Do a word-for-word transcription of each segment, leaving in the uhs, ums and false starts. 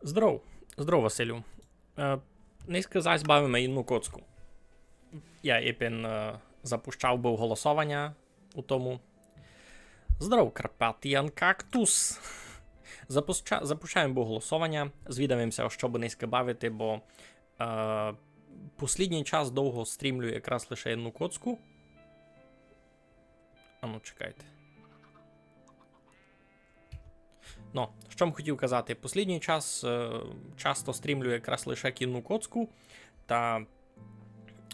Здоров, здоров, Василю. Е, нынька зась бавиме єдну коцку. Я епен, е, запущав быв голосованя у тому. Здоров, Carpathian Cactus. Запуща-, запущаєме быв голосованя, звідавим ся, у што бы нынька бавити, бо, е, послїднїй час довго стрімлю якраз лише єдну коцку. Ану, чекайте. Но, што м хотїв казати? Послїднїй час, е, часто стрімлю якраз лише єдну коцку, та,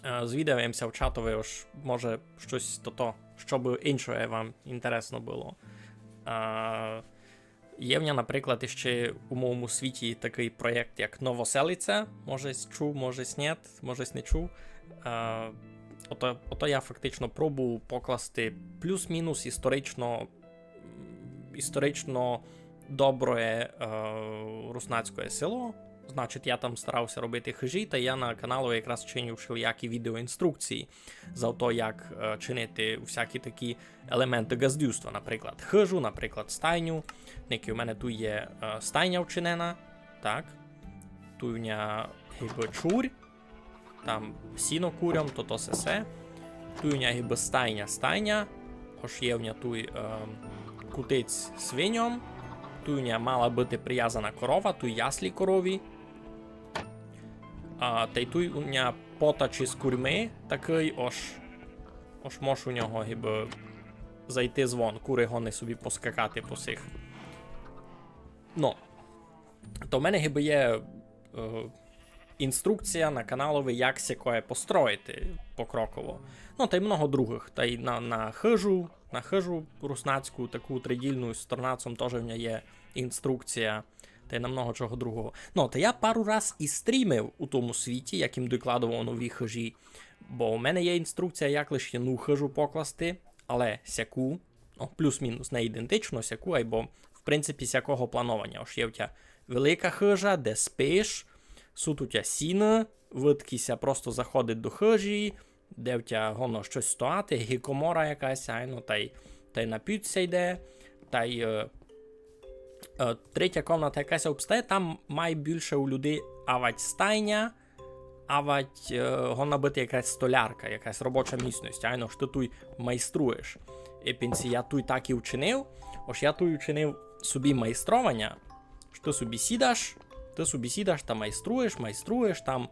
е, звідавим ся в чатови, ож може штось тото, што бы иншоє вам інтересно было. А, є в ня, наприклад, іщи у мойому світї такый проєкт, як Новоселиця. Може сь чув, може сь нєт, може сь не чув. А, ото, ото я фактично пробую покласти плюс-мінус історично, історично доброє, е, руснацькоє село. Значить, я там старав ся робити хыжі, та я на каналови якраз чиню вшелиякі відеоінструкції за то, як, е, чинити всякі такі елементы ґаздівства, наприклад, хыжу, наприклад, стайню. Нынька у мене туй є, е, стайня вчинена, так. Туй у ня гибы чурь, там сіно курям, тото сесе. Туй у ня гибы стайня, стайня. Ож є в ня туй, е, кутиць свиньом. Туй у ня мала быти привязана корова, туй яслі корові. А, тай туй у ня потач из курьми такый, ож, ож мож у нього гибы зайти звон, куры годні собі поскакати по сих. Но, то в мене гибы є, е, інструкція на каналови, як сякоє построїти покроково. Но, тай много другых. Тай на, на хыжу, на хыжу руснацьку, таку тридїльну з торнацом, тоже в ня є інструкція. Тай на много чого другого. Но, та я пару раз і стрімив у тому світї, як им докладовав нові хыжі. Бо у мене є інструкція, як лише єдну хыжу покласти, але сяку, ну, плюс-мінус, не ідентично сяку, айбо, в принципі, сякого планованя. Ож є в тя велика хыжа, де спиш, сут у тя сіны, выдкы ся просто заходить до хыжі, де в тя годно штось стояти, ги комора якась, айно, тай, тай на пуд ся йде, тай, е, е, третя комната якась обстає, там май бульше у людей авадь стайня, авадь, е, годна быти якась столярка, якась робоча місность, айно, ож ты туй майструєш. Епен ся я туй так і вчинив, ож я туй вчинив собі майстрованя, ож ты собі сідаш, ты собі сідаш та майструєш, майструєш, там,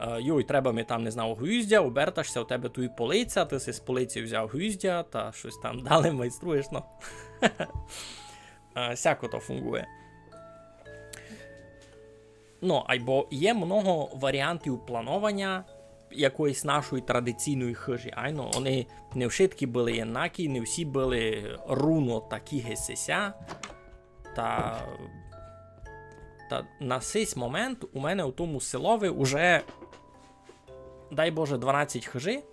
е, йой, треба ми там, не знаю, гвіздя, оберташ ся, у тебе туй полиця, ты си з полиці взяв гвіздя, та штось там далі майструєш, ну. Е, сяко то фунґує. Ну, айбо є много варіантів планованя якоїсь нашої традиційної хыжі. Айно, они не вшыткі были єднакі, не всі были руно такі, ги сися. Та, та на сись момент у мене у тому селови уже, дай Боже, дванадцять хыжі.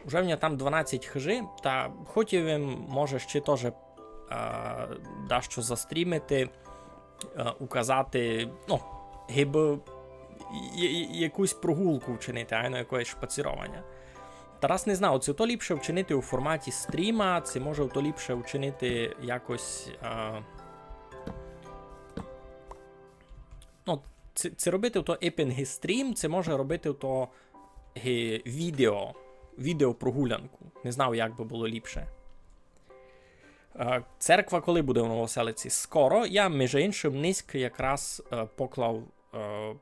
Уже в мене там дванадцять хыжі, та хотів им, може, ще тоже, е, дашто застрімити, е, указати, ну, гибы я-, я-, якусь прогулку вчинити, айно якоєсь шпацірованя. Та раз не знав, ци то ліпше вчинити у форматї стріма, ци може то ліпше вчинити якось, е, ну, ци, ци робити то епен ги стрім, ци може робити то ги відео, відеопрогулянку. Не знав, як бы было ліпше. Е, церква коли буде у Новоселицї? Скоро. Я, межи иншым, нынька якраз, е, поклав, е,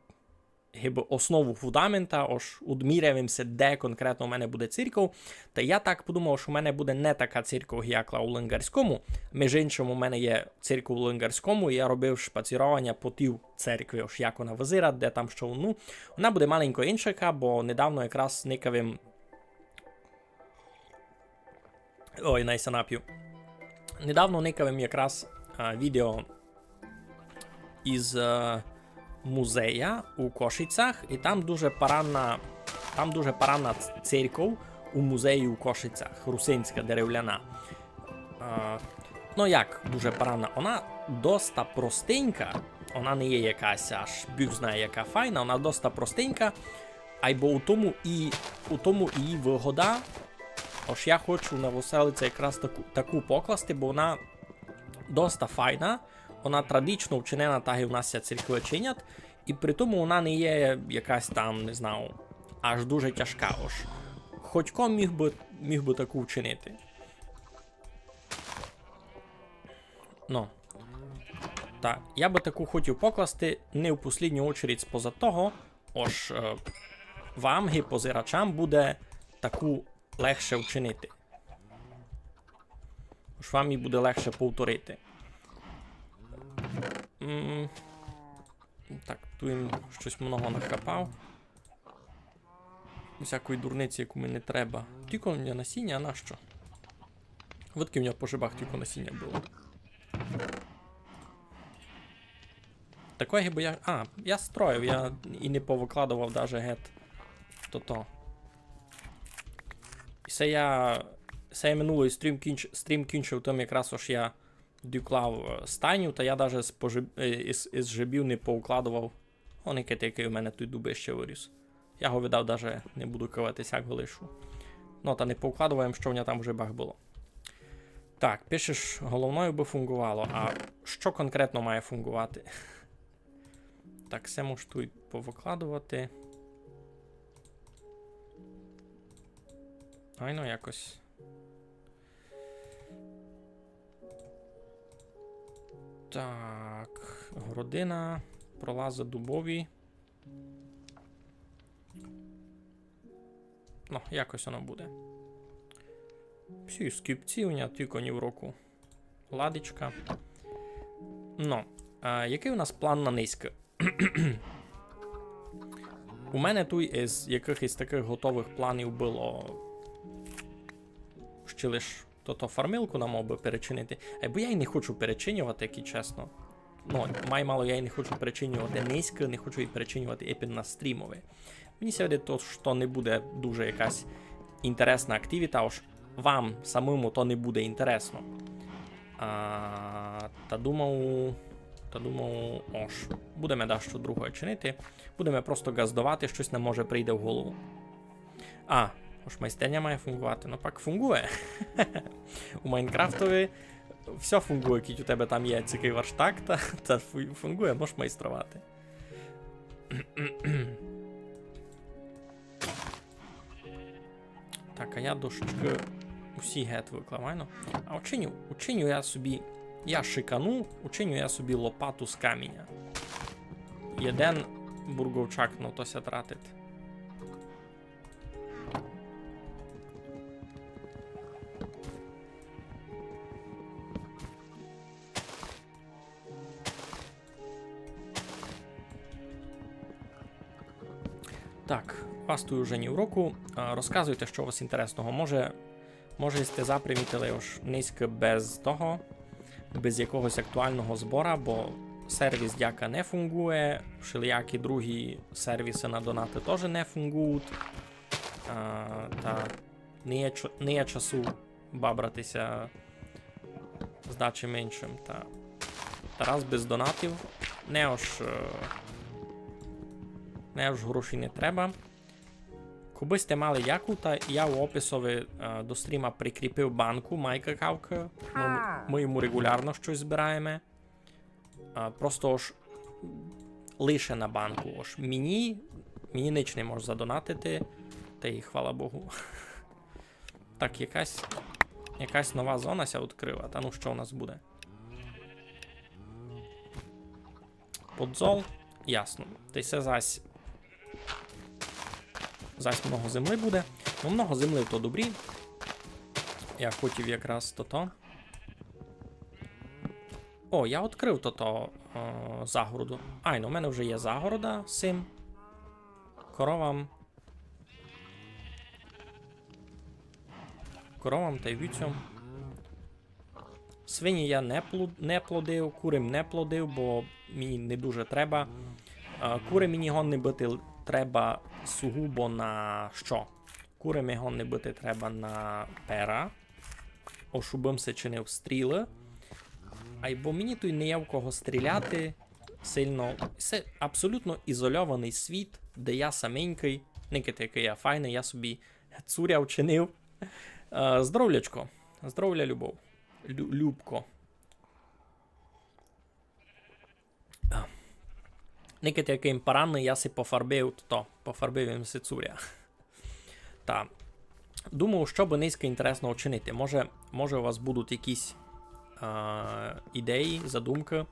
гибы основу фундамента, ож удміряв им ся, де конкретно у мене буде церков. Та я так подумав, ож у мене буде не така церков, як у Лынгарському. Межи иншым, у мене є церков у Лынгарському, і я робив шпацірованя по тій церкви, ож як она визират, де там што, ну. Она буде маленько иншака, бо недавно якраз никав им Ой, най ся напю. Недавно никав им якраз, а, відео из, е, музея у Кошицях, і там дуже парадна, там дуже парадна ц-, церков у музеї у Кошицях, русинська, деревляна. Е, ну як дуже парадна? Она доста простенька, она не є якась аж Бог знає яка файна, она доста простенька, айбо у тому і, у тому і її выгода, ож я хочу на Новоселицї якраз таку, таку покласти, бо она доста файна, вона традично вчинена, так і в нас ся церкви чинять, і при тому вона не є якась там, не знаю, аж дуже тяжка. Ож хотько міг бы, міг бы таку вчинити. Ну. Та, я бы таку хотів покласти не в послідню очередь споза того, ож, е, вам, ги позирачам, буде таку легше вчинити. Ож вам її буде легше повторити. М, так, ту им штось много нахапав. Всякої дурниці, яку ми не треба. Тілько в нього насіння, а нащо? Видки в нього по жебах тілько насіння было. Такої, бо я, а, я строїв, я і не повыкладовав даже гет тото. І се я, се я минулый стрім кінч-, стрім кінчив тым якраз, ож я дюклав, е, стайню, та я даже з пожеб-, е, із, із жебів не повыкладовав. О, никайте, якый у мене туй дубище выріс. Я го видав, даже не буду кывати, сяк го лишу. Ну, та не повыкладовав им, што в ня там в жебах было. Так, пишеш, головною бы фунґовало. А што конкретно має фунґовати? Так, се мож туй повыкладовати. Айно якось. Так, городина, пролазы дубові. Ну, якось воно буде. Всі скіпці у ня тілько ні в року. Ладичка. Ну, а якый у нас план на нынька? У мене туй із якыхось такых готовых планів было ще лиш тото фармилку нам обы перечинити. Е, бо я й не хочу перечинювати, як і чесно. Ну, май мало я й не хочу перечинювати нынька, не хочу й перечинювати епен на стрімови. Мені ся видить, то, што не буде дуже якась інтересна активіта, ож вам самому то не буде інтересно. А, та думав, та думав, ож, будеме дашто другоє чинити. Будеме просто ґаздовати, штось нам може прийде в голову. А, ож майстерня має фунґовати. Ну пак фунґує. У Майнкрафтови всьо фунґує, кідь у тебе там є сякый верштак, та, та фу-, фунґує, можеш майструвати. Так, а я дошкы усі гет выклав, айно. А учиню, учиню я собі, я шикану, учиню я собі лопату з каміня. Єден бурговчак на то ся тратить. Так, вас туй уже ні в року. А, розказуйте, што у вас інтересного. Може, може, сьте запримітили, ож нынька без того, без якогось актуалного збора, бо сервіс дяка не фунґує, вшелиякі другі сервісы на донаты тоже не фунґують. А, та не є чо-, не є часу бабрати ся з дачим иншым. Та Тарас без донатів. Не ож, е, не ож гроші не треба. Кобы сьте мали яку, та я у описови, е, до стріма прикріпив банку Майка Кавка. Мы, мы йому реґулярно штось збираєме. А, просто ож лише на банку. Ож мені, мені нич не мож задонатити, та й хвала Богу. Так, якась, якась нова зона ся відкрыла. Та ну, што у нас буде? Подзол. Ясно. Та й се зась, зась много землі буде. Ну, много землі то добрі. Я хотів якраз тото. О, я відкрыв тото, о, загороду. Айно, у мене вже є загорода з сим. Коровам. Коровам та й вівцям. Свині я не плу-, не плодив, куры м не плодив, бо мені не дуже треба. Е, куры мені годні быти л-, треба сугубо на што? Куры ми годні быти треба на пера. Ож убым си чинив стрілы. Айбо мені туй не є в кого стріляти сильно. Се абсолютно ізольованый світ, де я саменькый. Никайте, якый я файный, я собі цуря вчинив. Е, здоровлячко. Здоровля, любов. Лю-, Любко. Никайте, якый им парадный, я си пофарбив то, пофарбив им си цуря. Та, думав, што бы нынька інтересного чинити. Може, може, у вас будуть якісь, а, ідеї, задумкы.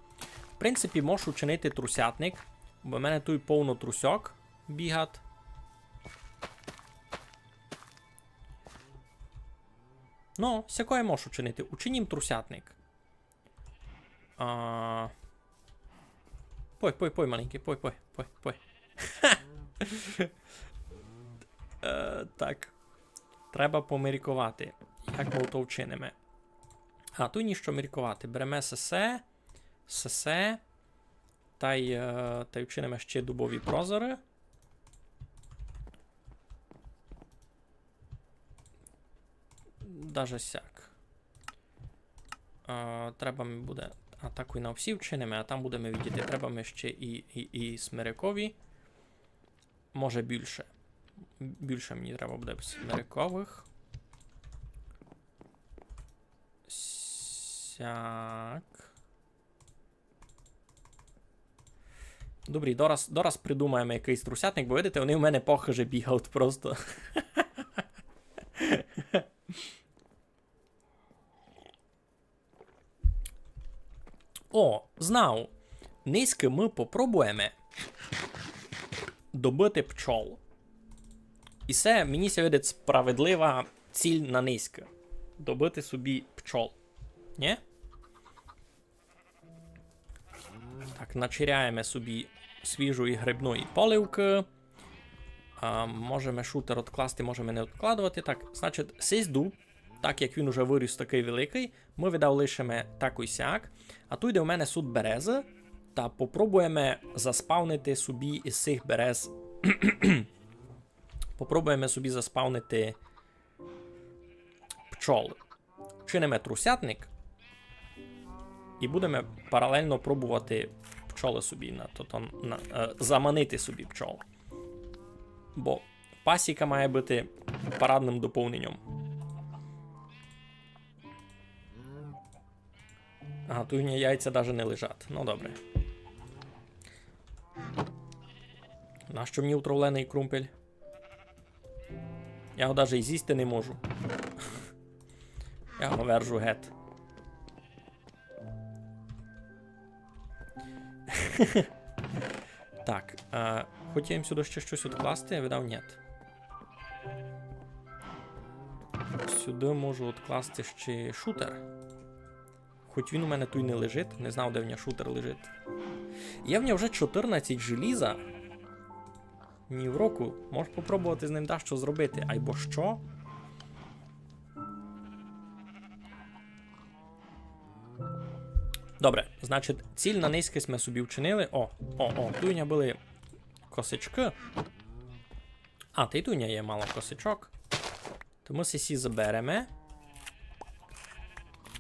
В принципі, можу чинити трусятник, бо в мене туй повно трусьок бігать. Ну, сякоє можу чинити. Учинім трусятник. А, пой, пой, пой, маленькый, пой, пой, пой, пой. Е, так. Треба поміркувати, як мы то вчиниме. А, туй нішто міркувати. Береме сесе, сесе, тай, е, тай вчиниме ще дубові прозоры. Даже сяк. А, треба ми буде, а так і на всі вчиниме, а там будеме видіти. Треба ми ще і, і, і смерекові. Може більше. Більше мені треба буде смерековых. Сяк. Добрі, дораз, дораз придумаєме якыйсь трусятник, бо видите, они в мене похоже бігають просто. О, знав. Нынька мы попробуєме добыти пчол. І се, мені ся видить, справедлива ціль на нынька. Добыти собі пчол. Нє? Так, начиряєме собі свіжої грибної поливкы. А, можеме шутер одкласти, можеме не одкладовати. Так, значить, сись дуб, так як він уже выріс такый великый, мы видав лишиме так і сяк. А туй, де у мене суть березы, та попробуєме заспавнити собі із сих берез. Попробуєме собі заспавнити пчолы. Чиниме трусятник і будеме паралельно пробовати пчолы собі на, то, то, на, е, заманити собі пчол. Бо пасіка має быти парадным доповненням. Ага, туй у ня яйця даже не лежать. Ну, добре. Нащо мені утравленый крумпель? Я його даже і зїсти не можу. Я його вержу гет. Так, е, хотів им сюды ще штось одкласти, видав, нєт. Сюды можу одкласти ще шутер. Хоть він у мене туй не лежить, не знав, де в ня шутер лежить. Є в ня вже чотирнадцять желіза. Ні в року. Можеш попробовати з ним дашто зробити, айбо што? Добре, значить, ціль на нынька сьме собі вчинили. О, о, о, туй у ня были косичкы. А, та й туй у ня є мало косичок. То мы сесі забереме.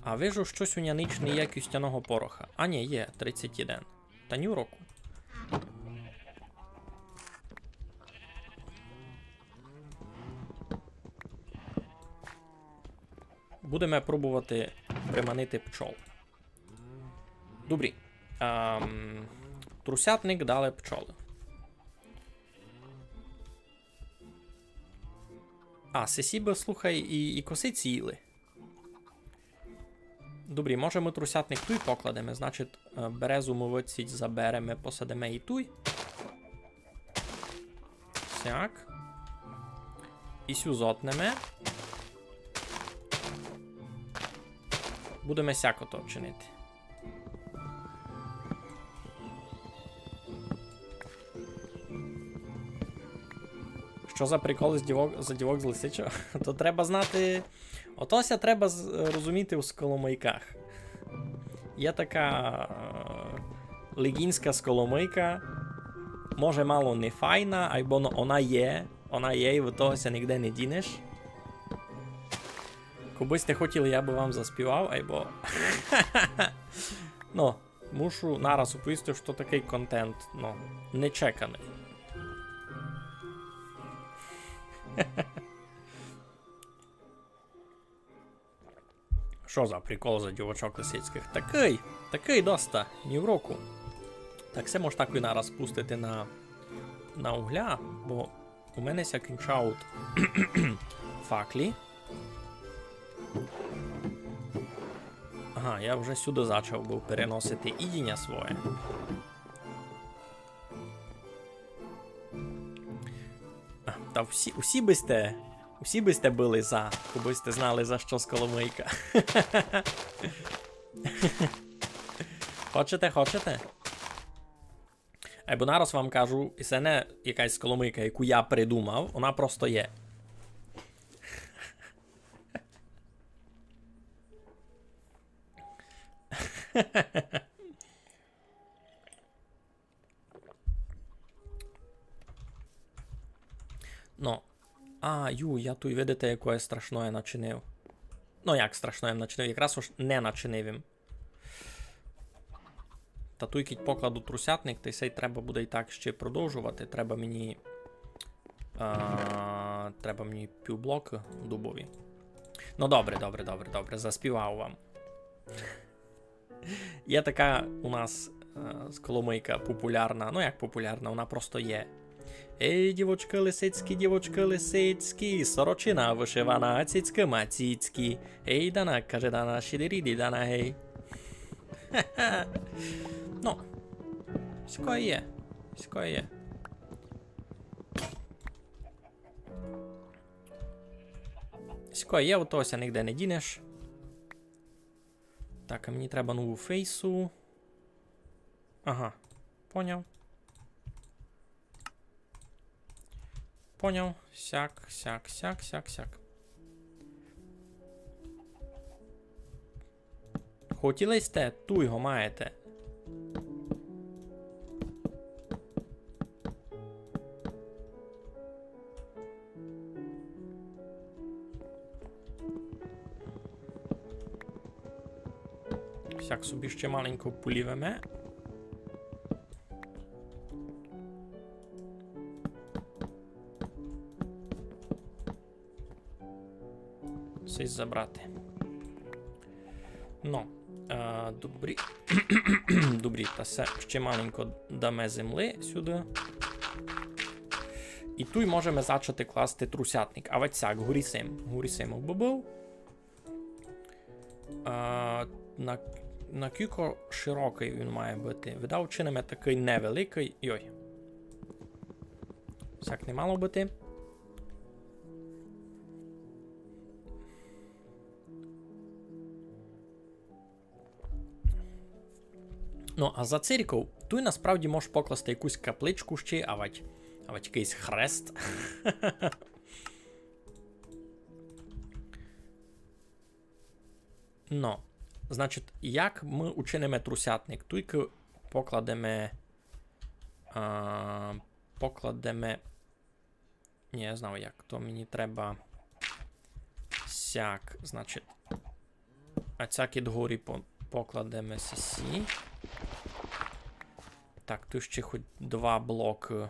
А вижу, штось у ня нич не є кістяного пороха. А ні, є, тридцять один. Та ні в року. Будеме пробовати приманити пчол. Добрі. Ам, трусятник, далі пчолы. А, сесі бы, слухай, і, і косиці їли. Добрі, може мы трусятник туй покладеме, значить, е, березу мы выдсіть забереме, посадиме і туй. Сяк. І сю зотнеме. Будеме сяко то чинити. Што за прикол з дівок, за дівок з Лисича? То треба знати. Ото ся треба з-, розуміти у сколомыйках. Є така, е, легінська сколомыйка. Може, мало не файна, айбо, ну, она є. Она є, і від того ся нигде не дінеш. Кобы сьте хотіли, я бы вам заспівав, айбо. Ну, мушу нараз уповісти, што такый контент, ну, нечеканый. Што за прикол за дівочок лисицькых? Такый, такый доста, ні в року. Так, се мож так і нараз пустити на, на угля, бо у мене ся кінчають факлі. Ага, я вже сюды зачав быв переносити їдіня своє. А, та всі, усі бы сте, усі бы сте были за, кобы сте знали, за што сколомыйка. Хочете, хочете? Айбо нараз вам кажу, і се не якась сколомыйка, яку я придумав, она просто є. Но. А, ю, я туй, видите, якоє страшноє начинив. Ну, як страшноє начинив, якраз ож не начинив им. Та туй кідь покладу трусятник, та й сей треба буде і так ще продовжовати. Треба мені, а, треба мені півблокы дубові. Ну, добре, добре, добре, добре, заспівав вам. Є така у нас, е, сколомыйка популярна, ну як популярна, вона просто є. Ей, дівочкы лисицькі, дівочкы лисицькі, сорочина вышивана, а цицькы ма цицькі. Ей, дана, каже дана, шідіріді дана, гей. Ну, сякоє є, сякоє є. Сякоє є, од того ся нигде не дінеш. Так, а мені треба нову фейсу. Ага, поняв. Поняв. Сяк, сяк, сяк, сяк, сяк. Хотіли сьте, туй го маєте. Сяк собі ще маленько полівеме. Сись забрати. Но, е, добрі. Добрі, та се ще маленько даме землі сюды. І туй можеме зачати класти трусятник. А вать сяк, горі сим. Горі сим обы быв. А, на, на кілько широкый він має быти. Видав, чиниме такый невеликый. Йой. Сяк не мало быти. Ну, а за церков, туй насправді можеш покласти якусь капличку ще, авать, авать якыйсь хрест. Ну, значить, як мы учиниме трусятник? Туйкы покладеме, а, покладеме Ні, я знав як. То мені треба сяк, значить. А сяк ид горі по-, покладеме сесі. Так, туй ще хоть два блокы.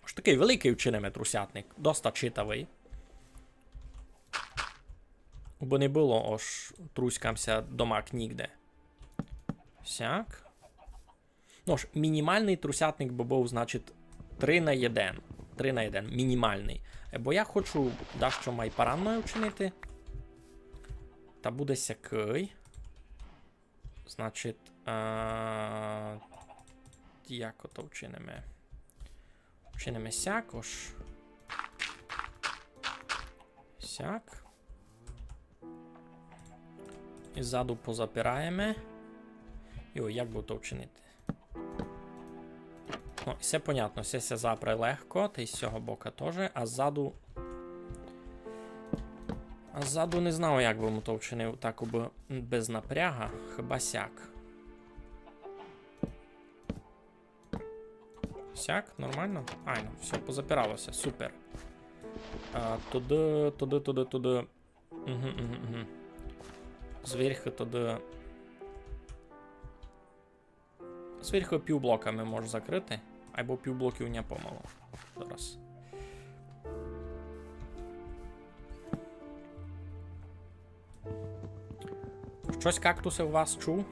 Ож такый великый вчиниме трусятник. Доста читавый. Бо не было, ож труськам ся домак нігде. Сяк. Ну ж, мінімалный трусятник бы быв, значить, три на єден. Три на єден, мінімалный. Е, бо я хочу дашто май паранноє вчинити. Та буде сякый. Значить, а, як ото вчиниме? Вчиниме сяк, ож. Сяк. І ззаду позапираєме. Йо, як бы то вчинити? Ну, всьо понятно, всьо ся запре легко, та й з сього бока тоже, а ззаду, а ззаду не знав, як бы му то вчинив, так, обы без напряга, хіба сяк. Сяк, нормално? Айно, всьо, позапирало ся, супер. А, туды, туды, туды, туды. Угу, угу, угу. Зверху туды. Зверху півблоками можу закрыти. Айбо півблоків у ня помало. Зараз. Штось кактусы у вас чув?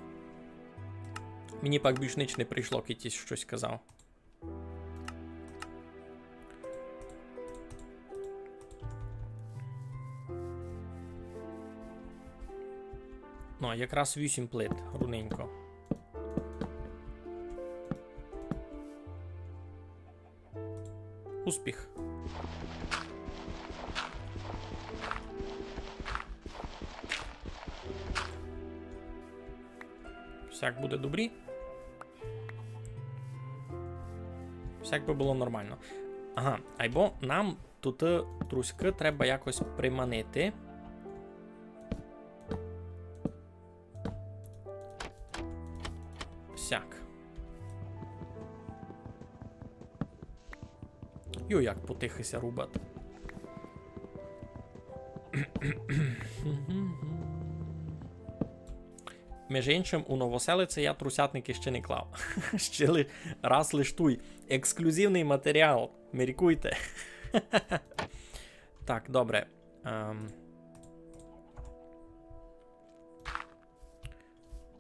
Мені пак більш нич не прийшло, кидь ти штось казав. Ну, якраз вісім плит, руненько. Успіх. Всяк буде добрі. Всяк би было нормално. Ага, айбо нам туй труськы треба якось приманити. Сяк. Йо, як потихы ся рубат. Межи иншым, у Новоселиці я трусятникы ще не клав. Ще ли-, раз лиш туй. Ексклюзивный матеріал. Міркуйте. Так, добре. Ем.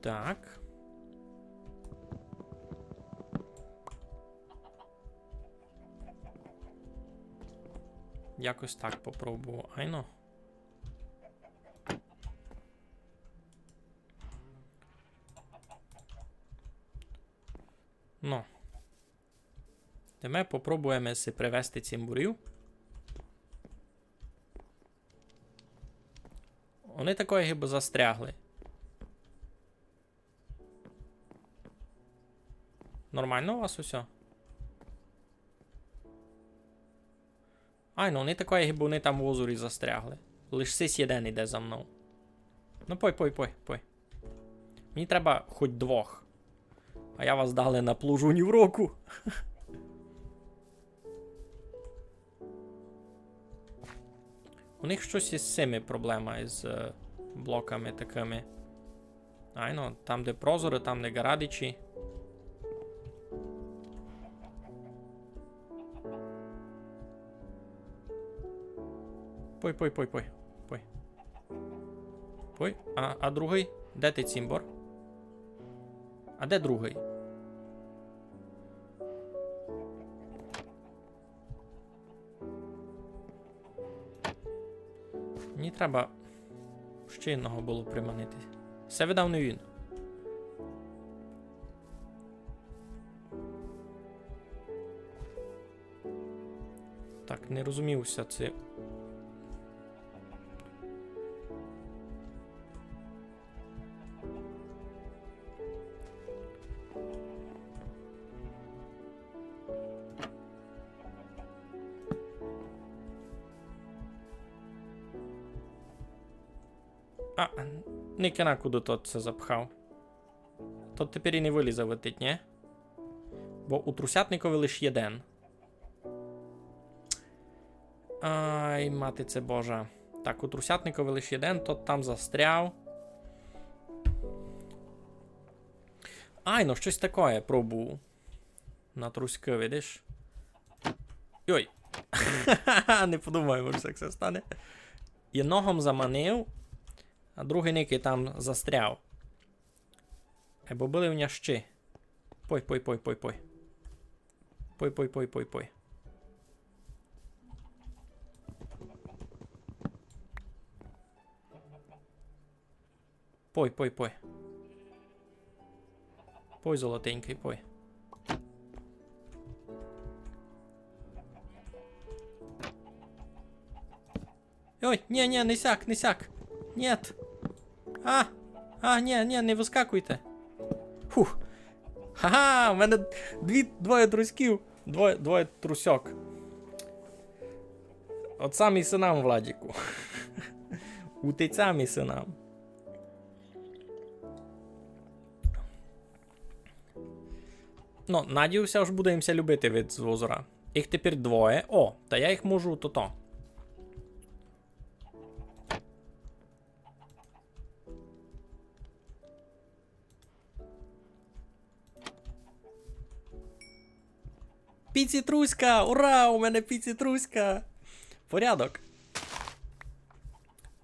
Так. Якось так попробую. Айно. Ну. Йдеме, попробуєме си привести цімборів. Они такоє гибы застрягли. Нормално у вас усьо? Ай, ну они такоє гибы они там в озорі застрягли. Лиш сись єден іде за мнов. Ну пой, пой, пой, пой. Мені треба хоть двох. А я вас дале наплужу ні в року. У них штось із сими проблема, із, е, блоками такыми. Айно, там, де прозоры, там, де ґарадичі. Пой, пой, пой, пой. Пой. Пой. А, а другый? Де ты, цімбор? А де другый? Мені треба ще одного было приманити. Се видав не він. Так, не розумів ся, ци. А, никай на куды тот ся запхав. Тот тепер і не вылізе, видить, нї? Бо у трусятникови лиш єден. Ай, матице Божа. Так, у трусятникови лиш єден, тот там застряв. Ай, ну штось такоє пробую. На труськы, видиш? Йой. Не подумав, може, як се стане. Єдного м заманив, а другый никай там застряв. Е, бо были в ня ще. Пой, пой, пой, пой, пой. Пой, пой, пой, пой, пой. Пой, пой, пой. Пой, золотенькый, пой. Ой, нї, нї, не сяк, не сяк. Нєт. А, а, нї, нї, не выскакуйте. Фух. Ха-ха, у мене дві, двоє труськів. Двоє, двоє трусьок. От самі синам, Владіку. Утеця мі синам. Ну, надію ся, ож буде їм ся любити вид з озора. Їх тепер двоє. О, та я їх можу тото. Піці-труська! Ура! У мене піці-труська! Порядок.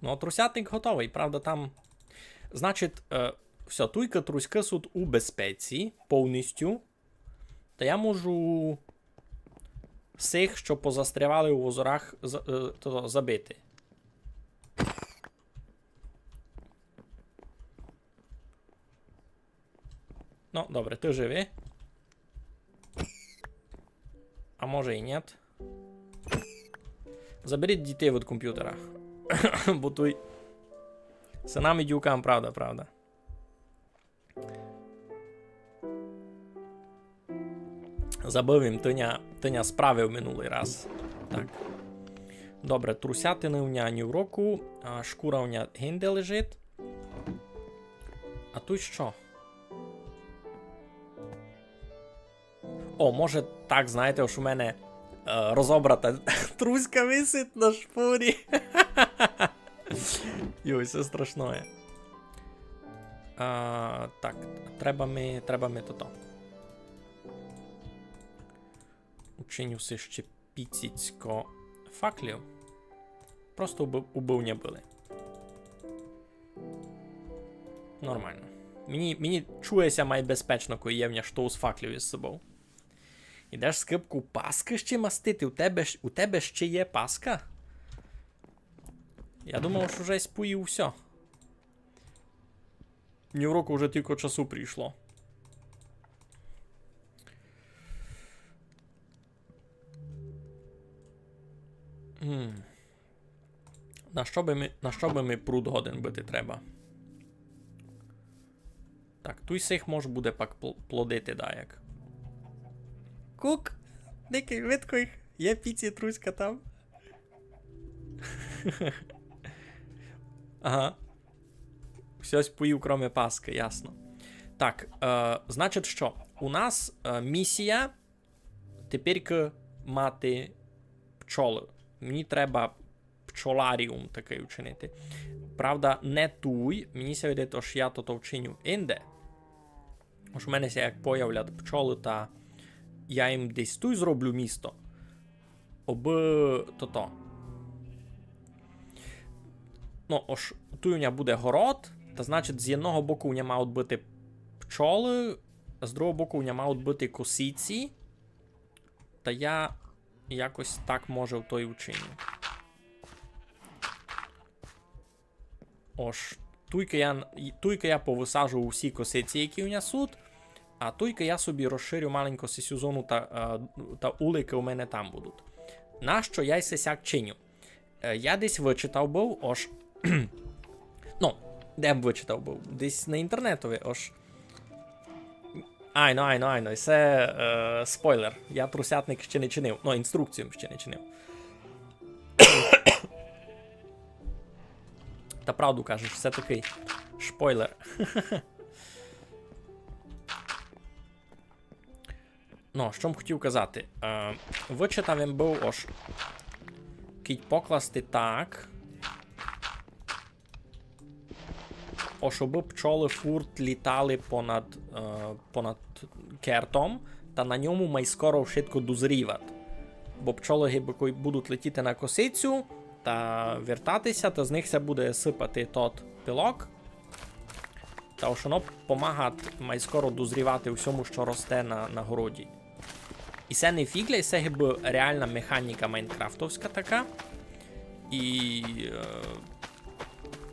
Ну, а трусятник готовый, правда, там, значить, е, Всьо, туйка труськы сут у безпеці повністю. Та я можу сих, што позастрявали у возорах, за-, е, то, забити. Ну, добре, ты живый. А може і нєт. Заберіть дітей від компютера. Бо туй синам і дівкам, правда, правда. Забыв им, ты ня, ты ня справив минулый раз. Так. Добре, трусятины у ня ні в року, а шкура у ня гинде лежить. А туй што? О, може так, знаєте, ож у мене, е, розобрата труська висить на шпурі. Йой, се страшноє. А, так, треба ми, треба ми тото. Учиню си ще піціцько факлів. Просто убы, убы у ня были. Нормално. Мені, мені чує ся май безпечно, коли є в ня штось з факлів із собов. Ідеш скыбку паскы ще мастити? У тебе, щ-, у тебе ще є паска? Я думав, што вже сь поїв усьо. Ні в року вже тілько часу прийшло. М. На што бы ми, на што бы ми пруд годен быти треба? Так, туй сих мож буде пак пл-, плодити даяк. Кук! Дикый, видко їх. Є піці труська там. Ага. Всьо сь поїв, кроме паскы, ясно. Так, е, значить што? У нас, е, місія теперькы мати пчолы. Мені треба пчоларіум такый учинити. Правда, не туй. Мені ся видить, ож я тото вчиню инде. Ож у мене ся як появлять пчолы, та я їм десь туй зроблю місто. Обы тото. Ну, ож туй у ня буде город, та значить з єдного боку у ня мають быти пчолы, а з другого боку у ня мають быти косиці. Та я якось так, може, в той учиню. Ож, туйка я, туйка я повысажу усі косиці, які у ня сут, а туйка я собі розширю маленько сисю зону та, е, та уликы у мене там будуть. Нащо я й сяк чиню? Е, я десь вычитав быв, ож, ну, де б вычитав быв? Десь на інтернетови, ож. Айно, айно, айно, се, е, спойлер. Я трусятник ще не чинив. Ну, інструкцію ще не чинив. Та правду кажеш, всьо-таки шпойлер. Ну, што м хотів казати? Е, вычитав им быв, ож кідь покласти так, ож обы пчолы фурт літали понад, е, понад кертом, та на ньому май скоро вшытко дозріват. Бо пчолы гибы кой будуть летіти на косицю та вертати ся, та з них ся буде сыпати тот пилок. Та ож оно помагат май скоро дозрівати усьому, што росте на, на городі. І се не фіґля, і се гибы реална механіка майнкрафтовська така. І, е,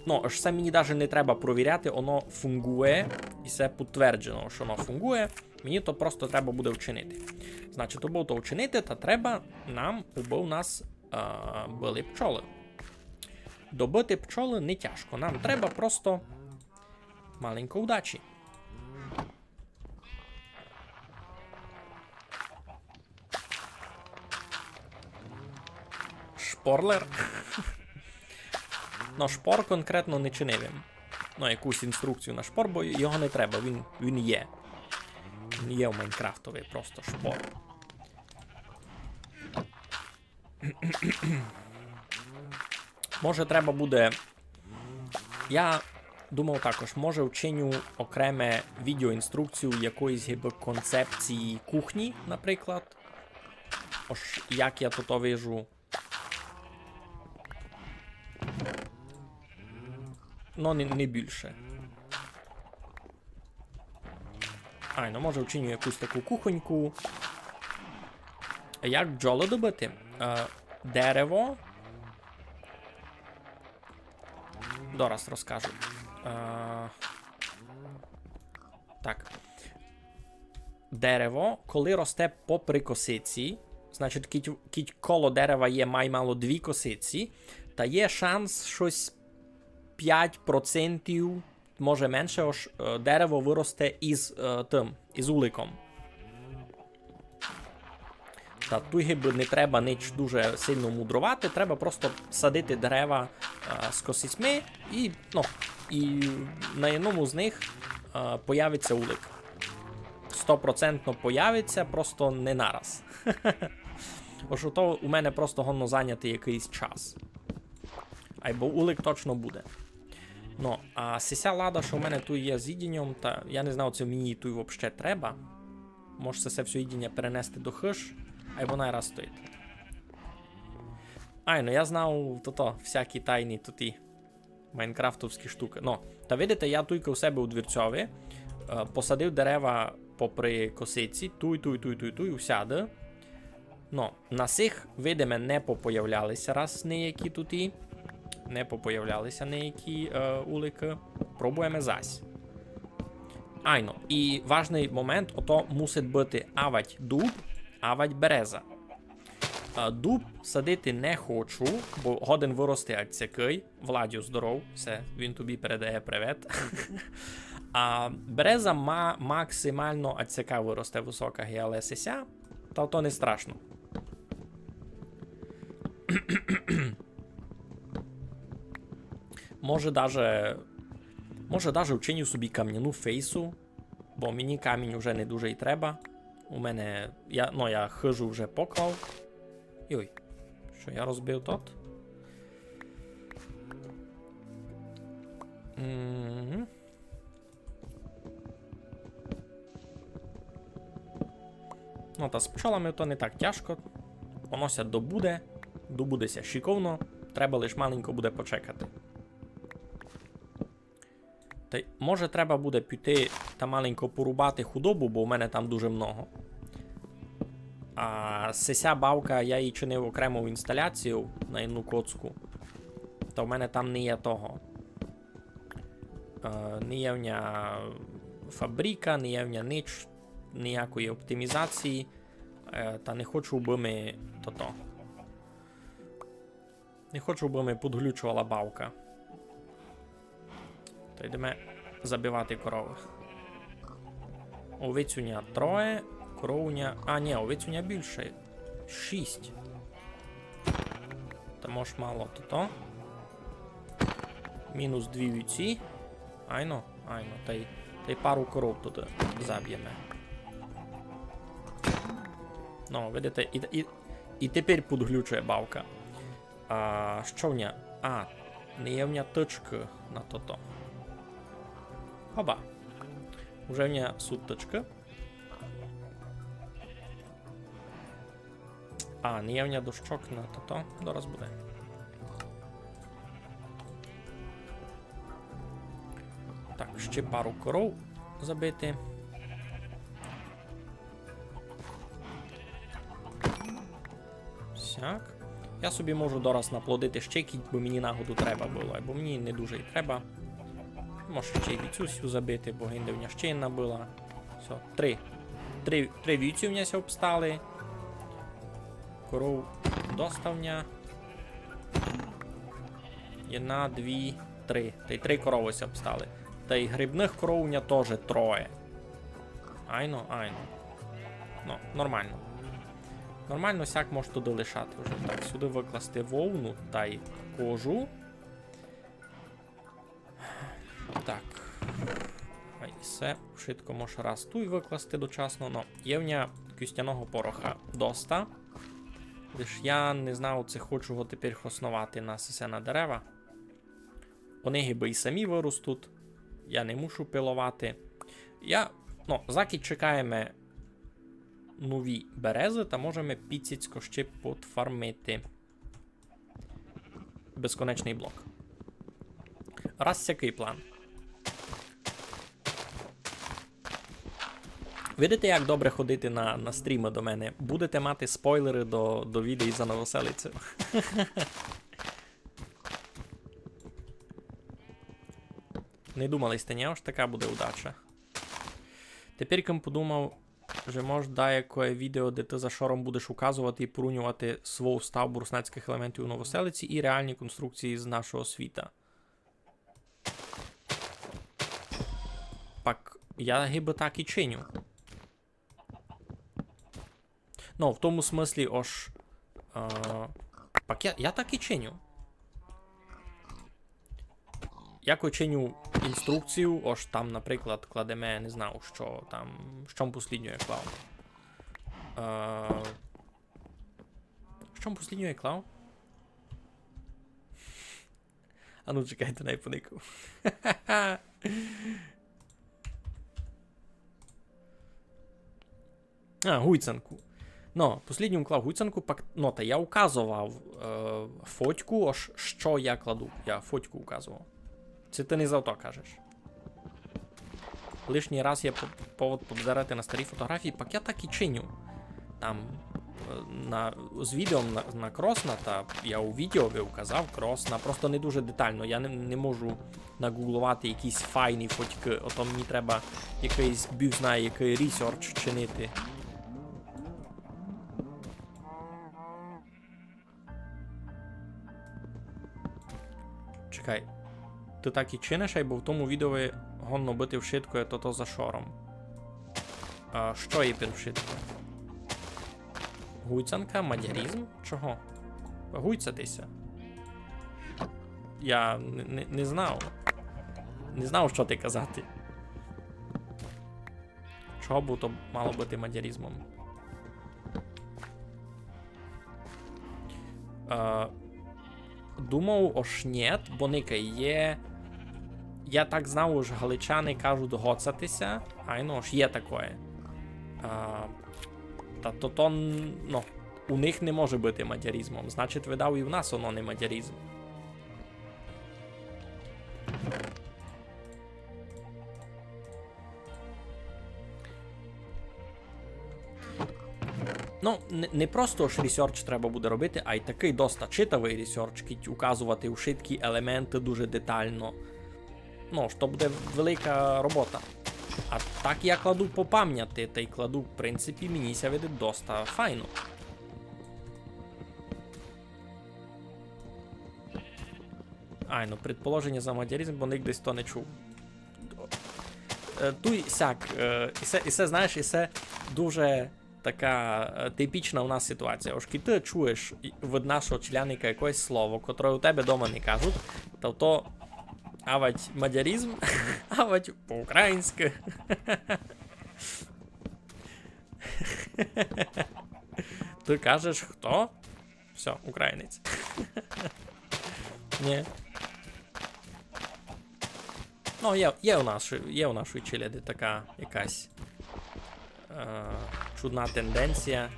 ну, ож се мені даже не треба провіряти, оно фунґує, і се підтверджено, што оно фунґує. Мені то просто треба буде вчинити. Значить, обы то вчинити, та треба нам, обы у нас, е, были пчолы. Добыти пчолы не тяжко. Нам треба просто маленько удачі. Шпорлер. Ну, шпор конкретно не чинив им. Ну, якусь інструкцію на шпор, бо його не треба, він, він є. Він є у Майнкрафтови, просто шпор. Може, треба буде. Я думав також, може, вчиню окреме відеоінструкцію якоїсь гибы концепції кухні, наприклад. Ож як я тут вижу. Ну, не, не більше. Айно, може, вчиню якусь таку кухоньку. Як бджолы добыти? Е, дерево. Дораз розкажу. Е, так. Дерево, коли росте попри косиці, значить, кідь, кідь коло дерева є май мало дві косиці, та є шанс штось пять процентів, може менше, ож, е, дерево выросте із, е, тым, із уликом. Та туй гибы не треба нич дуже сильно мудровати, треба просто садити дерева, е, з косицьми і, ну, і на одному з них, е, появиться улик. Стопроцентно появиться, просто не нараз. Ож ото у мене просто годно зайняти якыйсь час. Айбо улик точно буде. Ну, а сися лада, што в мене туй є з їдіньом, та я не знав, ци мені туй вообще треба. Може, се всьо їдіня перенести до хыж, айбо най раз стоїть. Ай, ну я знав тото, всякі тайні туті майнкрафтовські штукы. Ну, та видите, я туйка у себе у двірцьови, е, посадив дерева попри косиці, туй, туй, туй, туй, туй, усяды. Ну, на сих, видиме, не попоявляли ся раз ніякі туті. Не попоявляли ся ніякі, е, уликы. Пробуєме зась. Айно, і важный момент, ото мусить быти авадь дуб, авадь береза. Е, дуб садити не хочу, бо годен вырости ать сякый. Владю, здоров, все, він тобі передає привет. А береза ма-, максимално ать сяка выросте высока, ги, але сися, та то не страшно. Може даже, може даже вчиню собі камняну фейсу, бо мені камінь уже не дуже й треба. У мене, я, ну, я хыжу вже поклав. Йой, што я розбив тот? Мгм. Ну, та з пчолами то не так тяжко. Воно ся добуде, добуде ся шиковно, треба лиш маленько буде почекати. Та й, може, треба буде піти та маленько порубати худобу, бо в мене там дуже много. А сися бавка, я її чинив окрему інсталяцію на одну коцку. Та в мене там не є того. Е, не є в ня фабрика, не є в ня нич, ніякої оптимізації. Е, та не хочу, бы ми тото. Не хочу, бы ми подглючувала бавка. Та йдеме забивати коровы. Овець у ня троє, коров у ня, а, ні, овець у ня більше. Шість. Та мож мало тото. Мінус дві вівці. Айно, айно, та й, та й пару коров туй заб'єме. Ну, видите, і, і, і тепер подглючує бавка. А, што в ня? А, не є в ня тычкы на тото. Хоба. Уже в ня суть тычкы. А, не є в ня дощок на тото. Зараз буде. Так, ще пару коров забити. Сяк. Я собі можу дораз наплодити ще кідь, бо мені нагоду треба было, бо мені не дуже й треба. Можу ще й вівцю сю забити, бо гинде в ня ще єдна была. Всьо, три. Три, три вівці в ня ся обстали. Коров доста в ня. Єдна, дві, три. Та й три коровы ся обстали. Та й грибных коров у ня тоже троє. Айно, айно. Ну, нормално. Нормално, сяк мож туды лишати вже. Так, сюды выкласти вовну та й кожу. Так. Ай, всьо, швидко мож раз туй выкласти дочасно, но є в ня кістяного пороха доста. Лиш я не знав, ци хочу го тепер хосновати на сесе на дерева. Они гибы й самі выростуть. Я не мушу пиловати. Я, ну, закы чекаєме нові березы, та можеме піціцько ще подфармити. Безконечный блок. Раз сякый план. Видите, як добре ходити на, на стрімы до мене? Будете мати спойлеры до, до відео за Новоселицю. Не думали сьте, нї, ож така буде удача. Тепер м подумав, же мож даякоє відео, де ты за шором будеш указовати і поруньовати свов ставбу руснацькых елементів у Новоселиці і реалні конструкції з нашого світа. Пак я гибы так і чиню. Ну, в тому смыслі, ож, е, пак я, я так і чиню. Я коли чиню інструкцію, ож там, наприклад, кладеме, не знаю, што там, што м послідньо я клав. Е, што м послідньо я клав? А ну, чекайте, най поникав. А, гуйцанку. Но, послідню клав гуйцанку, пак, но, та я указовав, е, фотьку, ож што я кладу. Я фотьку указовав. Ци ты не за то кажеш? Лишній раз є по-, повод позирати на старі фотографії, пак я так і чиню. Там, е, на, з відео на, на Кросна, та я у відео би указав Кросна, просто не дуже детално. Я не, не можу нагугловати якісь файні фотькы, ото мені треба якыйсь біг знає якый ресерч чинити. Чекай. Ты так і чиниш, айбо в тому відео годно быти вшытко, тото за шором. А што є під вшытко? Гуйцанка, мадяризм? Чого? Гуйцати ся. Я не, не, не знав. Не знав, што ти казати. Чого бы то мало быти мадяризмом? Е, думав, ож нєт, бо никай є. Я так знав, ож галичани кажуть гоцати ся, айно, ож є такоє. Е, та то, то, ну, у них не може быти мадяризмом. Значить, видав, і в нас воно не мадяризм. Ну, не, не просто ж ресерч треба буде робити, а й такый доста читавый ресерч, кідь указовати вшыткі елементы дуже детално. Ну, што буде велика робота. А так я кладу по памняти, та й кладу, в принципі, мені ся видить доста файно. Ай, ну, предположеня за мадяризм, бо нигде то не чув. Е, туй сяк, е, і се, і се, знаєш, і се дуже така, е, типічна у нас ситуація. Ож кідь ты чуєш і-, від нашого челядника якоєсь слово, котре у тебе дома не кажуть, то то авать мадяризм, авать по-українськи. Ты кажеш, хто? Всьо, українець. Нї. Ну, є, є у нас, є у нашої челяди така якась, е, чудна тенденція.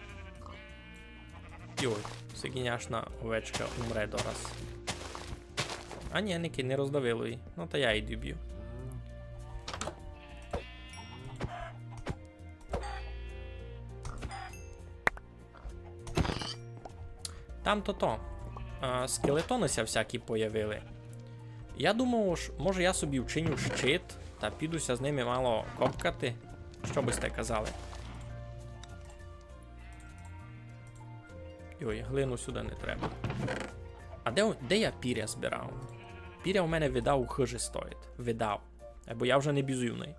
Йой, се, конечно, овечка умре дораз. А нї, никай, не роздавило її. Ну, та я її добю. Там то то. А, скелетоны ся всякі появили. Я думав, ож, може, я собі вчиню щит, та піду ся з ними мало копкати. Што бы сьте казали? Йой, глину сюды не треба. А де у-, де я піря збирав? Піря у мене, видав, у хыжі стоїть. Видав. Айбо я вже не бізувный.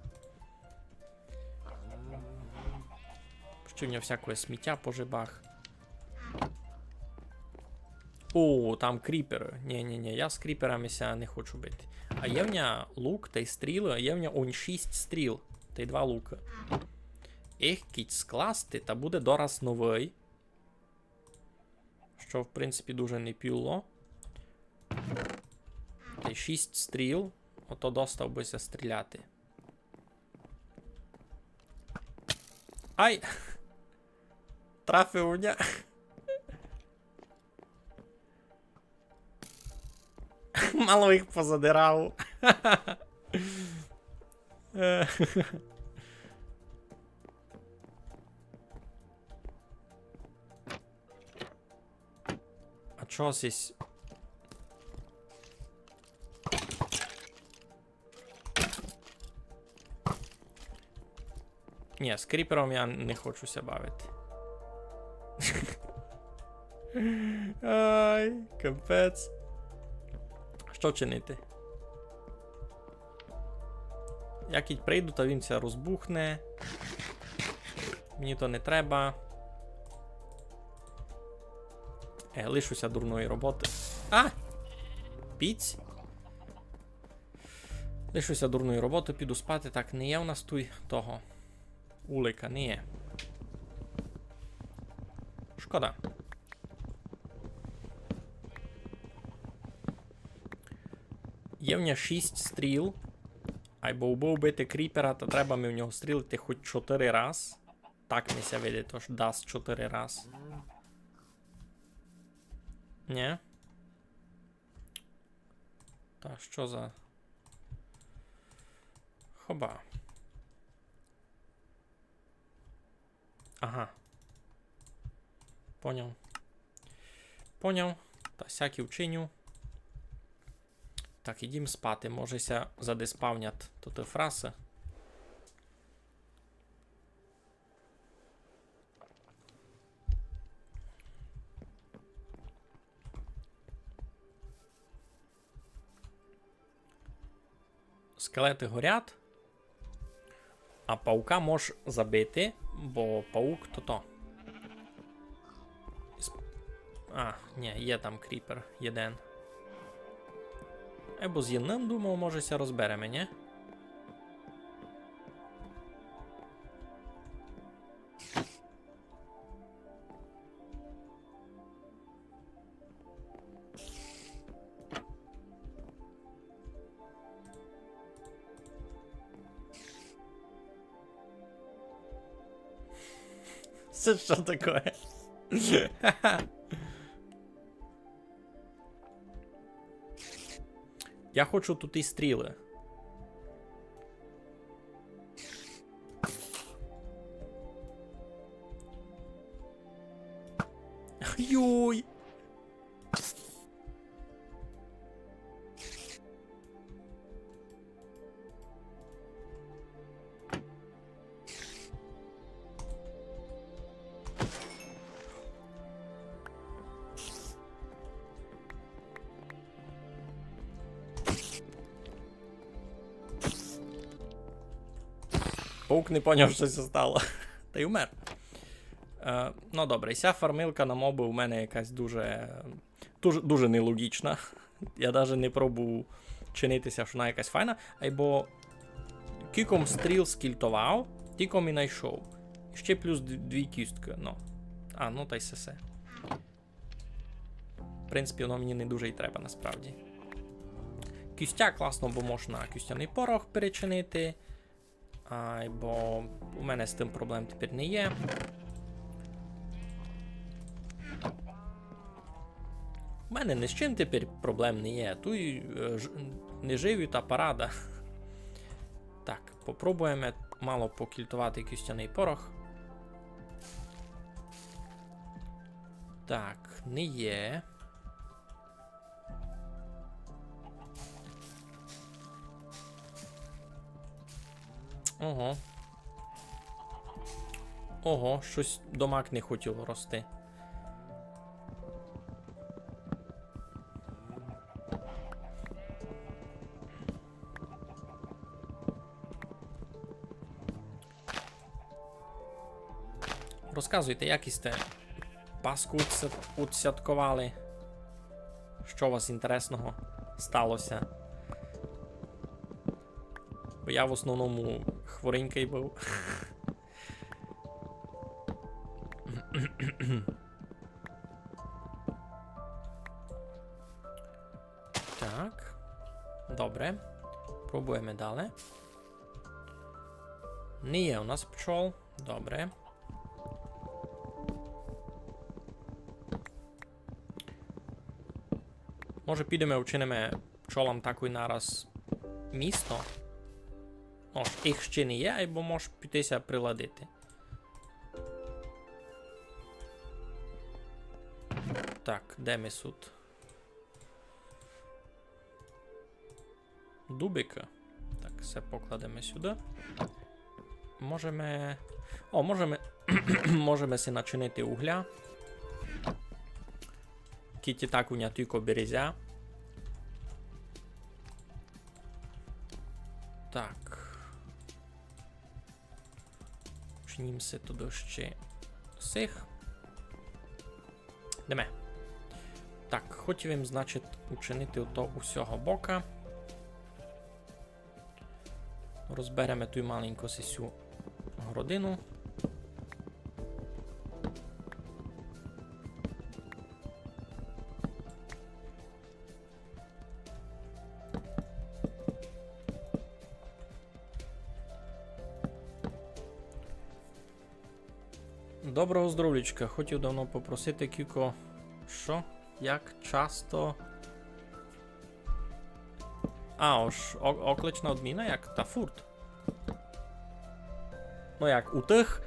Што в нього всякоє сміття по жебах. О, там кріперы. Нї, нї, нї, я з кріперами ся не хочу бити. А є в ня лук тай стрілы, а є в ня, онь, шість стріл тай два лукы. Їх кідь скласти, та буде дораз новый. Што, в принципі, дуже не піло. Тай шість стріл, ото доста бы ся стріляти. Ай! Трафив у ня. Мало їх позадирав. Е, Штось ись. Ні, з кріпером я не хочу ся бавити. Ай, капець. Што чинити? Я кідь прийду, та він ся розбухне. Мені то не треба. Е, лишу ся дурної роботы. А! Піць. Лишу ся дурної роботы, піду спати. Так, не є у нас туй того улика, не є. Шкода. Є в ня шість стріл. Айбо убы убити кріпера, та треба ми в нього стрілити хоть чотири раз. Так ми ся видить, ож дасть чотири раз. Нє? Та што за... Хоба. Ага. Поняв. Поняв. Та сяк і вчиню. Так, ідім спати. Може ся задеспавнять туй фраси. Скелеты горять. А паука мож забити, бо паук то то. Сп-, а, нє, є там кріпер, єден. Айбо з єдным, думав, може ся розбереме, нє? Се што такоє? Я хочу туй і стрілы. Йой! Паук не поняв, што ся стало. Та й умер. Е, ну добре, і ся фармилка на мобы у мене якась дуже, дуже, дуже нелогічна. Я даже не пробую чинити ся, што вона якась файна. Айбо кільком стріл скілтовав, тілько і найшов. Ще плюс д-, дві кісткы, ну. А, ну та й сесе. В принципі, воно мені не дуже й треба, насправді. Кістя класно, бо можна кістяный порох перечинити. Айбо у мене з тым проблем тепер не є. У мене ні з чим тепер проблем не є. Туй, е, ж-, не живі та парада. Так, попробуєме мало покільтовати кістяный порох. Так, не є. Ого. Ого, штось домак не хотів рости. Розказуйте, як сьте Пасху утся-, утсвятковали? Што у вас інтересного стало ся? Бо я в основному хворенькый быв. Так. Добре. Пробуєме дале. Не є у нас пчол. Добре. Може, підеме, вчиниме пчолам такой нараз місто? Ну, ож їх ще не є, айбо мож піти ся приладити. Так, де ми сут? Дубика. Так, се покладеме сюды. Можеме... О, можеме... Можеме си начинити угля. Кідь і так у ня тілько березя. Так. Чинім си туды ще сих. Йдеме. Так, хотів им, значить, учинити ото у сього бока. Розбереме туй маленько сисю городину. Доброго здоровлячка. Хотів давно попросити кілько, што? Як часто? А, ож о-, оклична одміна, як та фурт. Ну як, у тых,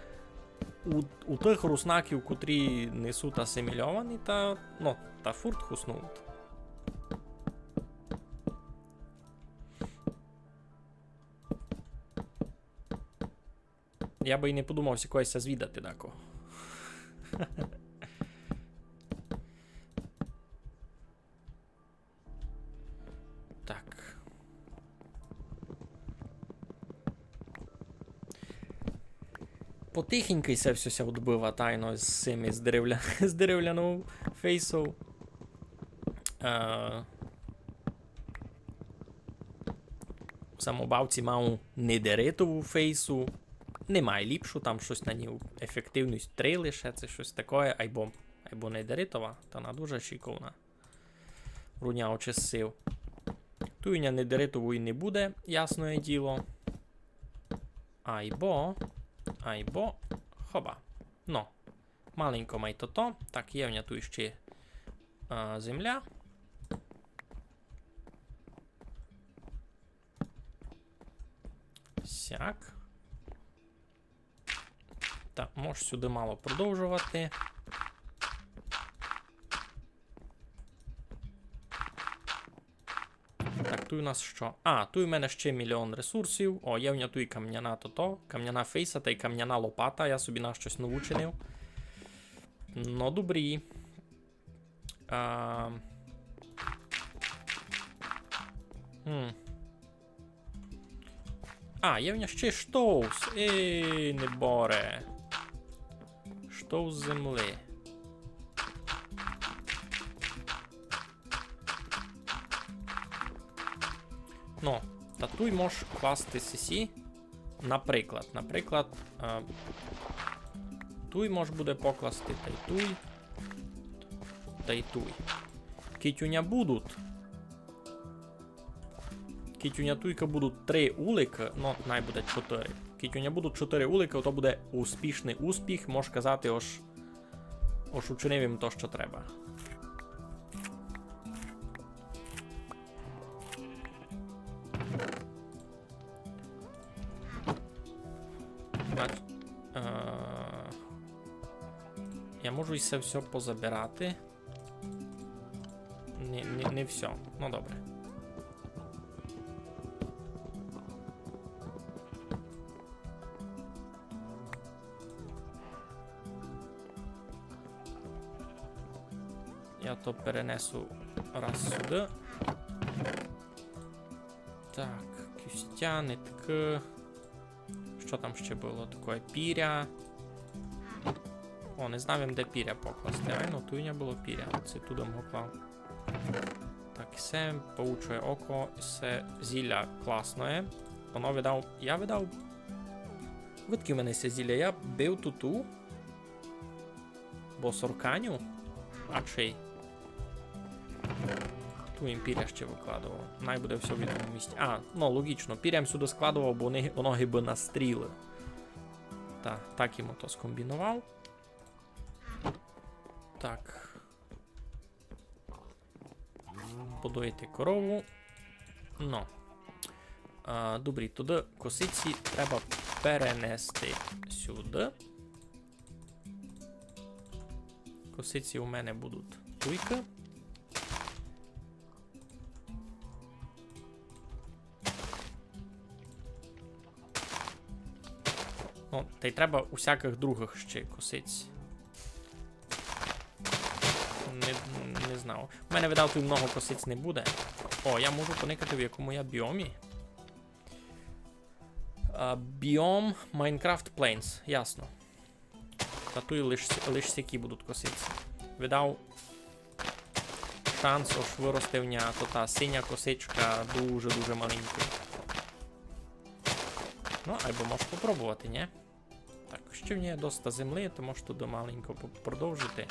у, у тых руснаків, котрі не сут асимільовані, та, ну, та фурт хуснувут. Я бы й не подумав ся когось звідати дакого. Так. Потихеньки се всьо ся одбыва тайно з сими, з деревля-, з деревлянов фейсов. Е, самобавці мав недеритову фейсу. Не май ліпшу, там штось на ній ефективность три лише, ци штось такоє, айбо, айбо недеритова, та она дуже шиковна. Руня очистив. Туй у ня недеритової не буде, ясноє діло. Айбо, айбо, хоба. Но, маленько май тото. Так, є в ня туй ще, а, земля. Сяк. Та, мож сюды мало продовжовати. Так, туй у нас што? А, туй у мене ще мільйон ресурсів. О, є в ня туй камняна тото, камняна фейса тай камняна лопата. Я собі на штось нову чинив. Но, добрі. А, гм. А, є в ня ще штовс. Ей, неборе. Штовс землі. Ну, та туй мож класти сисі. Наприклад, наприклад, е, туй мож буде покласти, тай туй, тай туй. Кідь у ня будуть. Кідь у ня туйка будуть три уликы, ну, най буде чотыри. Кідь у ня будуть чотыри уликы, то буде успішный успіх, мож казати, ож, ож учинив им то, што треба. Знач-, е, я можу і се всьо позабирати. Не, не, не всьо. Ну, добре. Я то перенесу раз сюды. Так, кістя, нитки. Што там ще было такоє? Піря. О, не знав им, де піря покласти. Ай, ну, туй у ня было піря. Се туды м го клав. Так, се паучоє око, се зіля класноє. Воно видав, я видав. Видкы в мене се зіля, я бив туту. Бо сорканю? А чей? Ту им піря ще выкладовав. Най буде всьо в єдному місці. А, ну, логічно, піря им сюды складовав, бо вони, воно гибы на стрілы. Та, так им ото скомбіновав. Так. Подоїти корову. Ну. А, добрі, туды косиці треба перенести сюды. Косиці у мене будуть туйкы. Ну, тай треба усякых другых ще косиць. Не, не знав. У мене, видав, туй много косиць не буде. О, я можу поникати, в якому я біомі. А, біом Minecraft Plains, ясно. Та туй лиш, лиш сякі будуть косиці. Видав, шанс, ож выросте в ня то та синя косичка дуже-дуже маленькый. Ну, айбо можеш попробовати, нї? Так, ще в ня є доста землі, то можеш туды маленько по-, продовжити.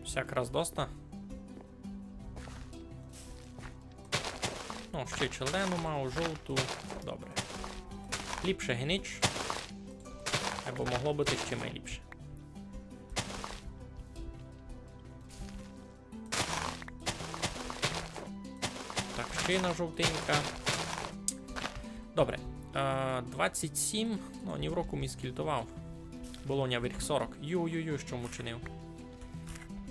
Всяк раз доста. Ну, ще й челену мав, жовту. Добре. Ліпше ги нич. Айбо могло быти ще май ліпше. Так, ще одна жовтенька. Добре. А, двадцять сім. Ну, нівроку мі скільтовав. Было ня верх сорок. Ю-ю-ю, што м учинив.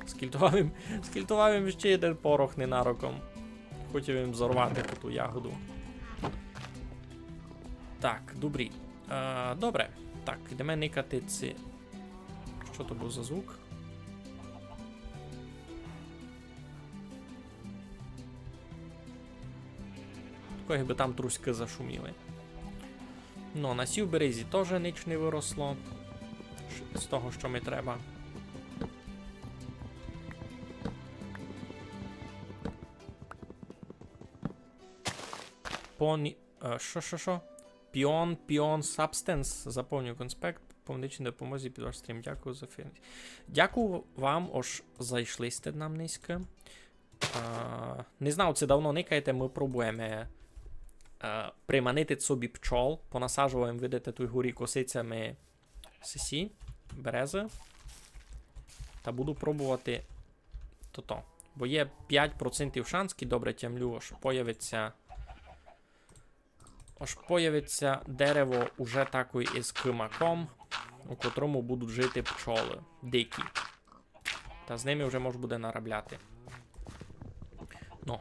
Скільтовав им, скільтовав им ще один порох ненароком. Хотів им взорвати ту ягоду. Так, добрі. А, добре. Так, ідеме никати ці. Што то быв за звук? Такой, якбы там труськы зашуміли. Ну, на сій березі тоже нич не выросло. Ш-, з того, што ми треба. Поні-, е, што, што, што? Pion, Pion Substance, заповнюю конспект, по медичній допомозі під ваш стрім. Дякую за фін-, дякую вам, ож зайшли сьте нам нынька. А, не знав, ци давно никаєте, мы пробуєме, а, приманити собі пчол, понасаджовуєме, видите, туй горі косицями сесі, березы. Та буду пробовати тото. Бо є пять процентів шанс, кідь добре тямлю, ож появиться Ож появиться дерево уже такой із кымаком, у котрому будуть жити пчолы дикі. Та з ними вже мож буде наробляти. Ну.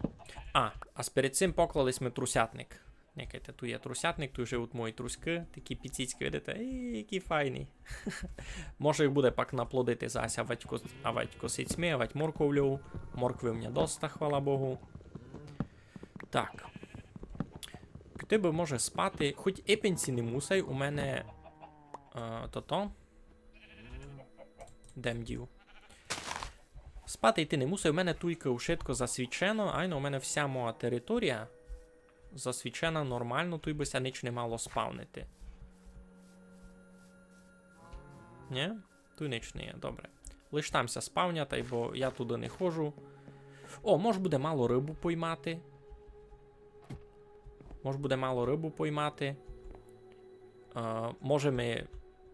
А, а перед цим поклали сьме трусятник. Никайте, туй є трусятник, туй живуть мої труськы, такі піціцькі, видите? І які файні. Може їх буде пак наплодити зась, авадь кос-, авадь косицьми, авадь морковлю. Моркви в мене доста, хвала Богу. Так. Піти бы може спати. Хоть ипенці не мусай, у мене, е, тото. Де м дів? Спати йти не мусай, у мене туйка ушытко засвічено, айно, у мене вся моя територія засвічена нормално, туй бы ся нич не мало спавнити. Нї? Туй нич не є, добре. Лиш там ся спавнять, айбо я туды не ходжу. О, мож буде мало рыбу поймати. Мож буде мало рыбу поймати. Е, може ми,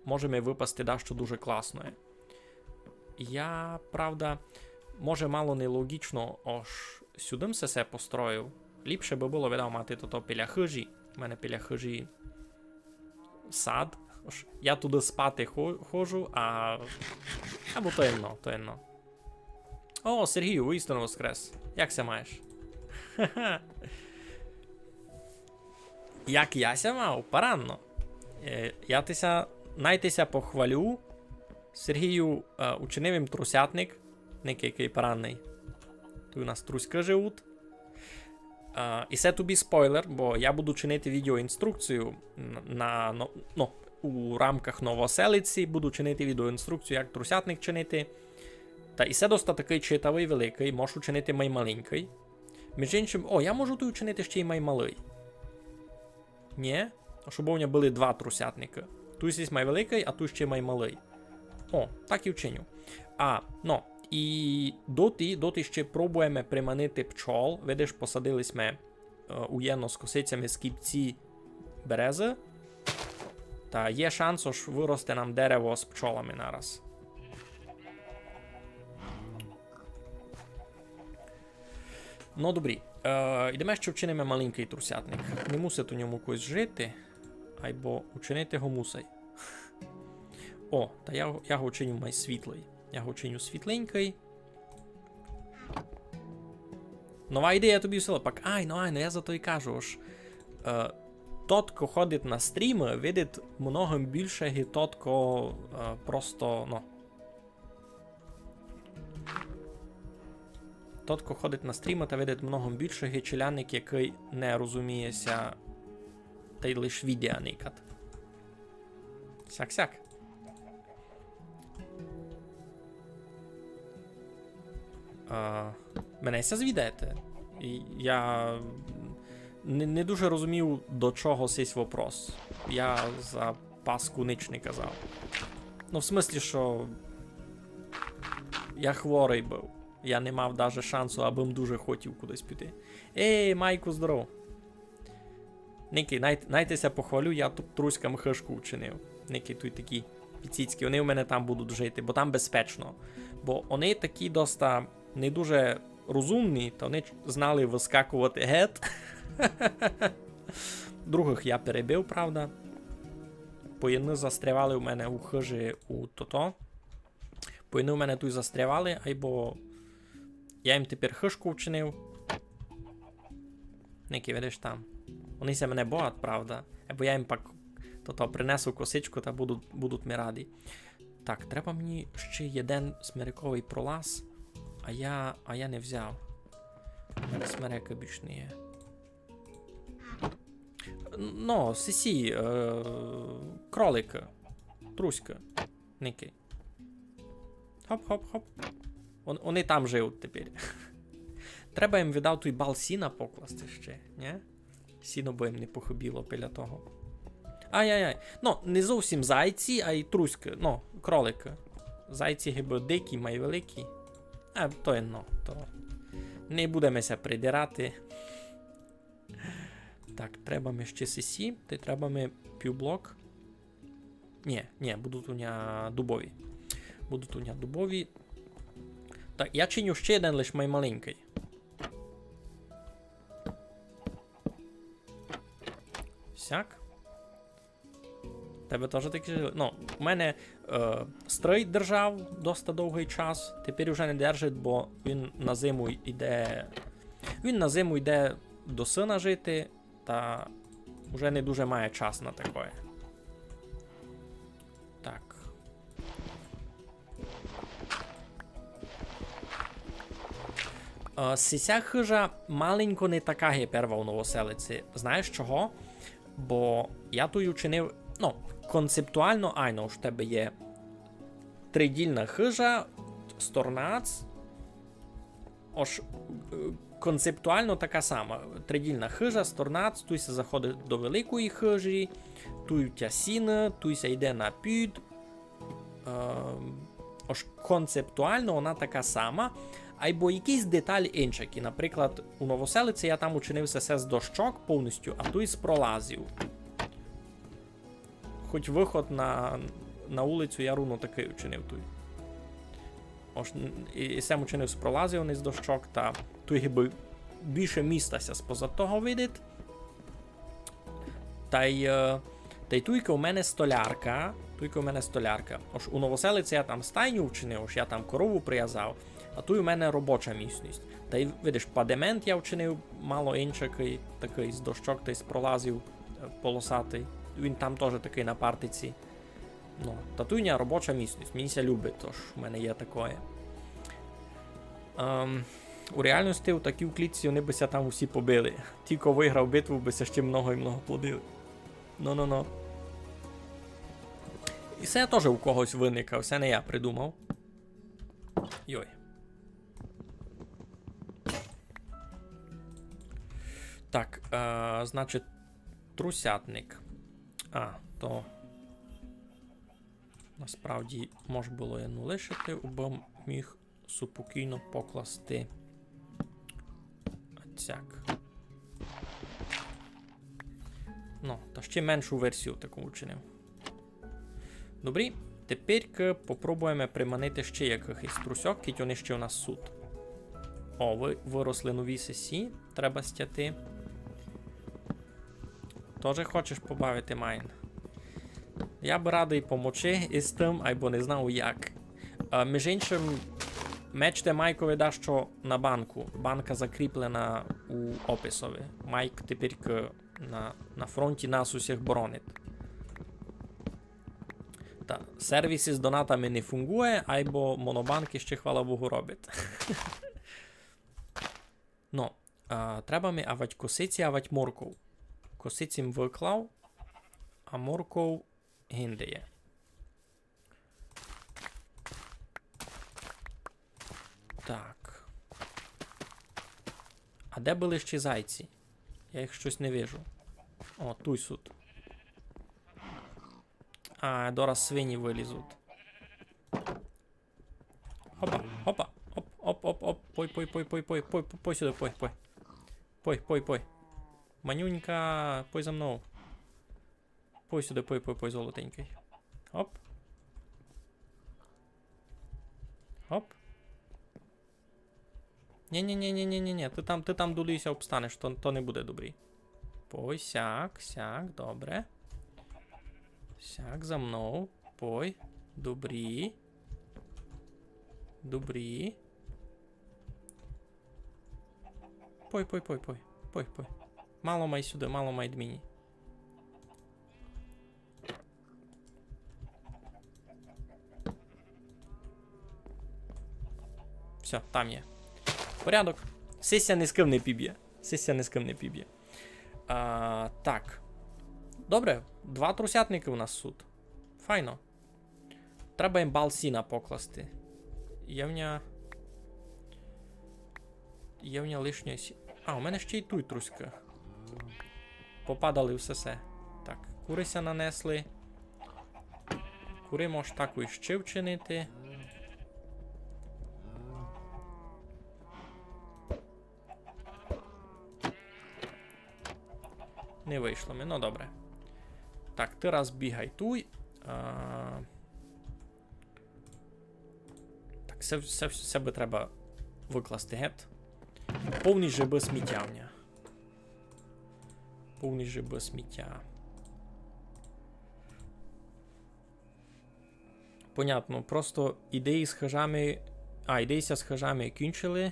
може ми выпасти дашто дуже класноє. Я, правда, може, мало нелогічно, ож сюды м се, се построїв. Ліпше бы было, видав, мати тото біля хыжі. У мене біля хыжі сад. Ож я туды спати хо-, ходжу, а, або то єдно, то єдно. О, Сергію, воістину воскрес. Як ся маєш? Ха-ха. Як я ся мав? Парадно. Е, я ти ся, най ти ся похвалю. Сергію, е, учинив им трусятник. Никай, якый парадный. Туй у нас труськы живуть. А, і се тобі спойлер, бо я буду чинити відеоінструкцію на, на, но-, ну, у рамках Новоселиці буду чинити відеоінструкцію, як трусятник чинити. Та і се доста такый читавый, великый, можу чинити май маленькый. Між іншим, о, я можу туй учинити ще й май малый. Нї? А щоб у мене были два трусятника. Туй сись май великый, а туй ще май малый. О, так і вчиню. А, ну, і доти, доти ще пробуєме приманити пчол. Видиш, посадили сьме, е, уєдно з косицями скіпці березы. Та є шанс, ож выросте нам дерево з пчолами нараз. Ну, добрі. Е, йдеме ще вчиниме маленькый трусятник. Не мусить у ньому когось жити, айбо учинити го мусай. О, та я, я го вчиню май світлый. Я го вчиню світленькый. Нова ідея тобі всила. Пак, ай, ну ай, ну я за то й кажу, ож, е, тот, ко ходить на стрімы, видить много більше, ги тот, ко, е, просто, ну. Тот, ко ходить на стрімы, та видить много більше, ги челядник, якый не розуміє ся, та й лиш відеа никать. Сяк-сяк. А, мене ся звідаєте? І я не, не дуже розумів, до чого сись вопрос. Я за Пасху нич не казав. Ну, в смыслі, што я хворый быв. Я не мав даже шансу, абы м дуже хотів кудись піти. Ей, Майку, здоров. Никай, най, най ти ся похвалю, я тут труськам хыжку вчинив. Никай, туй такі піціцькі, они у мене там будуть жити, бо там безпечно. Бо они такі доста не дуже розумні, та они ч-, знали выскакувати гет. Другых я перебив, правда. Бо они застрявали у мене у хыжі у тото. Бо они у мене туй застрявали, айбо я їм тепер хыжку вчинив. Никай, видиш там. Они ся мене боять, правда. Айбо я їм пак тото принесу косичку та будуть, будуть ми раді. Так, треба мені ще єден смерековый пролаз, а я, а я не взяв. У мене смерека більш не є. Ну, сисі, е, кроликы. Труськы. Никай. Хоп, хоп, хоп. Он, они там живуть тепер. Треба їм, видав, туй бал сіна покласти ще, нї? Сіно бы їм не похыбіло біля того. Ай-яй-яй. Ну, не зовсім зайці, ай труськы. Ну, кроликы. Зайці гибы дикі, май великі. А, то єдно, то. Не будеме ся придирати. Так, треба ми ще сисі, та й треба ми півблок. Нї, нї, будуть у ня дубові. Будуть у ня дубові. Так, я чиню ще єден, лиш май маленькый. Сяк. Тебе тоже такі жили? Ну, у мене, е, стрий держав доста довгый час. Тепер уже не держить, бо він на зиму йде. Він на зиму йде до сына жити. Та уже не дуже має час на такоє. Так. Е, сися хыжа маленько не така, як перва у Новоселиці. Знаєш чого? Бо я туй учинив, ну, концептуално, айно, ож в тебе є тридільна хыжа, сторнац, Ож, е, концептуално така сама. Тридільна хыжа, сторнац, туй ся заходить до великої хыжі, туй у тя сіно, туй ся йде на під. Е, ож концептуално она така сама, айбо якісь деталі иншакі. Наприклад, у Новоселиці я там учинив се з дощок повністю, а туй з пролазів. Хоть выход на, на улицю я рувно такый учинив туй. Ож, н-, і, і сем учинив з пролазів, а не з дощок, та туй гибы більше міста ся спозад того видить. Та й, е, та й туйка у мене столярка, туйка у мене столярка. Ож у Новоселиці я там стайню вчинив, ож я там корову привязав, а туй у мене робоча місность. Та й, видиш, падемент я вчинив мало иншакый, такый з дощок та й з пролазів, е, полосатый. Він там тоже такый на партиці. Ну, та туй у ня робоча місность, мені ся любить, тож у мене є такоє. Ем, у реалности у такій клітці они бы ся там усі побили. Ті, ко выграв битву, бы ся ще много і много плодили. Ну-ну-ну. І се тоже у когось выникав, се не я придумав. Йой. Так, е, значить, трусятник. А, то насправді мож было й не лишити, убы міг супокійно покласти. Оцяк. Ну, та ще меншу версію таку учинив. Добрі, тепер попробуєме приманити ще якыхось трусьок, кідь они ще у нас суть. О, вы-, выросли нові сесі. треба стяти. Тоже хочеш побавити майн? Я бы радый помочи из тым, айбо не знав як. А, між іншым, мечте Майкови дашто на банку. Банка закріплена у описови. Майк тепер на, на фронті нас усіх боронить. Та, сервіс из донатами не фунґує, айбо монобанк іщи, хвала Богу, робить. Но, а, треба ми авать косиці, авать морков. Косиці м выклав, а морков гинде є. Так. А де были ще зайці? Я їх штось не вижу. О, туй сут. А, дораз свині вылізут. Хопа, хопа. Оп, оп, оп, оп. Пой, пой, пой, пой, пой, пой, пой, пой сюды, пой, пой. Пой, пой, пой. Манюнька, пой за мнов. Пой сюды, пой, пой, пой, золотенькый. Оп. Оп. Ні, ні, ні, ні, ні, ні, ні. Ты там, ты там долі ся обстанеш, то, то не буде добрі. Пой, сяк, сяк, добре. Сяк, за мнов. Пой. Добрі. Добрі. Пой, пой, пой, пой. Пой, пой. Мало май сюды, мало май д мені. Всьо, там є. Порядок. Сись ся ні з кым не пібє. Сись ся ні з кым не пібє. А, так. Добре, два трусятникы у нас сут. Файно. Треба їм бал сіна покласти. Є в ня... Є в ня лишнє сі-, а, у мене ще й туй труська. Попадали всьо се. Так, куры ся нанесли. Куры мож тако іщи вчинити. Не вышло ми, ну добре. Так, ты раз бігай туй. А, так, се, се, се бы треба выкласти гет. Повні жебы сміття в ня. Повні жебы сміття. Понятно, просто ідеї з хыжами, а, ідеї ся з хыжами кінчили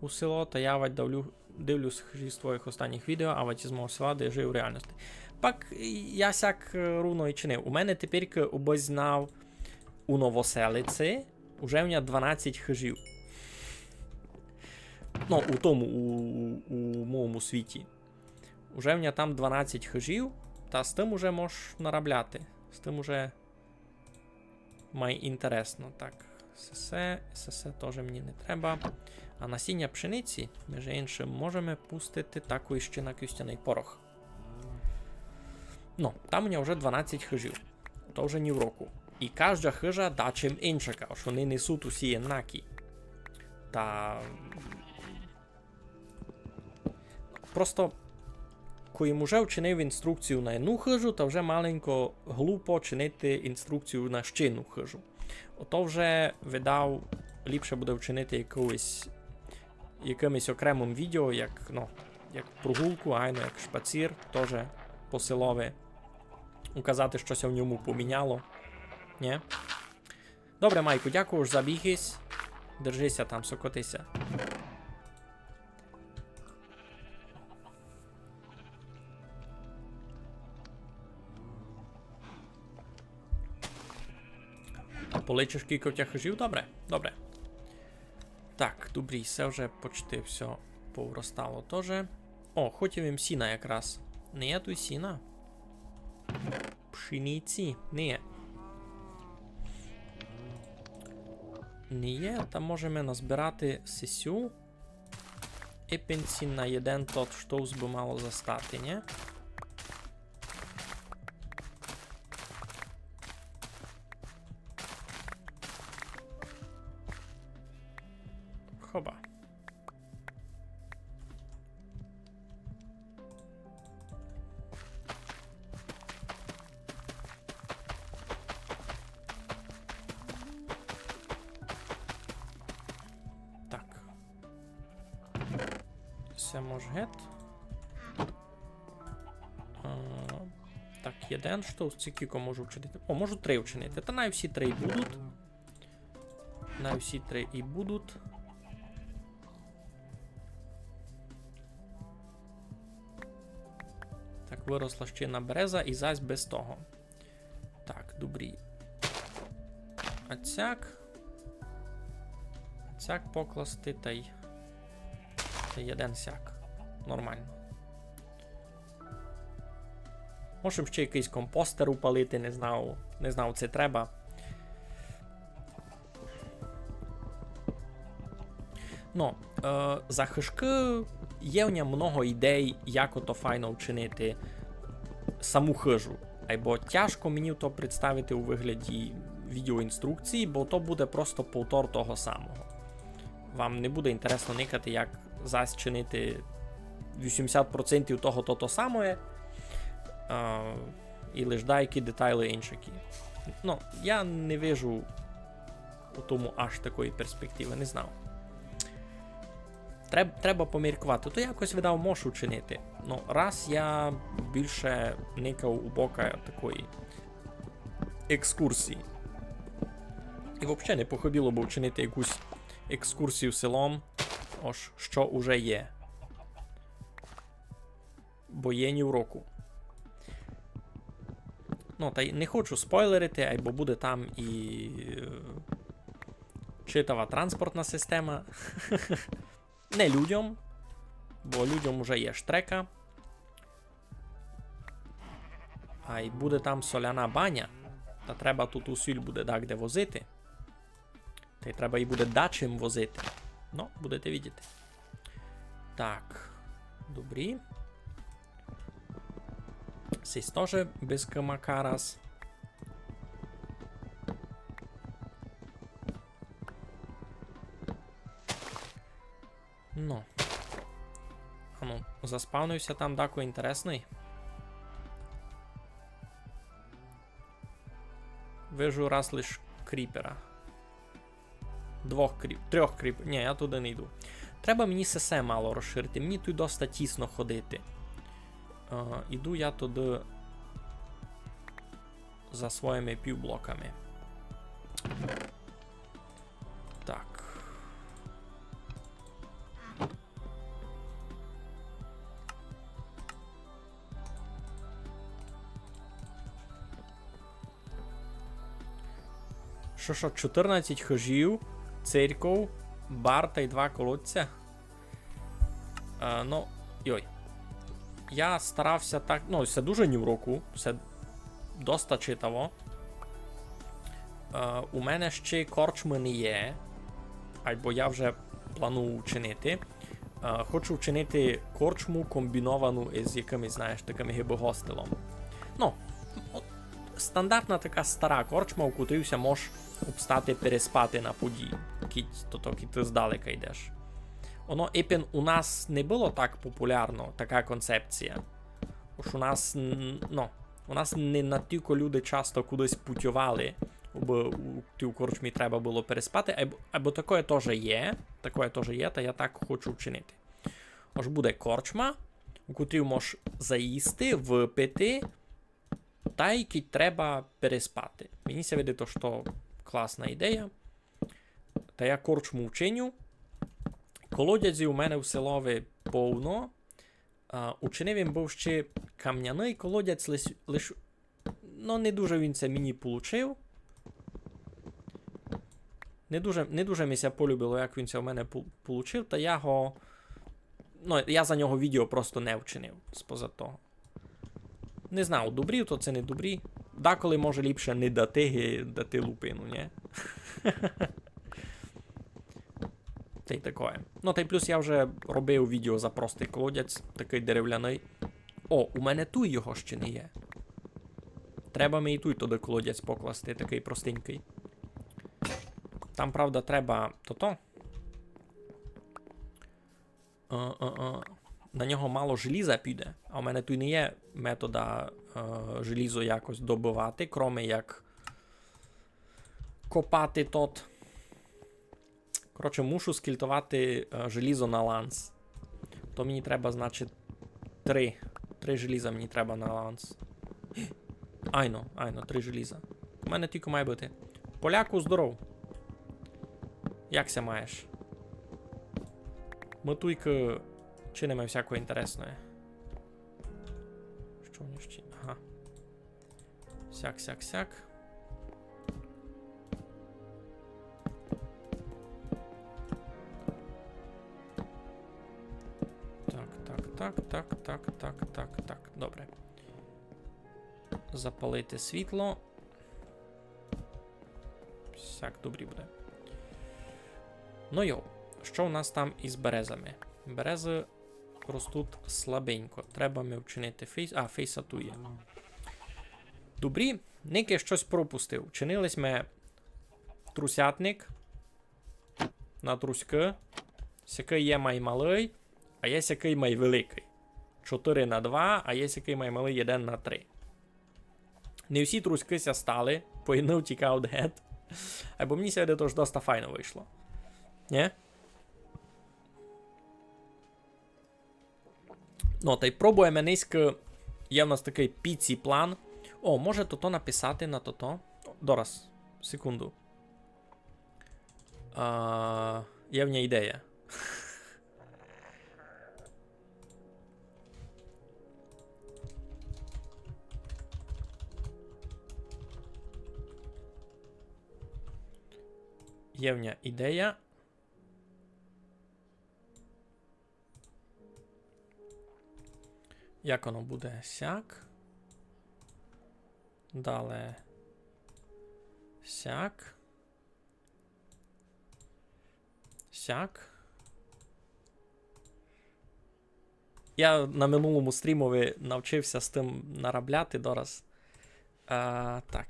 у село, та я вать давлю, дивлюсь хыжі з твоїх останніх відео, а вать із мого села, де я жию в реальности. Пак я сяк, е, рувно і чинив. У мене тепер обознав у Новоселиці, уже в мене дванадцять хыжів. Ну, у тому, у, у, у моєму світі. Уже в мене там дванадцять хыжів, та з тым уже мож наробляти. З тым уже май інтересно. Так, сесе, сесе тоже мені не треба. А насіння пшениці, між іншым, можеме пустити тако іщи на кістяный порох. Ну, там у мене вже дванадцять хыжів. То вже ні в року. І кажда хыжа дачим иншака, ож они не сут усі єднакі. Та просто, коли им уже вчинив інструкцію на єдну хыжу, та вже маленько глупо чинити інструкцію на ще єдну хыжу. Ото вже, видав, ліпше буде вчинити якоюсь, якымось окремым відео, як, ну, як прогулку, айно, як шпацір, тоже по селови. Указати, што ся в ньому поміняло. Нє? Добре, Майку, дякую, ож забіг ись. Держи ся там, сокоти ся. Полічиш, кілько в тя хыжів? Добре, добре. Так, добрі, се вже почти всьо повыростало тоже. О, хотів им сіна якраз. Не є туй сіна? Пшениці? Не є. Не є, та можеме назбирати сесю. Епенсі на єден тот штовс бы мало застати, нє? Хоба. Так. Се мож гет. А, так, єден штовс, ци кілько можу вчинити? О, можу три вчинити. Та най всі три й будуть. Най всі три і будуть. Так, выросла ще єдна береза і зась без того. Так, добрі. А цяк. А цяк покласти тай, тай єден сяк. Нормално. Можем ще якыйсь компостер упалити, не знав, не знав, ци треба. Но, е, за хыжкы є в ня много ідей, як ото файно вчинити саму хыжу. Айбо тяжко мені то представити у выгляді відеоінструкції, бо то буде просто повтор того самого. Вам не буде інтересно никати, як зась чинити вісімдесят процентів того то, то самоє, а, і лиш даякі детайлі иншакі. Ну, я не вижу у тому аж такої перспективы, не знав. Треб-, треба поміркувати. То якось, видав, можу чинити. Ну, раз я більше никав у бока такої екскурсії. І вообще не похыбіло бы вчинити якусь екскурсію селом, ож што уже є. Бо є ні в року. Ну, та й не хочу спойлерити, айбо буде там і, е, читава транспортна система. Не людьом, бо людьом уже є штрека. А й буде там соляна баня. Та треба ту сіль буде дагде возити. Та й треба й буде дачим возити. Ну, будете видіти. Так. Добрі. Сись тоже без кымака раз. Ну. Ану, заспавнив ся там дако інтересный. Вижу раз лиш кріпера. Двох кріп-, трьох кріп-, ні, я туды не йду. Треба мені сесе мало розширити. Мені туй доста тісно ходити. Е, іду я туды за своїми півблоками. Так. Што, што, чотирнадцять хыжів, церков, бар тай два колодця? Е, ну, йой. Я старав ся так, ну, се дуже ні в року, се доста читаво. Е, у мене ще корчмы не є, айбо я вже планую вчинити. Е, хочу вчинити корчму комбіновану із якымись, знаєш, такыми гибы гостелом. Ну, от, стандартна така стара корчма, у котрій ся мож обстати переспати на події, кідь то, то, кідь ты здалека йдеш. Оно ипен у нас не было так популярно, така концепція. Ож у нас, н-, ну, у нас не натілько люди часто кудись путьовали, бо у тій корчмі треба было переспати, айбо, айбо такоє тоже є, такоє тоже є, та я так хочу вчинити. Ож буде корчма, у котрій мож заїсти, выпити, тай кідь треба переспати. Мені ся видить, што класна ідея. Та я корчму вчиню. Колодязі у мене в селови повно. А, учинив им быв ще камняный колодязь, лиш, лиш, ну, не дуже він ся мені получив. Не дуже, не дуже ми ся полюбило, як він ся в мене пол-, получив, та я го, ну, я за нього відео просто не вчинив, споза того. Не знаю, добрі то ци не добрі. Даколи може ліпше не дати, ги дати лупину, нє? Та й такоє. Ну, та й плюс я вже робив відео за простый колодязь, такый деревляный. О, у мене туй його ще не є. Треба ми і туй туды колодязь покласти, такый простенькый. Там, правда, треба тото. Е, е, е, на нього мало желіза піде, а у мене туй не є метода, е, желізо якось добывати, кроме як копати тот. Коротше, мушу скільтовати, е, желізо на ланс. То мені треба, значить, три. Три желіза мені треба на ланс. Айно, айно, три желіза. У мене тілько має быти. Поляку, здоров. Як ся маєш? Мы туйкы чиниме всякоє інтересноє. Што у нього ще? Ага. Сяк, сяк, сяк. Так, так, так, так, так, так, так, так. Добре. Запалити світло. Сяк добрі буде. Ну йо, што у нас там із березами? Березы ростуть слабенько. Треба ми вчинити фейс. А, фейса туй є. Добрі, никай штось пропустив. Чинили сьме трусятник на труськы. Сякый є май малый, а є сякый май великый. Чотыри на два, а є сякый май малый, єден на три. Не всі труськы ся стали, поєдны втікав гет. Айбо мені ся видить, ож доста файно вышло. Нє? Ну, тай пробуєме нынька. Є в нас такый піці план. О, може тото написати на тото? Дораз, секунду. А, є в мене ідея. Є в мене ідея. Як воно буде? Сяк. Дале. Сяк. Сяк. Я на минулому стрімови навчив ся з тым наробляти дораз. А, так.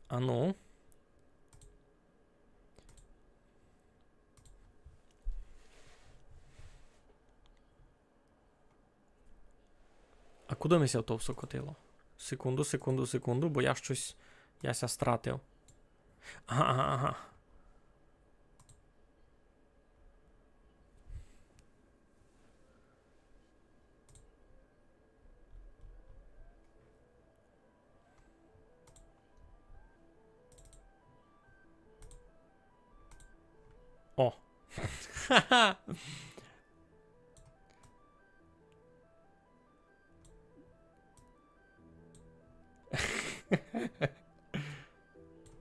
Ану. А куды ми ся то всьо котило? Секунду, секунду, секунду, бо я штось, я ся стратив. Ага, ага, ага. О.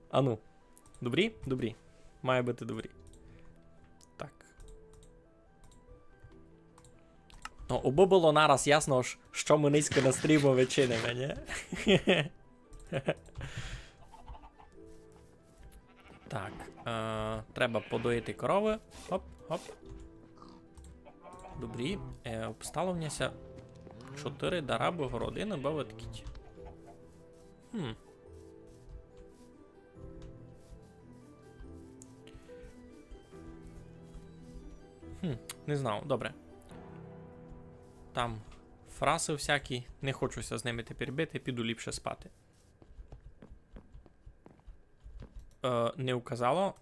Ану. Добрі? Добрі. Має быти добрі. Так. Ну, убы было нараз ясно, ш-, што мы нынька на стрімови чиниме, нє? Так, е, треба подоїти коровы. Хоп, хоп. Добрі. Е, обстало в мене ся чотыри дарабы городины, бавить кіть. Хм. Хм, не знав, добре. Там фрасы всякі, не хочу ся з ними тепер бити, піду ліпше спати. Е, не указало.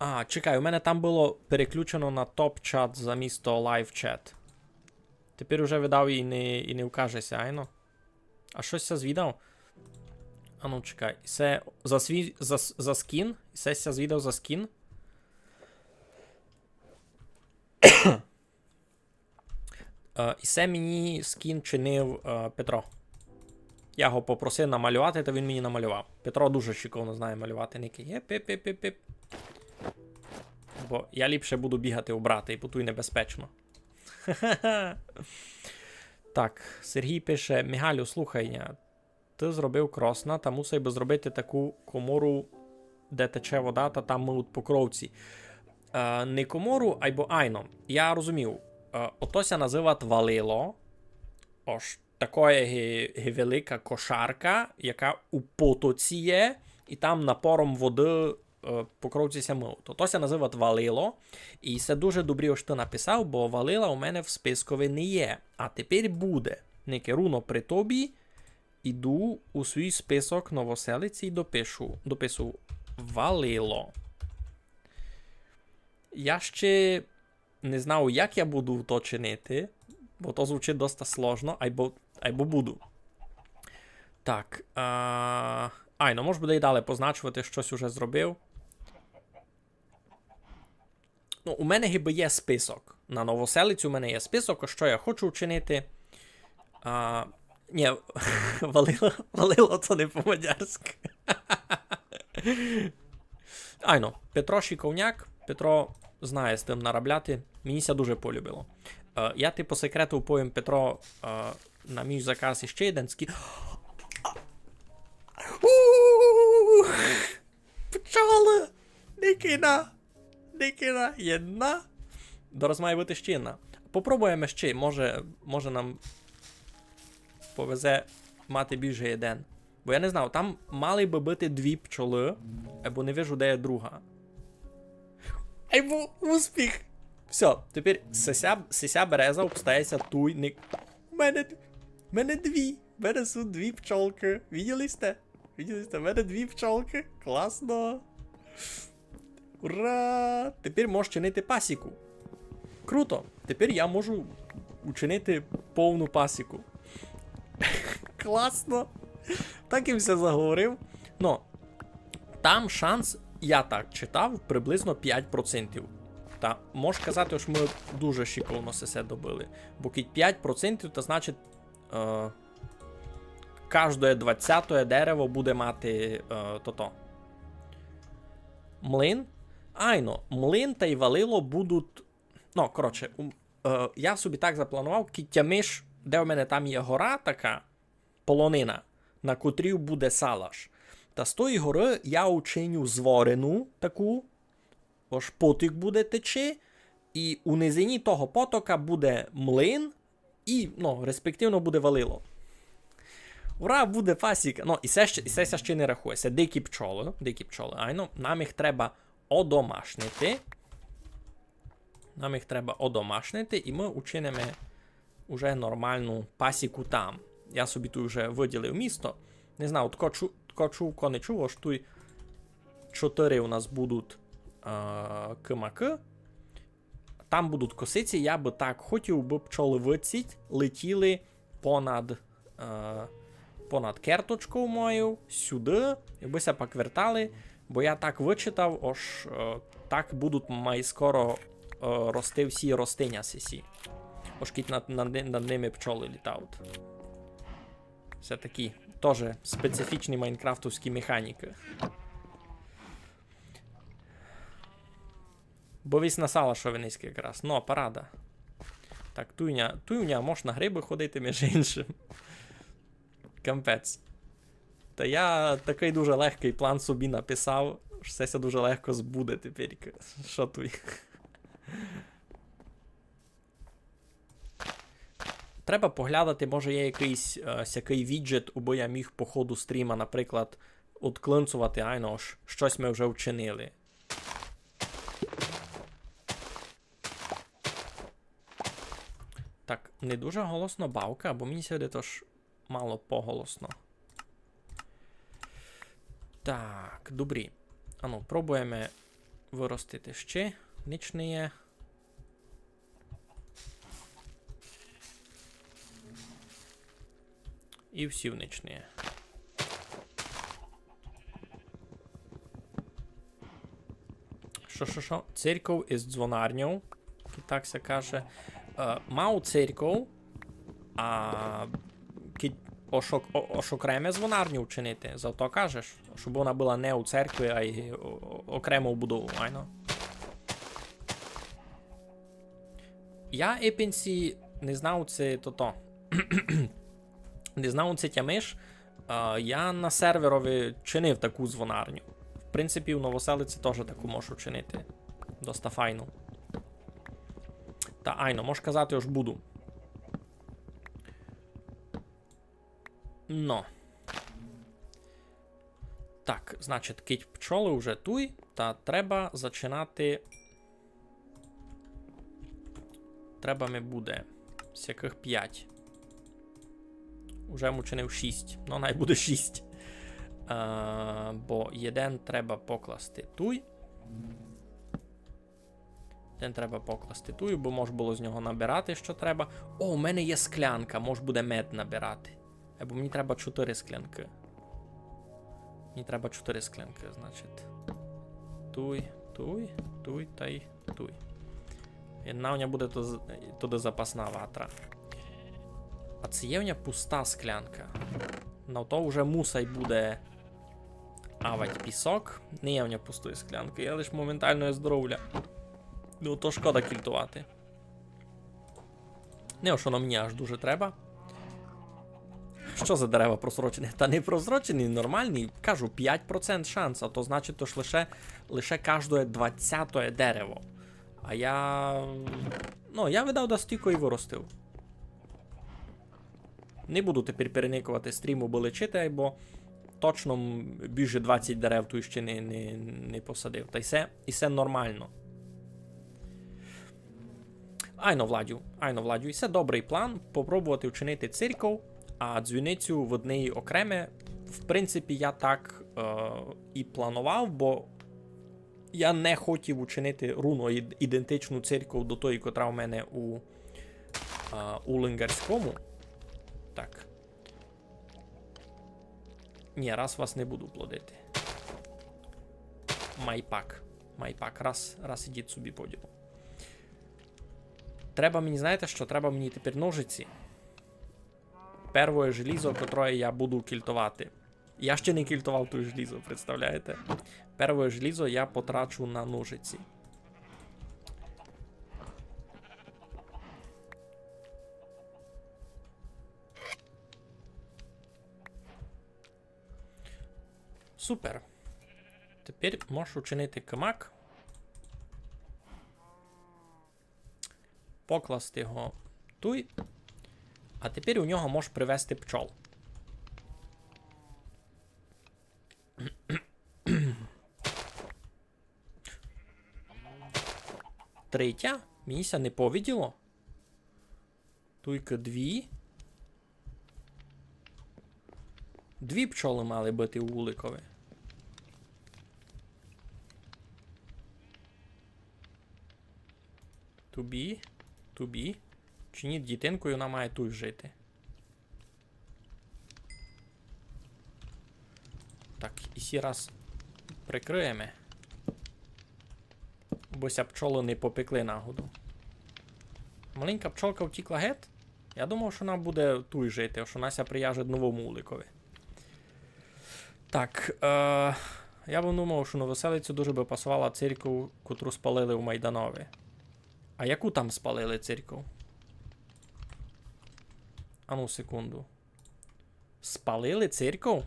А, чекай, у мене там было переключено на топ-чат замісто лайв-чат. Тепер уже, видав, і не, і не вкаже ся, айно. А штось ся звідав? Ану, чекай. Се за свій, за с-, за скін? Се ся звідав за скін? Е, і се мені скін чинив, е, Петро. Я го попросив намалювати, та він мені намалював. Петро дуже шиковно знає малювати ники. Єп, єп, єп, єп, єп. Бо я ліпше буду бігати у брата, і бо туй небезпечно. Так, Сергій пише: «Мігалю, слухай ня, ты зробив кросна, та мусай бы зробити таку комору, де тече вода, та там мыють покровці». Е, не комору, айбо айно. Я розумів. Е, ото ся называть валило. Ож такоє ги, ги велика кошарка, яка у потоці є, і там напором воды, е, покровці ся мыють. Ото ся называть валило. І се дуже добрі, ож ты написав, бо валила у мене в спискови не є. А тепер буде. Ники, руно при тобі. Іду у свій список Новоселиці і допишу, дописую Валило. Я ще не знав, як я буду то чинити, бо то звучить доста сложно, айбо, айбо буду. Так, а, айно, мож буде і далі позначувати, штось уже зробив. Ну, у мене гибы є список. На Новоселицю у мене є список, што я хочу вчинити. А, ні, Валило, Валило то не по-мадярськы. Айно, Петро шиковняк, Петро знає з тым наробляти. Мені ся дуже полюбило. Е, я ти по секрету повім, Петро, е, на мій заказ іще єден скі-, у, пчолы! Никина! Никина! Єдна! Дораз має быти ще єдна. Попробуєме ще, може, може нам повезе мати більше єден. Бо я не знав, там мали бы быти дві пчолы, айбо не вижу, де є друга. Айбо успіх! Всьо, тепер сися, сися береза обстається туй. Не... У мене, д-, у мене дві. У мене суть дві пчолкы. Виділи сьте? Виділи сьте? У мене дві пчолкы. Класно. Ура! Тепер можеш чинити пасіку. Круто. Тепер я можу учинити повну пасіку. Класно. Так і всьо заговорив. Но, там шанс, я так читав, приблизно пять процентів. Та мож казати, што мы дуже шиковно сесе добыли. Бо кідь пять процентів, то значить, е, каждоє двадцятоє дерево буде мати, е, тото. Млин. Айно, млин тай валило будуть. Ну, коротше, у-, е, я собі так запланував, кідь тямиш, де в мене там є гора така, полонина, на котрій буде салаш. Та з тої горы я учиню зворину таку, ож потік буде течи, і у низині того потока буде млин, і, ну, респективно буде валило. Ура, буде пасіка. Ну, і се ще, і се ся ще не рахує. Се дикі пчолы, дикі пчолы, айно. Нам їх треба одомашнити. Нам їх треба одомашнити, і мы учиниме уже нормалну пасіку там. Я собі туй уже выділив місто. Не знаю, тко чу-, тко чув, тко не чув, ож туй чотыри у нас будуть, е, кымакы. Там будуть косиці, я бы так хотів, бы пчолы выдціть летіли понад, е, понад керточков мою, сюды, і бы ся пак вертали, бо я так вычитав, ож, е, так будуть май скоро, е, рости всі ростиня сесі. Ож кідь над, над, над ними пчолы літають. Всьо-таки тоже специфічні майнкрафтовські механікы. Бо весь на салашови низькый якраз. Но, парада. Так, туй у ня, туй у ня мож на грибы ходити, між іншим. Капець. Та я такый дуже легкый план собі написав, што се ся дуже легко збуде тепер. Што туй? Треба поглядати, може є якыйсь, е, сякый віджет, абы я міг по ходу стріма, наприклад, отклинцовати, айно, ож штось мы вже вчинили. Так, не дуже голосно бавка, бо мені ся видить, ож мало поголосно. Так, добрі. Ану, пробуєме выростити ще. Нич не є. І всі вничні. Што, што, што? Церков із дзвонарньов. І так ся каже. Е, мав церков, а кідь ошок-, о-, ошокреме дзвонарню вчинити, зато кажеш, щоб вона была не у церкви, а й о-, о-, окремо вбудову, айно. Я епенсі не знав, ци тото. Не знав, ци тямиш. А, я на серверови чинив таку дзвонарню. В принципі, у Новоселиці тоже таку можу чинити. Доста файну. Та айно, мож казати, ож буду. Но. Так, значить, кідь пчолы вже туй, та треба зачинати. Треба ми буде сякых пять. Уже м учинив шість. Ну, най буде шість. А, бо єден треба покласти туй. Єден треба покласти туй, бо мож было з нього набирати, што треба. О, у мене є склянка, мож буде мед набирати. Або мені треба чотири склянкы. Мені треба чотири склянкы, значить. Туй, туй, туй тай туй. Єдна у ня буде ту-, туды запасна ватра. А ци є у ня пуста склянка? Но то вже мусай буде авать пісок. Не є у ня пустої склянкы, є лиш моменталноє здоровля. Ну, то шкода кільтовати. Не, што оно мені аж дуже треба. Што за дерева просрочені? Та не просрочені, нормалні. Кажу, пять процент шанс, а то значить, то ж лише, лише каждоє двадцятоє дерево. А я, ну, я видав да стілько і выростив. Не буду тепер переникувати стрім, убы личити, бо точно м більше двадцять дерев туй ще не, не, не посадив. Та й се, і се нормално. Айно, Владю, айно, Владю, і се добрый план попробовати вчинити церков, а дзвіницю в однеї окреме. В принципі, я так, е, і планував, бо я не хотів учинити руно ід-, ідентичну церков до тої, котра у мене у, е, у Лингарському. Так. Ні, раз вас не буду плодити. Май пак. Май пак. Раз, раз ідіть собі по ділу. Треба мені, знаєте што? Треба мені тепер ножиці. Первоє желізо, котроє я буду кільтовати. Я ще не кільтовав туй желізо, представляєте? Первоє желізо я потрачу на ножиці. Супер. Тепер можеш учинити камак. Покласти його туй. А тепер у нього можеш привезти пчол. Третя? Мені ся не повиділо. Туйка дві. Дві пчолы мали быти у уликови. Тубі, тубі. Чиніть дітинку, і вона має туй жити. Так, і сі раз прикриєме. Бо ся пчолы не попекли нагоду. Маленька пчолка втікла гет. Я думав, што вона буде туй жити, што вона ся прияже новому уликови. Так, е, я бы думав, што на Веселицю дуже бы пасовала церков, котру спалили у Майданови. А яку там спалили церков? Ану, секунду. Спалили церков?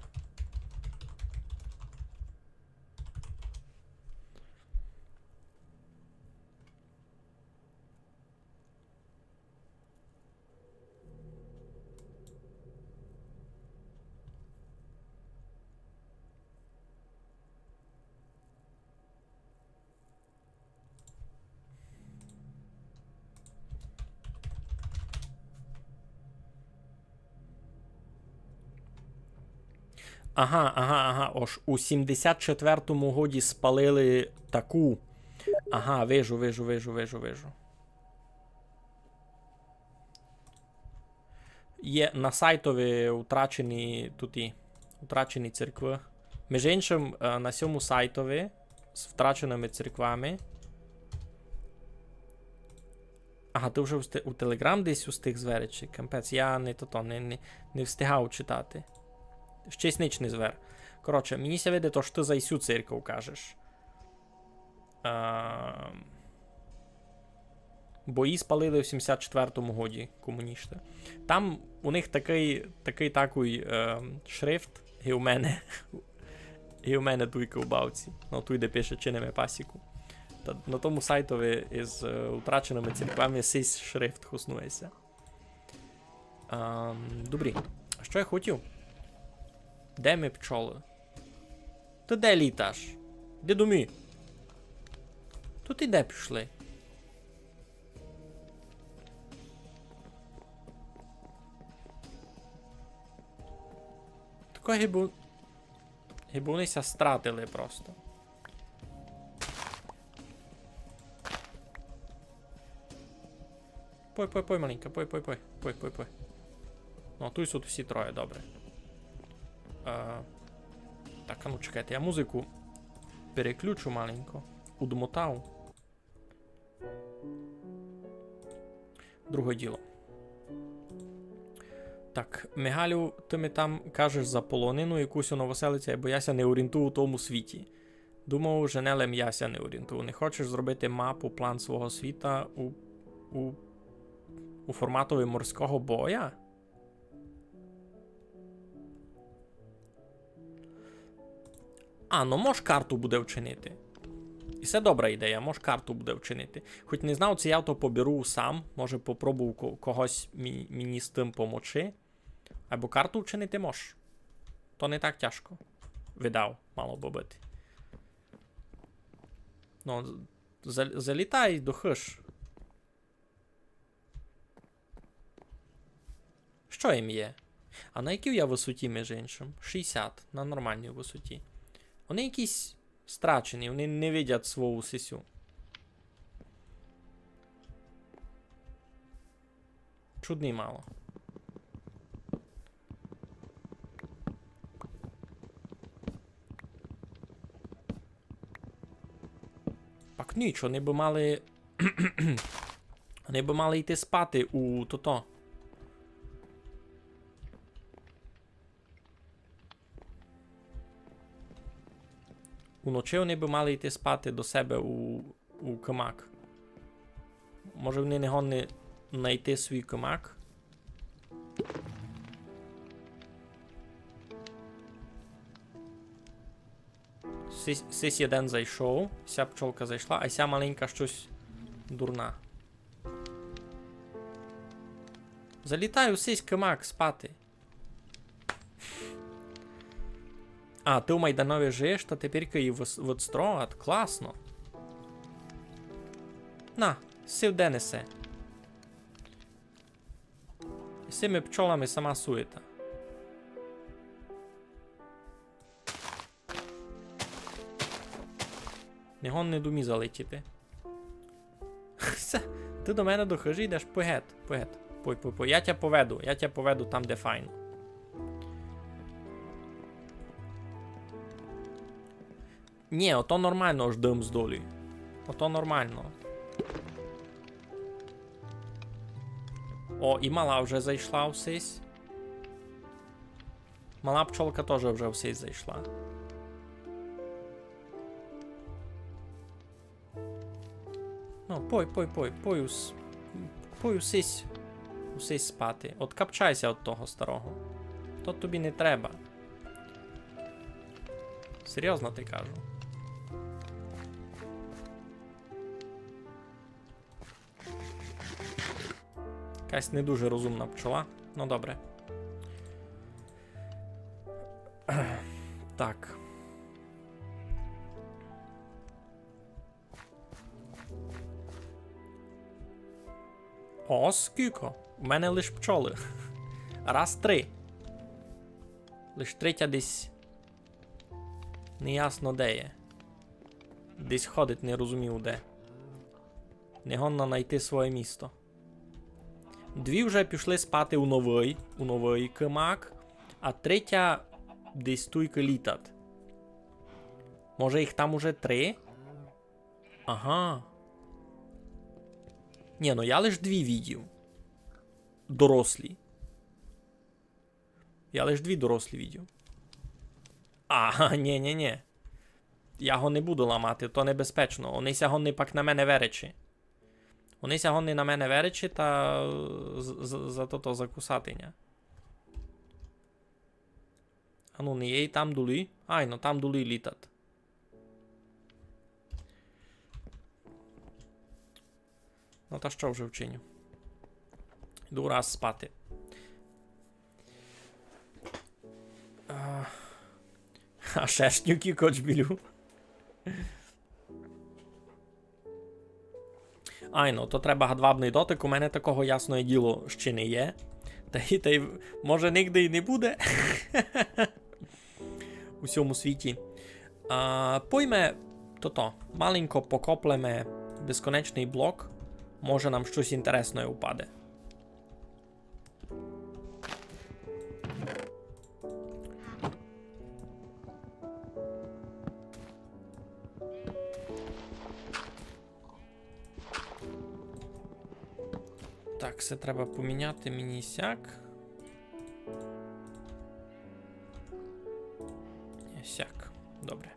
Ага, ага, ага, ож у сімдесят четвертому годі спалили таку. Ага, вижу, вижу, вижу, вижу, вижу. Є на сайтови утрачені туті, утрачені церкви. Межи иншым, е, на сьому сайтови з втраченыма церквами. Ага, ты вже у сте-, у Телеграм десь устиг зверечи. Капець, я не тото, не, не, не встигав читати. Щось нич не звер. Коротше, мені ся видить, ож ты за сю церков кажеш. Ем, бо її спалили в сімдесят четвертому годі комуністы. Там у них такый, такый такой, ем, шрифт, і у мене, і у мене туйка у бавці. Ну, туй, де пише «Чиниме пасіку». Та на тому сайтови із, е, утраченыма церквами сись шрифт хоснує ся. Ам, добрі. А што я хотів? Де ми пчолы? Ты де літаш? Іди до мі. Туй і де пішли? Ко гибы, гибы они ся стратили просто. Пой, пой, пой, маленька, пой, пой, пой, пой, пой, пой. Ну, туй суть всі троє, добре. Е, так, а ну чекайте, я музику переключу маленько. Удмотав. Друге діло. Так, Мигалю, ты ми там кажеш за полонину, якусь у Новоселиця, бо я ся не орієнтую у тому світі. Думав, же не лем я ся не орієнтую. Не хочеш зробити мапу, план свого світа у, у, у форматови морського боя? А, ну мож карту буде вчинити. І се добра ідея, мож карту буде вчинити. Хоть не знав, ци я то поберу сам, може попробую ко-, когось мі-, мені з тым помочи. Айбо карту вчинити мож. То не так тяжко. Видав, мало бы быти. Ну, за-, залітай до хыж. Што їм є? А на якій я высоті, межи іншым? Шістдесят, на нормалній высоті. Они якісь страчені, они не видять свою сисю. Чудні мало. Пак ніч, они бы мали Они бы мали йти спати у тото. Уночи они бы мали йти спати до себе у, у кымак. Може, они не годні найти свій кымак? Сись, сись єден зайшов, ся пчолка зайшла, а ся маленька штось дурна. Залітай у сись кымак спати. А, ты у Майданові жиєш, та тепер і в-, відстроат. Класно. На, сив де несе. З сими пчолами сама суєта. Не годні до мі залетіти. Всьо, ты до мене до хыжі йдеш? Пой гет, пой гет. Пой, пой, пой. Я тя поведу, я тя поведу там, де файно. Нї, ото нормално, ож дым здолі. Ото нормално. О, і мала вже зайшла у сись. Мала пчолка тоже вже у сись зайшла. Ну, пой, пой, пой, пой ус-, пой у сись, у сись спати. Откапчай ся од того старого. То тобі не треба. Серйозно ти кажу. Якась не дуже розумна пчола. Ну, добре. Так. О, скілько. У мене лиш пчолы. Раз три. Лиш третя десь неясно де є. Десь ходить, не розумію де. Не годна найти своє місто. Дві вже пішли спати у новый, у новый кымак, а третя десь туйкы літат. Може, їх там уже три? Ага. Нї, ну я лиш дві видів. Дорослі. Я лиш дві дорослі видів. Ага, нї, нї, нї. Я го не буду ламати, то небезпечно. Они ся годні пак на мене веречи. Они ся годні на мене веречи та з-, з-, за тото закусати ня. Ану, не є й там долі? Айно, там долі літат. Ну та што вже вчиню? Йду раз спати. А, а шершню кілько ож білю. Айно, то треба гадвабный дотик, у мене такого, ясноє діло, ще не є. Та й, та й, може, нигде й не буде. у сьому світі. А, пойме, тото, маленько покоплеме безконечный блок, може нам штось інтересноє упаде. Так, се треба поміняти мені сяк. Сяк. Добре.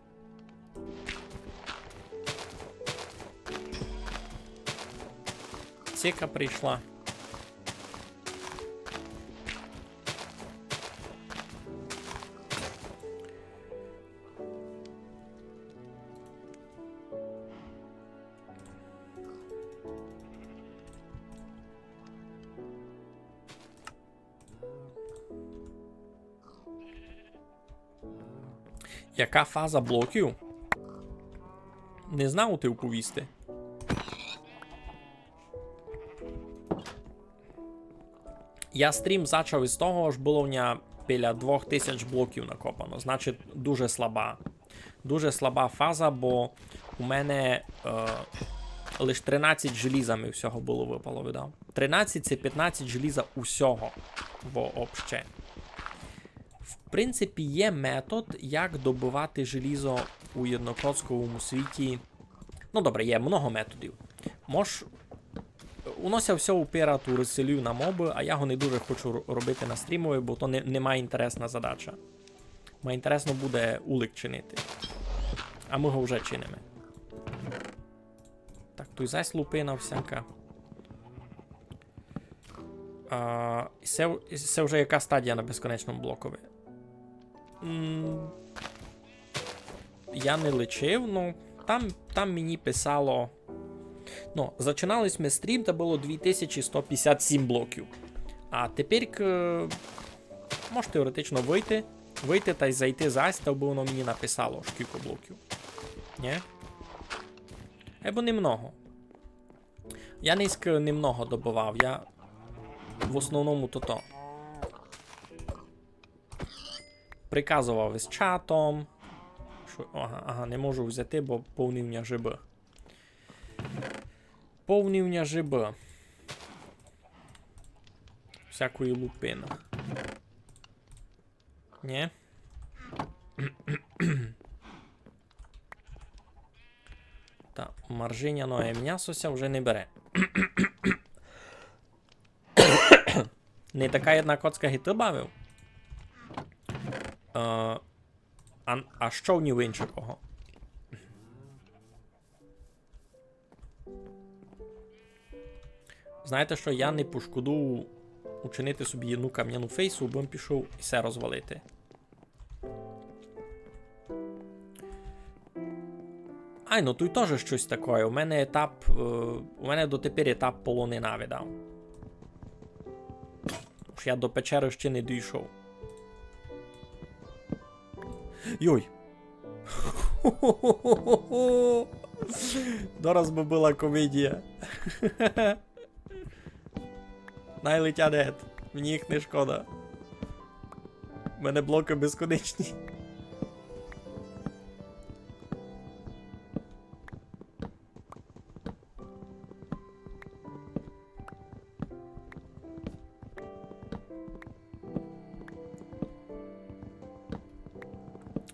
Цика прийшла. Яка фаза блоків? Не знав ти вповісти. Я стрім зачав із того, ож было в ня біля двох тисяч блоків накопано. Значить, дуже слаба. Дуже слаба фаза, бо у мене, е, лиш тринадцять желіза ми всього было выпало, видав. Тринадцять — се пятнадцять желіза усього вообще. В принципі, є метод, як добывати желізо у єднокоцковому світі. Ну, добре, є много методів. Мож, воно ся всьо упирать у реселів на мобы, а я го не дуже хочу ро-, робити на стрімови, бо то не, не май інтересна задача. Май інтересно буде улик чинити. А мы го вже чиниме. Так, туй зась лупина всяка. А, се, се вже яка стадія на безконечному блокови? М, я не лічив, ну, там, там мені писало. Ну, зачинали сьме стрім, та было дві тисячі сто пятдесят сім блоків. А тепер, е, мож теоретично выйти, выйти тай зайти зась, та бы воно мені написало, скілько блоків. Нє? Або немного. Я нынька немного добывав, я в основному тото. Приказовав із чатом. Шо, ага, ага, не можу взяти, бо повні в ня жебы. Повні в ня жебы. Всякої лупины. Нє? Та маржиняноє мнясо ся вже не бере. Не така єдна коцка ги ты бавив? Е, а, а што в ній іншакого? Знаєте што, я не пошкодую учинити собі єдну камняну фейсу, бо м пішов і се розвалити. Ай, ну туй тоже штось такоє. У мене етап, е, у мене дотепер етап полонина, видав. Ож я до печеры ще не дійшов. Йой. Дораз бы была комедія. Най летять гет. Мені їх не шкода. У мене блокы безконечні.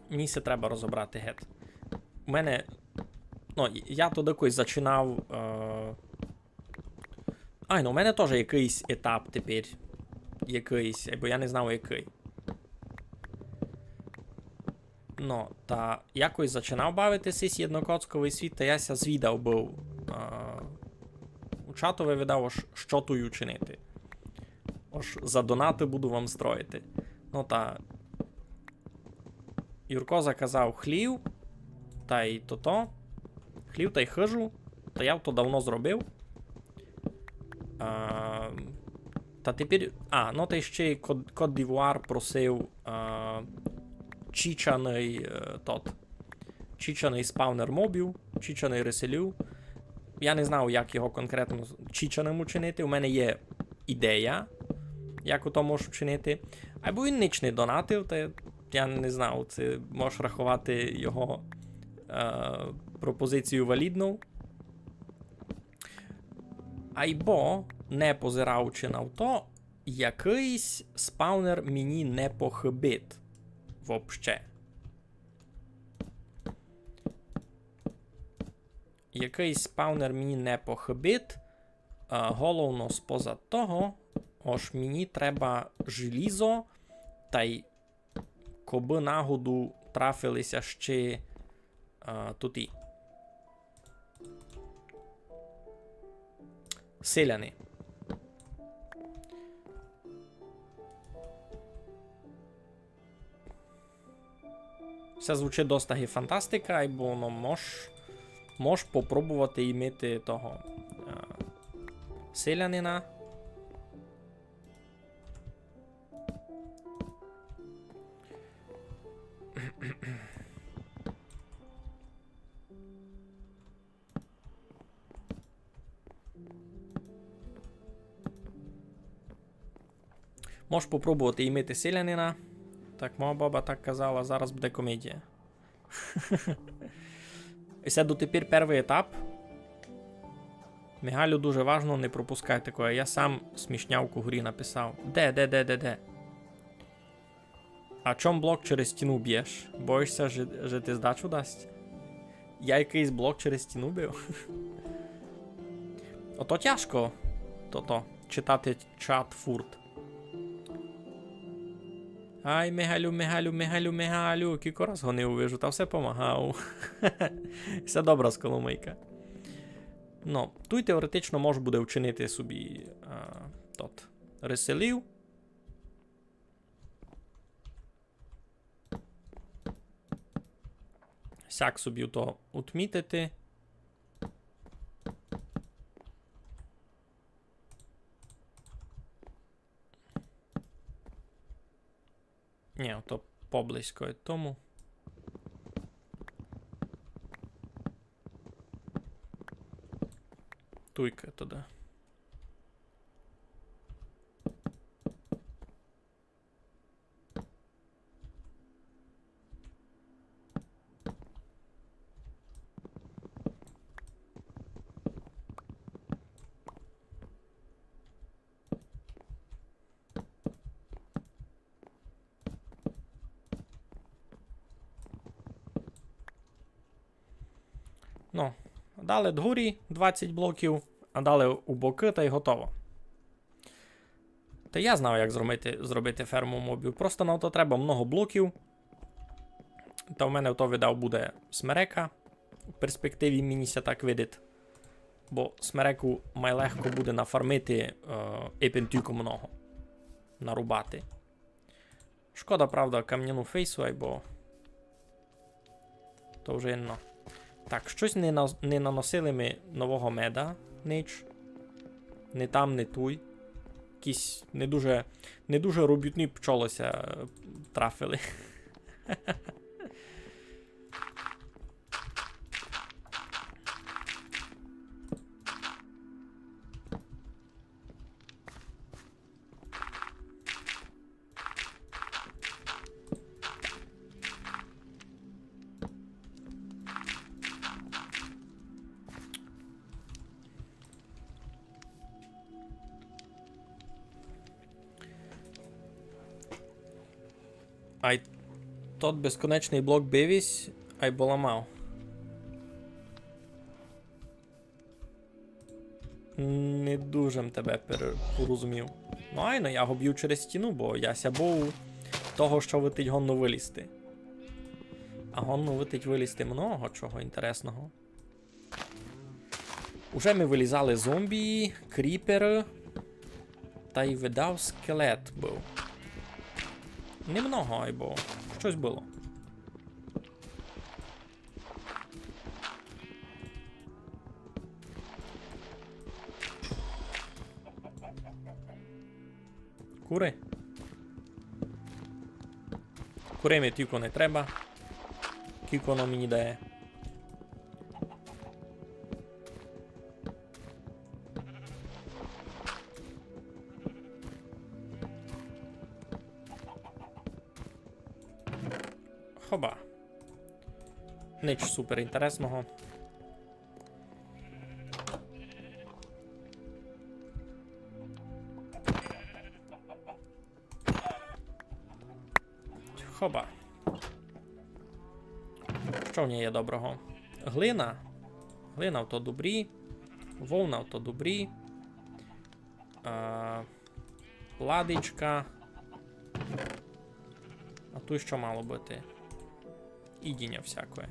Мені се треба розобрати гет. У мене, ну, я то якось зачинав, е, Ай, ну, у мене тоже якыйсь етап тепер. Якыйсь, бо я не знав, якый. Ну, та якось зачинав бавити сись єднокоцковый світ, та я ся звідав быв, а, у чатови, видав, ож што туй учинити. Ож за донаты буду вам строїти. Ну, та Юрко заказав хлів, тай тото. Хлів тай хыжу. Та я то давно зробив. А, та тепер, а, ну, та ще й Кот-, Кот-д'Івуар просив, а, чічаный, е, тот. Чічаный спавнер мобів, чічаный реселів. Я не знав, як його конкретно з-, чічаным учинити. У мене є ідея, як ото можу чинити. Айбо він нич не донатив, та Я не знав, ци можеш раховати його е, пропозицію валідною. Айбо, не позираючи на то, якыйсь спавнер мені не похыбить вообще. Якыйсь спавнер мені не похыбить. А, головно, споза того, ож мені треба желізо, тай кобы нагоду трафили ся ще, а, туті селяни. Се звучить доста ги фантастика, айбо воно мож, мож попробовати имити того, а, селянина. Мож попробовати имити селянина. Так, моя баба так казала, зараз буде комедія. І се дотепер первый етап. Мигалю, дуже важно, не пропускай такоє. Я сам смішнявку горі написав. Де, де, де, де, де? А чом блок через стіну бєш? Боїш ся, же, же ти здачу дасть? Я якыйсь блок через стіну бив? Ото тяжко, тото, читати чат фурт. Ай, Мигалю, Мигалю, Мигалю, Мигалю, кілько раз го не увижу, та все помагав. Все добра сколомийка. Ну, туй теоретично мож буде вчинити собі, а, тот, реселів. Сяк собі то утмітити. Ні, то поблизько від тому. Туйка туды. Ну, далі дгорі двадцять блоків, а далі у бокы тай готово. Та я знав, як зробити, зробити ферму мобів. Просто на то треба много блоків. Та в мене то, видав, буде смерека. У перспективі мені ся так видить. Бо смереку май легко буде нафармити, е, епентюку много. Нарубати. Шкода, правда, камняну фейсу, айбо то вже єдно. Так, штось не на-, не наносили ми нового меда, нич. Ни там, ни туй. Якісь не дуже, не дуже робютні пчолы ся, е, трафили. Ай тот безконечный блок бив ись, ай поламав. Не дуже м тебе пере-, порозумів. Ну, айно, я го бю через стіну, бо я ся бою того, што витить годно вылізти. А годно витить вылізти много чого інтересного. Уже ми вылізали зомбі, кріперы. Тай видав скелет быв. Немного, айбо штось было. Кури. Кури ми тілько не треба. Кілько воно мені дає. Хоба. Нич супер інтересного. Хоба. Што в ній є доброго? Глина. Глина то добрі. Вовна то добрі. А, ладичка. А туй што мало быти? Їдіня всякоє.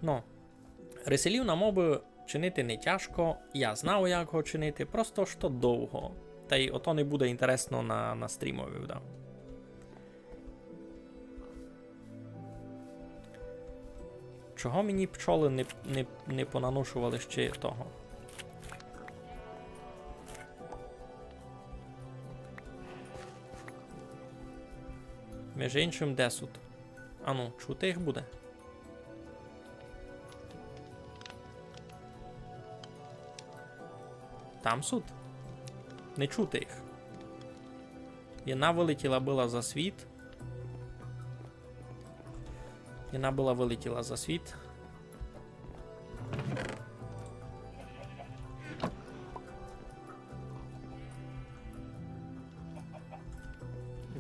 Ну, реселів на мобы чинити не тяжко, я знав, як го чинити, просто што довго. Тай ото не буде інтересно на, на стрімови, да. Чого мені пчолы не, не, не понаношували ще того? Межи иншым, де сут? Ану, чути їх буде? Там сут? Не чути їх. Єдна вылетіла была за світ. Єдна была вылетіла за світ.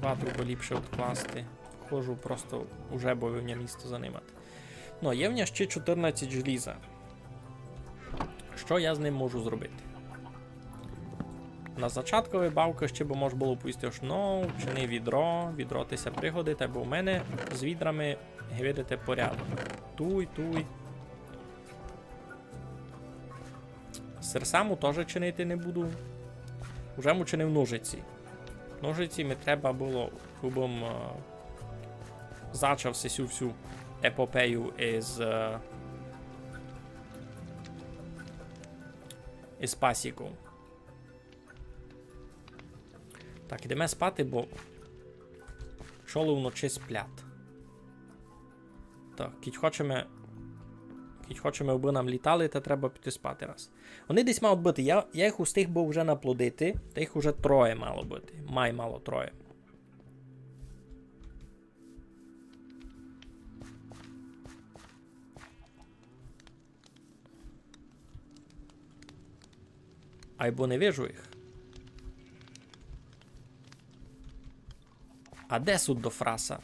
Ватру бы ліпше одкласти. Хожу просто уже, бо в мене місто занимати. Ну, є в мене ще чотирнадцять желіза. Што я з ним можу зробити? На зачаткові бавкы ще бы мож было повісти, ож, ну, вчини відро, відро ти ся пригодить, бо в мене з відрами, як видите, порядок. Туй, туй. Серсаму тоже чинити не буду. Уже му чинив ножиці. Ножиці ми треба было, убым, е, зачав сесю всю епопею із, е, із пасіков. Так, ідеме спати, бо пчолы вночі сплять. Так, кідь хочеме, кідь хочеме, абы нам літали, та треба піти спати раз. Они десь мають быти. Я, я їх устиг быв уже наплодити, та їх уже троє мало быти. Май мало троє. Айбо не вижу їх. А де сут до фраса?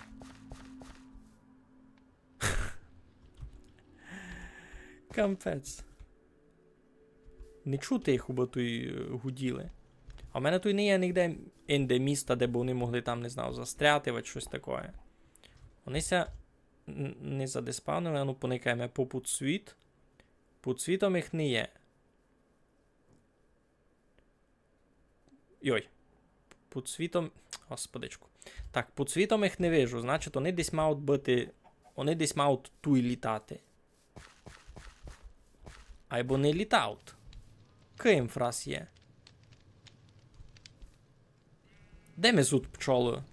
Капець. Не чути їх, убы туй, е, гуділи. А в мене туй не є нігде инде міста, де бы они могли там, не знаю, застряти, вать штось такоє. Они ся н-, не задеспавнили, ану поникаєме по пудсвіт. Пудсвітом їх не є. Йой. Пудсвітом. Господичку. Так, пудсвітом їх не вижу. Значить, они десь мають быти. Они десь мають туй літати. Айбо не літають. Кым фрас є? Де ми сут пчолы?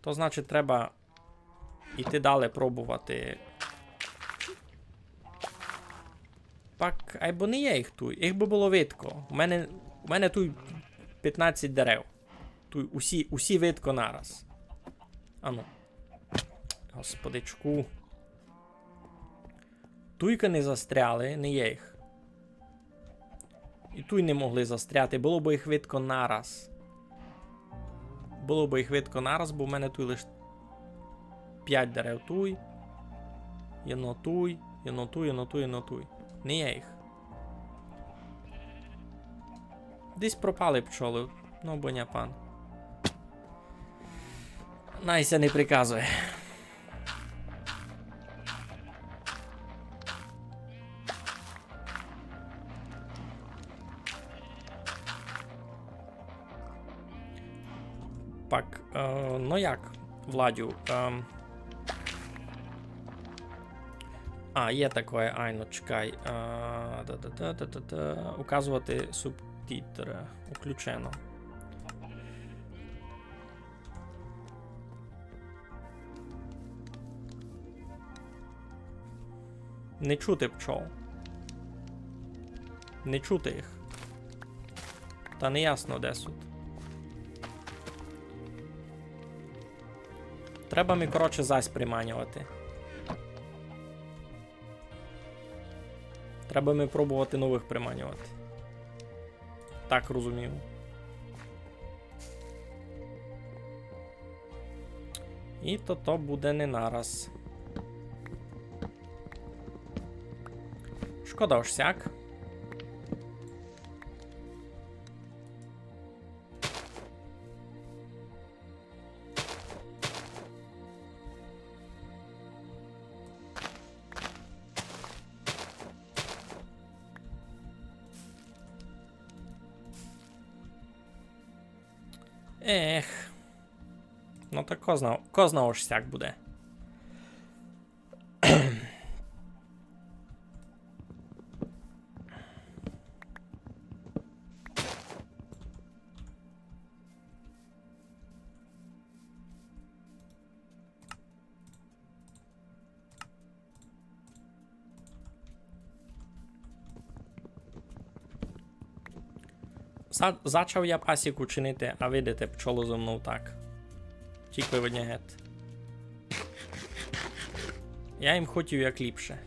То значить, треба іти далі пробовати. Пак, айбо не є їх туй. Їх бы было видко. У мене, у мене туй пятнадцять дерев. Туй усі, усі видко нараз. Ану. Господичку. Туйка не застряли, не є їх. І туй не могли застряти, было бы їх видко нараз. Было бы їх видко нараз, бо в мене туй лиш пять дерев туй. Єдно туй, єдно туй, єдно туй, єдно туй. Не є їх. Десь пропали пчолы. Ну, боня пан. Най ся не приказує. Пак, е, ну як, Владю, ем, а, є такоє, айно, чекай. Е, да-да-да-да-да-да. Указовати субтитры. Уключено. Не чути пчол. Не чути їх. Та не ясно, де суть. Треба ми, коротше, зась приманювати. Треба ми пробовати новых приманювати. Так розумію. І то, то буде не нараз. Шкода, ож сяк. Ех. Ну та ко зна, ко зна, ож сяк буде. За-, зачав я пасіку чинити, а видите, пчолы зо мнов так. Тікли од ня гет. Я їм хотів як ліпше.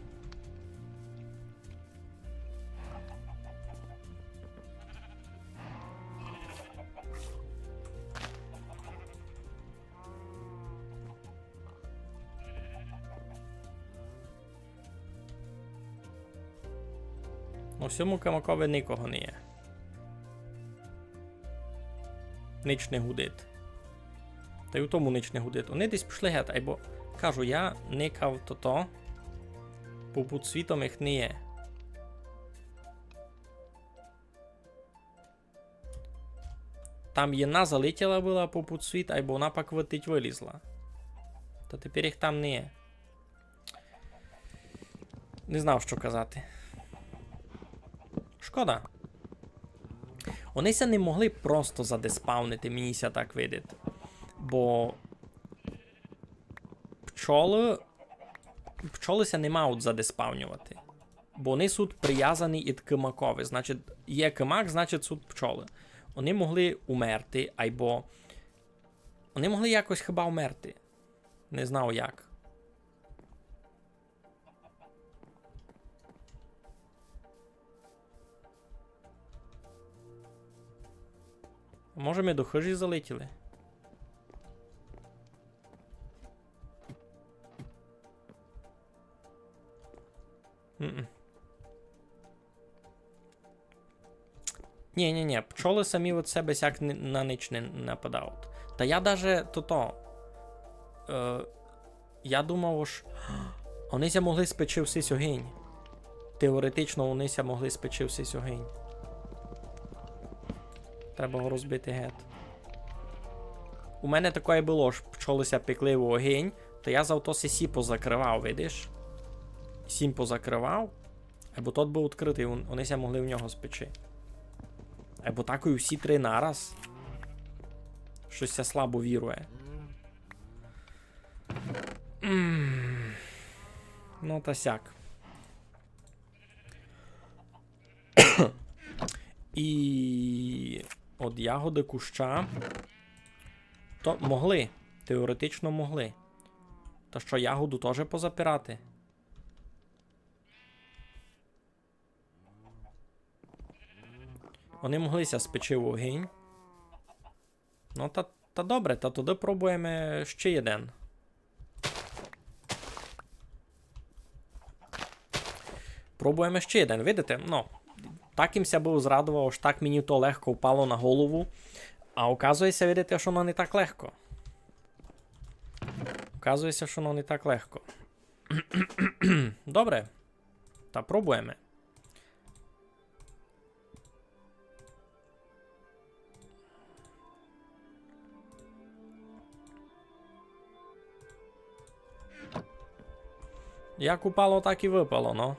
У сьому камакови никого не є. Нич не гудить. Та й у тому нич не гудить. Они десь пішли гет, айбо, кажу, я никав тото. Попуд світом їх не є. Там єдна залетіла была попуд світ, айбо она пак видить вылізла. Та тепер їх там не є. Не знав, што казати. Шкода. Они ся не могли просто задеспавнити, мені ся так видить. Бо пчолы, пчолы ся не мають задеспавнювати. Бо они суть привязані ид кимакови. Значить, є кимак, значить, суть пчолы. Они могли умерти, айбо они могли якось хіба умерти. Не знав як. Може, ми до хыжі залетіли? М-м. Ні, ні, ні, пчолы самі од себе сяк ни-, на нич не нападають. Та я даже тото. Е, я думав, ож они ся могли спечи всись огинь. Теоретично они ся могли спечи всись огинь. Треба го розбити гет. У мене такоє было, ож пчолы ся пекли в огинь, то я зато сесі позакрывав, видиш? Сім позакрывав. Айбо тот быв відкрытый, он-, они ся могли в нього спечи. Айбо такой усі три нараз. Штось ся слабо вірує. М. Ну та сяк. І од ягоды куща. То могли. Теоретично могли. Та што, ягоду тоже позапирати? Они могли ся спечи в огинь. Ну, та, та добре, та тогды пробуєме ще єден. Пробуєме ще єден, видите? Ну, так им ся быв зрадовав, ож так мені то легко впало на голову. А оказує ся, видите, што воно не так легко. Оказує ся, што воно не так легко. Добре. Та пробуєме. Як упало, так і выпало, но.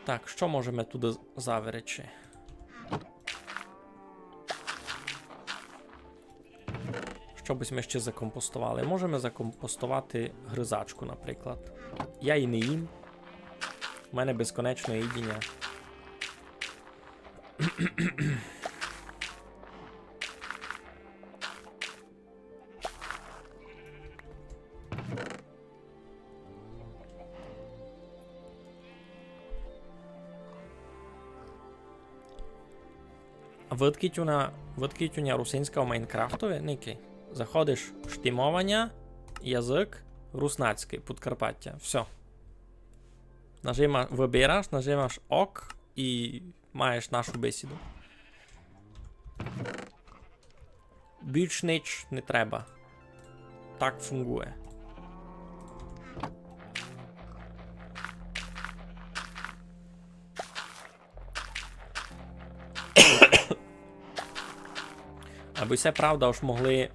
Так, што можеме туды заверечи? Што бы сьме іщи закомпостовали? Можеме закомпостовати гризачку, наприклад. Я її не їм. У мене безконечне їдіня. Выдкіть уня, выдкіть уня русинська у Майнкрафтови, Нікі. Заходиш, штімованя, язык, руснацькый, Подкарпаття. Всьо. Нажима-, выбираш, нажимаш ок і маєш нашу бесіду. Більш нич не треба. Так фунґує. Абы се правда, ож могли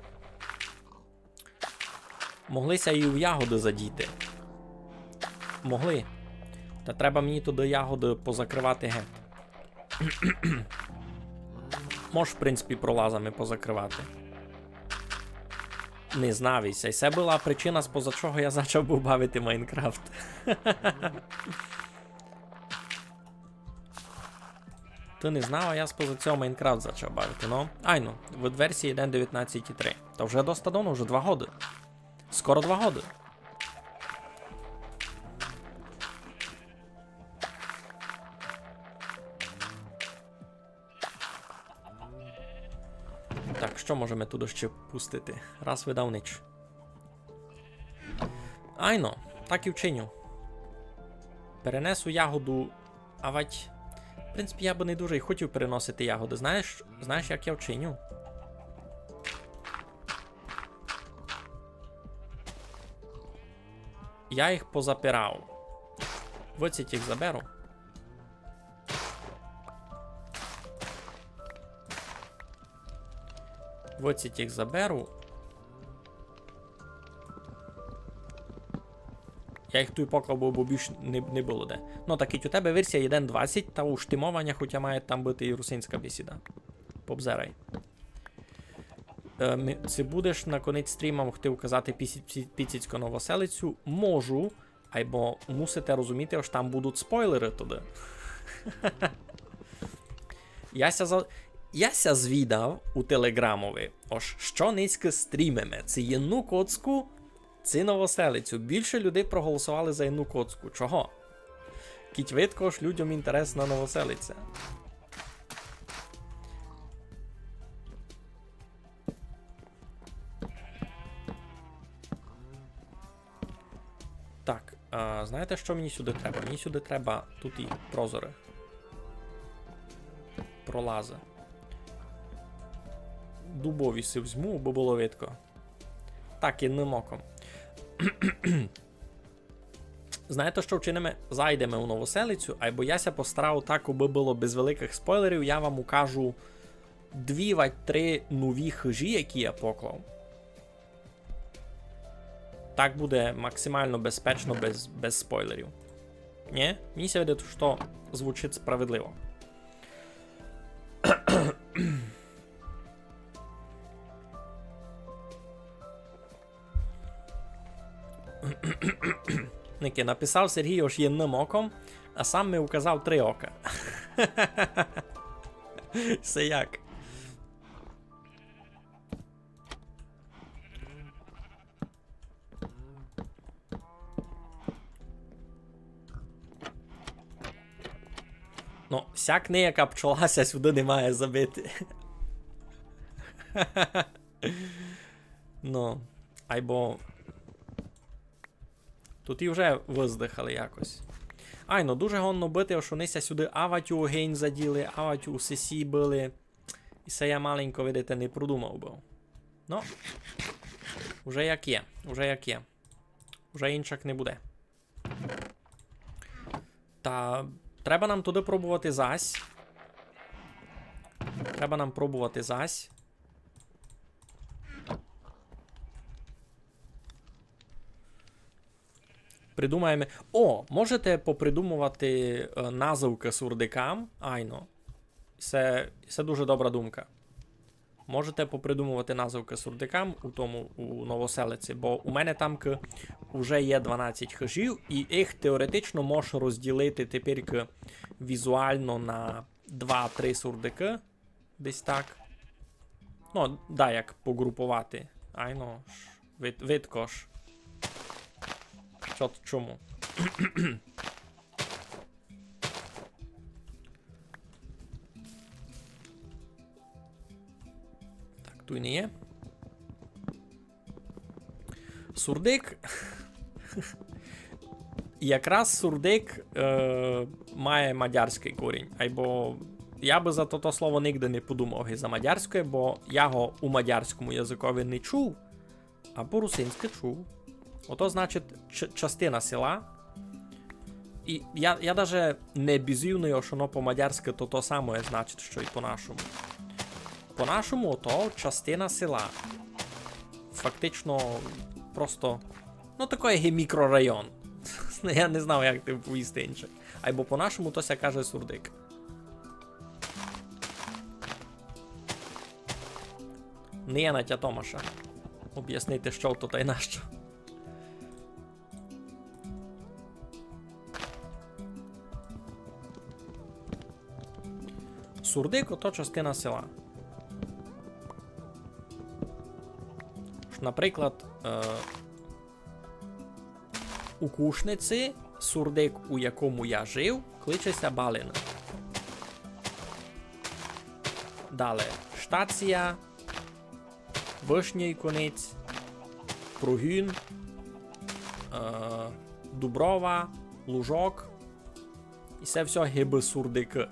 Могли ся і в ягоды задіти. Могли. Та треба мені туды ягоды позакрывати гет. Мож, в принципі, пролазами позакрывати. Не знав і ся. І се была причина, споза чого я зачав быв бавити Майнкрафт. Ты не знав, а я споза цього Майнкрафт зачав бавити, но. Айно, від версії єден девятнадцять і три. То вже доста давно, вже два годы. Скоро два годы. Так, што можеме туды іщи пустити? Раз видав нич. Айно, так і вчиню. Перенесу ягоду, авать. В принципі, я бы не дуже й хотів переносити ягоды. Знаєш, знаєш, як я вчиню? Я їх позапирав. Выдсіть їх заберу. Выдсіть їх заберу. Я їх туй поклав, бо, бо більш не, не было де. Ну, так і у тебе версія єден двадцять, та у штімованя, хотя має там быти і русинська бесіда. Побзерай. Е, ми-, ци будеш на конець стріма могти указати пісі-, пі-, піціцько Новоселицю? Можу, айбо мусите розуміти, ож там будуть спойлеры туды. Я ся за-, я ся звідав у Телеґрамови, ож што нынька стрімиме, ци Єдну Коцку, ци Новоселицю. Більше людей проголосовали за Єдну Коцку. Чого? Кідь видко, ож людям інтересна Новоселиця. Так, а, знаєте, што мені сюды треба? Мені сюды треба туй і прозоры. Пролазы. Дубові си взьму, бо было видко. Так, єдным оком. Знаєте, што вчиниме? Зайдеме у Новоселицю, айбо я ся постарав так, абы было без великых спойлерів, я вам укажу дві вать три нові хыжі, які я поклав. Так буде максимално безпечно, без, без спойлерів. Нї? Мені ся видить, што звучить справедливо. Ники, написав Сергій, ож єдным оком, а сам ми указав три ока. Се як? Ну, сяк ніяка пчола ся сюды не має забити. Ну, айбо туй і вже выздыхали якось. Айно, дуже годно быти, што они ся сюды авать у огень заділи, авать у сесі были. І се я маленько, видите, не продумав быв. Ну, уже як є, уже як є. Уже инчак не буде. Та треба нам туды пробовати зась. Треба нам пробовати зась. Придумаєме. О, можете попридумовати, е, назывкы сурдикам. Айно. Се, се дуже добра думка. Можете попридумовати назывкы сурдикам у тому, у Новоселиці, бо у мене там к-, уже є дванадцять хыжів, і їх теоретично можеш розділити тепер к-, візуално на два-три сурдикы. Десь так. Ну, да, як погруповати. Айно ж. Вид-, видко ж. Што т-, чому? Так, туй не є. Сурдик. Якраз сурдик, е, має мадярськый корінь. Айбо я бы за тото слово нигде не подумав, ги за мадярськоє, бо я го у мадярському языкови не чув, а по-русинськы чув. Ото значить ч-, частина села. І я, я даже не бізувный, ож оно по-мадярськы то, то самоє значить, што й по-нашому. По-нашому то частина села. Фактично просто, ну, такоє є мікрорайон. Я не знав, як ти повісти інше. Айбо по-нашому то ся каже сурдик. Не є Натя Томаша обяснити, што то тай нащо. Сурдик, ото частина села. Ш-, наприклад, е, у Кушниці сурдик, у якому я жив, кличе ся Балин. Дале, штація, Вышній Конець, Прогін, е, Дуброва, Лужок. І се всьо гибы сурдикы.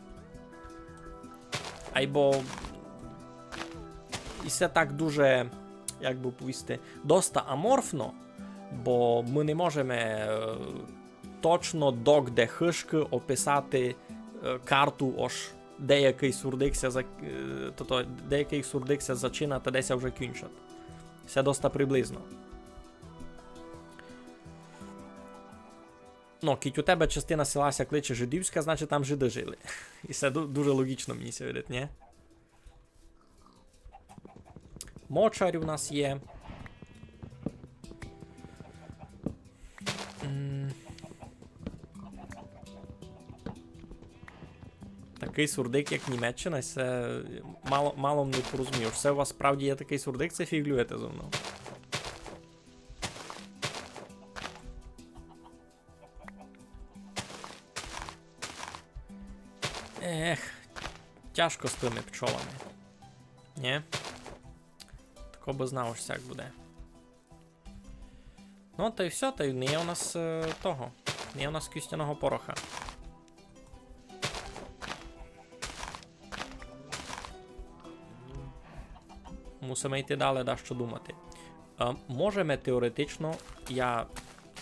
Айбо і се так дуже, як бы повісти, доста аморфно, бо мы не можеме, е, точно догде хыжкы описати, е, карту, ож деякый сурдик ся за-, е, тото, деякый сурдик ся зачинат, а де ся вже кінчат. Се доста приблизно. Ну, кідь у тебе частина села ся кличе Жидівська, значить там жиды жили. І се ду-, дуже логічно, мені ся видить, нї? Мочар у нас є. М. Такый сурдик, як Німеччина, се мало, мало не порозумів. Се у вас справді є такый сурдик, ци фіґлюєте зо мнов? Ех, тяжко з тыми пчолами. Нї? Тако бы знав, ож сяк буде. Ну, тай всьо, тай не є у нас, е, того. Не є у нас кістяного пороха. Мусиме йти дале, дашто думати. Е, можеме теоретично, я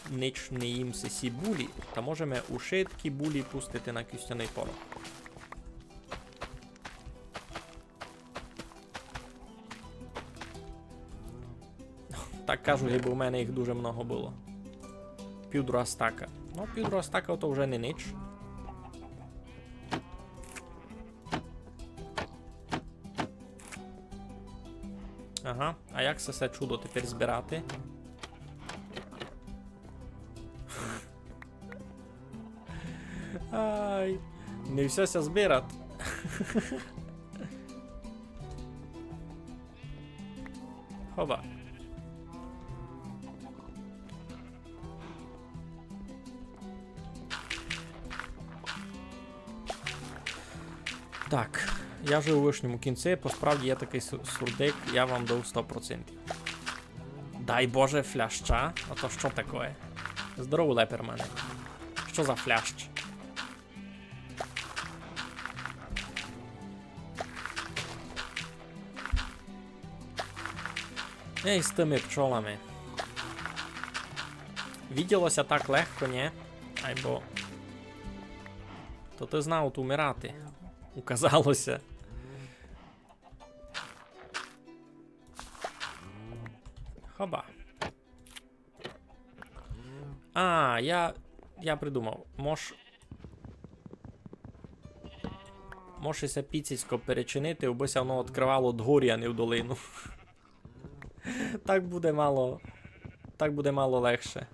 нич не їм сесі булі, та можеме ушыткі булі пустити на кістяный порох. Так кажу, гибы в мене їх дуже много было. Півдруга стака. Ну, півдруга стака то вже не нич. Ага, а як се всьо чудо тепер збирати? Ай, не всьо ся збират. Хоба. Так, я жив у Вышньому Кінці, по справді є такый су-, сурдик, я вам дав сто процентів. Дай Боже, фляща, а то што такоє? Здорово, лепермане. Што за флящ? Ей, з тыми пчолами. Виділо ся так легко, нї? Айбо то ты знав умирати. Указало ся. Хоба. А, я, я придумав. Мож... Може ся піціцько перечинити, аби ся воно відкривало дгорі, а не в долину. Так буде мало. Так буде мало легше.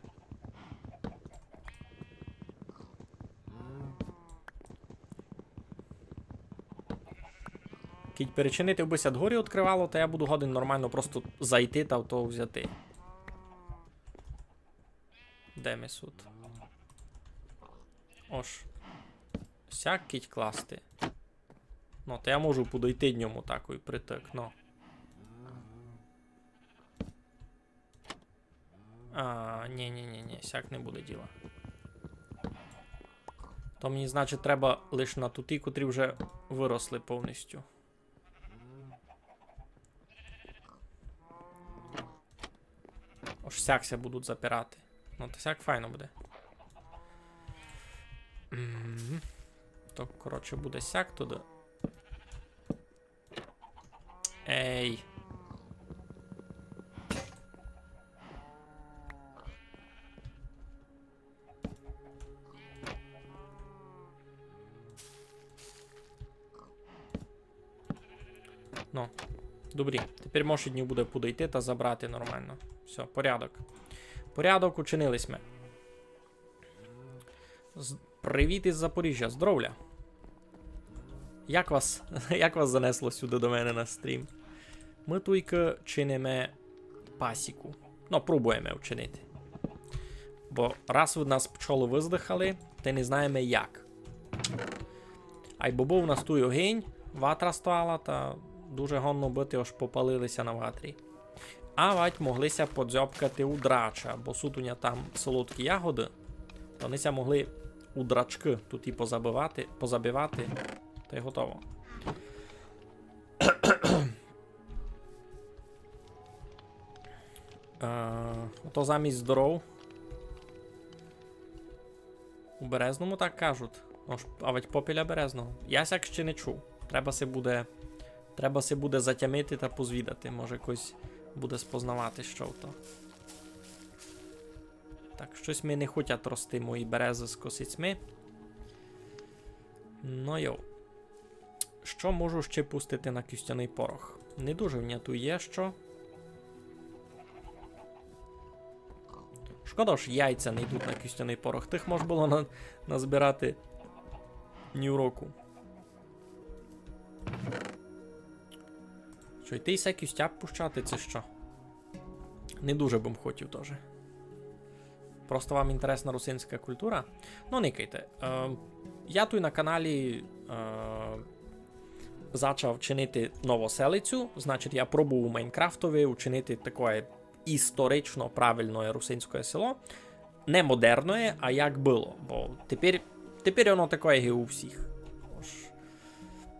Кідь перечинити, аби ся дгорі відкривало, та я буду годен нормално просто зайти та то взяти. Де ми сут? Ож. Сяк кідь класти. Ну, та я можу подойти дньому такой притык, ну. А, ні, ні, ні, ні, сяк не буде діла. То мені, значить, треба лиш на туті, котрі вже выросли повністю. Ож сяк ся будуть запирати. Ну, то сяк файно буде. Мгм. То, коротше, буде сяк туды. Ей. Ну, добрі. Тепер може дню буде подойти та забрати нормално. Всьо, порядок. Порядок, учинили сьме. З-, привіт із Запоріжжя, здоровля. Як вас, як вас занесло сюды до мене на стрім? Мы туйка чиниме пасіку. Ну, пробуєме вчинити. Бо раз у нас пчолы выздыхали, та не знаєме як. Айбо быв у нас туй огинь, ватра стояла, та дуже годно быти, ож попалили ся на ватрі. Авадь могли ся подзьобкати у драча, бо сут у ня там солодкі ягоды, то они ся могли у драчкы туй і позабивати, позабивати, та й готово. Е, ото замість здоров. У Березному так кажуть. Ож, авадь попіля Березного. Я сяк ще не чув. Треба си буде, треба си буде затямити та позвідати. Може, якось буде спознавати, што то. Так, штось ми не хотять рости мої березы з косицьми. Ну йо. Што можу ще пустити на кістяный порох? Не дуже в ня туй є што. Шкода, ож яйця не йдуть на кістяный порох. Тых мож было на-, назбирати ні в року. Што, йти ся кістя пущати, ци што? Не дуже бым хотів тоже. Просто вам інтересна русинська культура. Ну, никайте. Е, я туй на каналі, е, зачав чинити новоселицю. Значить, я пробував у Майнкрафтови учинити такоє історично правильноє русинськоє село. Не модерноє, а як было. Бо тепер, тепер воно такоє, як і у всіх. Ож.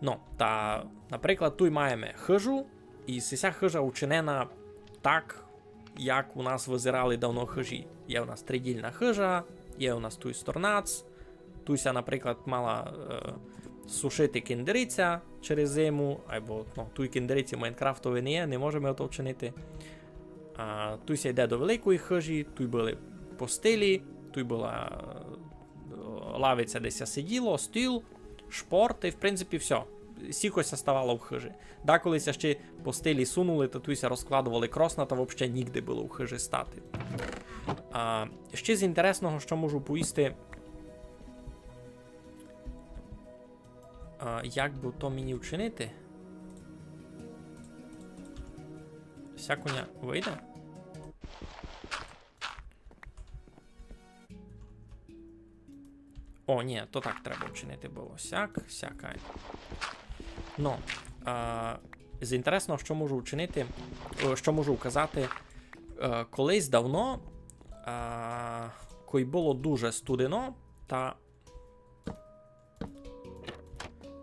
Ну, та, наприклад, туй маєме хыжу, і сися хыжа учинена так, як у нас визирали давно хыжі. Є у нас тридільна хыжа, є у нас туй сторнац, туй ся, наприклад, мала, е, сушити кендериця через зиму, айбо, ну, туй кендериці в Майнкрафтови не є, не можеме ото вчинити. А, туй ся йде до великої хыжі, туй были постелі, туй была, е, лавиця, де ся сиділо, стіл, шпор, та й, в принципі, всьо. Сіко ся ставало в хыжі. Даколи ся ще постелі сунули, та туй ся розкладовали кросна, та вообще нігде было в хыжі стати. А, ще з інтересного, што можу повісти, а, як бы то мені вчинити? Сяк у ня выйде? О, ні, то так треба вчинити было. Сяк, сяк, ай. Ну, а, з інтересного, што можу вчинити, е, што можу вказати, е, колись давно, а, кой было дуже студено, та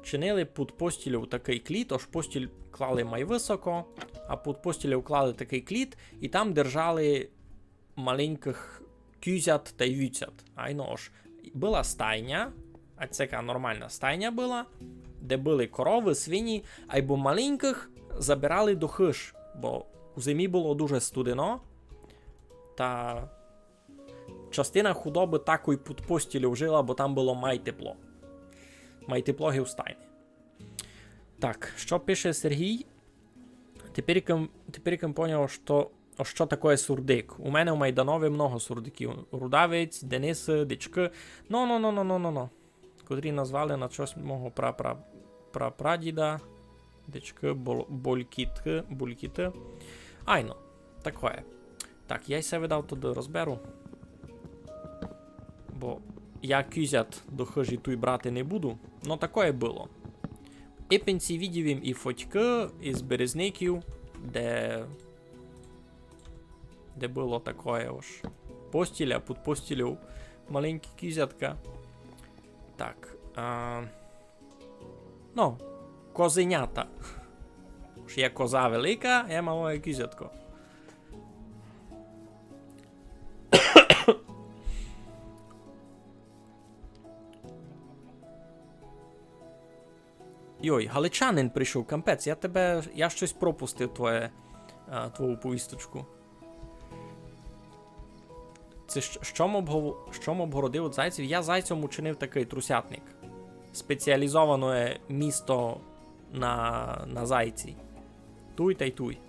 чинили під постілю такый кліт, ож постіль клали май высоко, а під постілю клали такый кліт, і там держали маленькых кюзят та й вівцят. Айно ож. Была стайня, а се така нормална стайня была, де были коровы, свині, айбо маленькых забирали до хыж, бо у зимі было дуже студено, та частина худобы такой під постілю жила, бо там было май тепло. Май тепло ги у стайни. Так, што пише Сергій? Тепер кым, тепер кым поняв, што, о, што такоє сурдик. У мене у Майданови много сурдиків. Рудавець, Денисы, дичкы. Но, но, но, но, но, но, но. Котрі назвали на чось мого пра-пра-, прапрадіда. Дичкы, бол-, болькіткы, булькіты. Айно, такоє. Так, я й се видав туды розберу. Бо я кізят до хыжі туй брати не буду. Но такоє было. Ипен сі видів им і фотькы, із Березників, де, де было такоє ож постіля, під постілю маленькі кізятка. Так, а, но, козенята. Ож є коза велика, є малоє кізятко. Йой, галичанин прийшов, капець, я тебе, я штось пропустив твоє, а, твою повісточку. Це щ-, што м обгов-, што м обгородив від зайців? Я зайцям учинив такый трусятник. Спеціалізоване місто на, на зайці. Туй тай туй.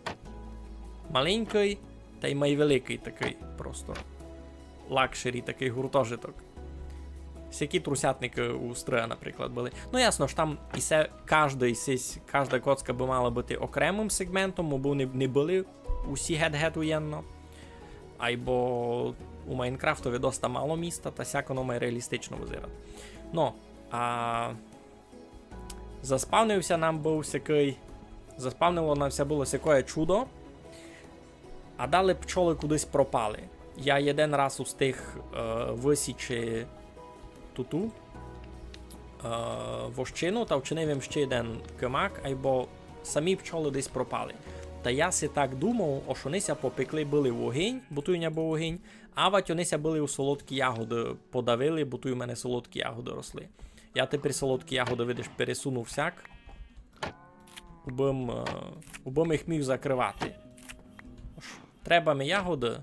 Маленькый, тай май великый такый просто. Лакшері такый гуртожиток. Сякі трусятникы у Стрига, наприклад, были. Ну, ясно, ож там і се, каждый сись, кажда коцка бы мала быти окремым сегментом, бо не, не были усі гет-гет уєдно. Айбо у Майнкрафтови доста мало міста, та сяк оно май реалістично визирати. Но, а заспавнив ся нам быв сякый, заспавнило нам ся было сякоє чудо, а далі пчолы кудись пропали. Я єден раз устиг, е, высічи туту, е, вощину та вчинив им ще єден кимак, айбо самі пчолы десь пропали. Та я си так думав, ож они ся попекли были в огинь, бо туй у ня быв огинь, авадь они ся были у солодкі ягоды подавили, бо туй у мене солодкі ягоды росли. Я тепер солодкі ягоды, видиш, пересунув сяк. Убым, е, убым їх міг закрывати. Ож, треба ми ягоды.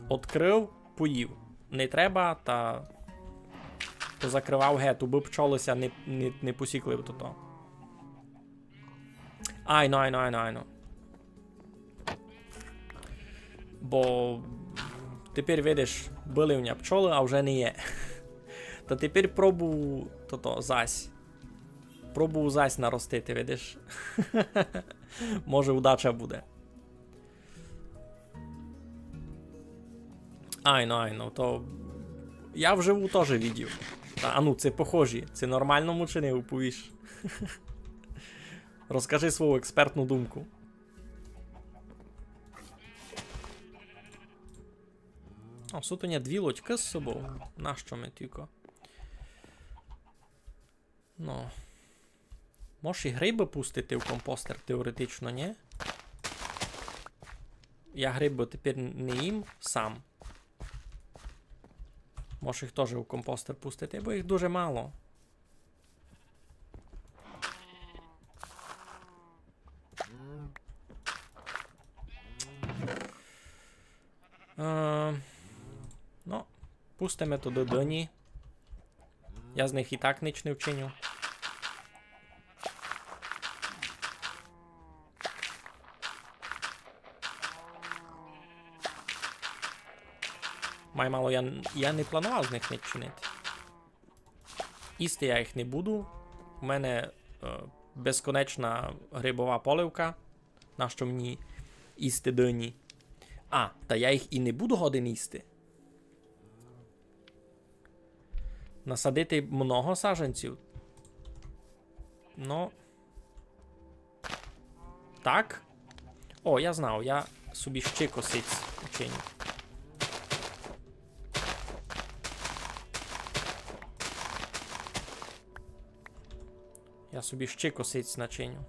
Открыв, поїв. Не треба, та позакрывав гет, убы пчолы ся не, не, не посікли в тото. Айно, айно, айно, айно. Бо тепер, видиш, были в ня пчолы, а вже не є. Та тепер пробую тото зась. Пробую зась наростити, видиш. Може, удача буде. Айно, айно, то я вживу тоже видів. Та, а ну, це похожі. Це нормалному чи не, уповіш? Розкажи свою експертну думку. О, сут у ня дві лодькы з собов. Нащо ми тілько? Ну. Мож і грибы пустити в компостер теоретично, нї? Я грибы тепер не їм сам. Мож їх тоже в компостер пустити, бо їх дуже мало. Е, ну, пустиме туды дыні. Я з них і так нич не вчиню. Май мало я, я не планував з них нич чинити. Їсти я їх не буду. У мене, е, безконечна грибова поливка. Нащо мені їсти дыні? А, та я їх і не буду годен їсти. Насадити много саджанців? Ну. Так. О, я знав, я собі ще косиць учиню. Я собі ще косиць начиню.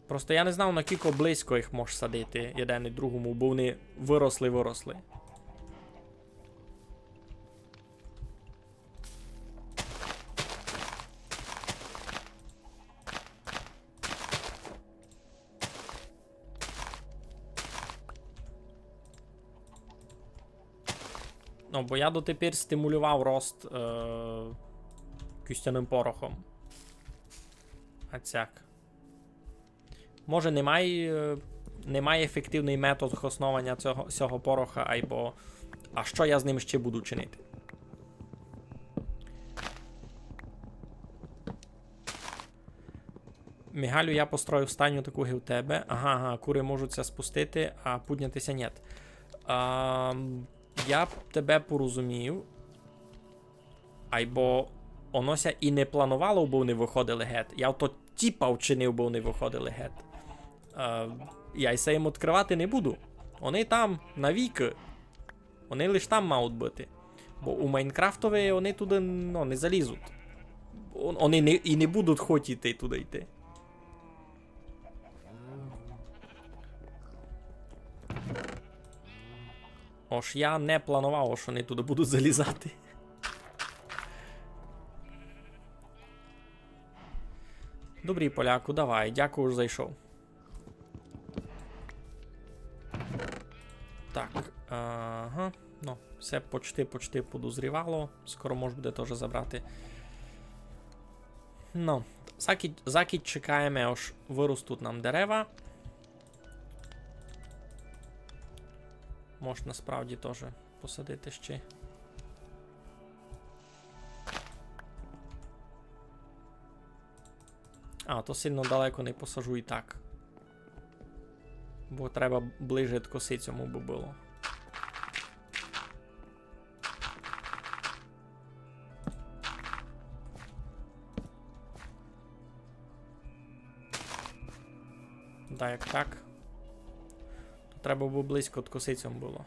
Просто я не знав, накілько близько їх мож садити єден і другому, бо вони выросли, выросли. Ну, бо я дотепер стимулював рост е, кістяным порохом. А цяк. Може, не май, е, не май ефективный метод хоснованя цього, сього пороха, айбо, а што я з ним ще буду чинити? Мигалю, я построю стайню таку ги в тебе. Ага, ага, куры можуть ся спустити, а пудняти ся нєт. А, я б тебе порозумів. Айбо оно ся і не планувало, бо они выходили гет. Я то тіпа вчинив, бо они выходили гет. Е, я й се їм відкрывати не буду. Они там навікы. Они лиш там мають быти. Бо у Майнкрафтови они туды, ну, не залізуть. Он- Они не, і не будуть хотіти туды йти. Ож я не планував, што они туды будуть залізати. Добрі, поляку, давай, дякую, ож зайшов. Так, ага. Ну, всьо почти, почти подозрівало. Скоро мож буде тоже забрати. Ну, закіть, закіть чекаєме, ож выростуть нам дерева. Мож насправді тоже посадити ще. А, то сильно далеко не посажу і так. Бо треба ближе д косицьому бы было. Да, як так. То треба бы близько д косицьому было.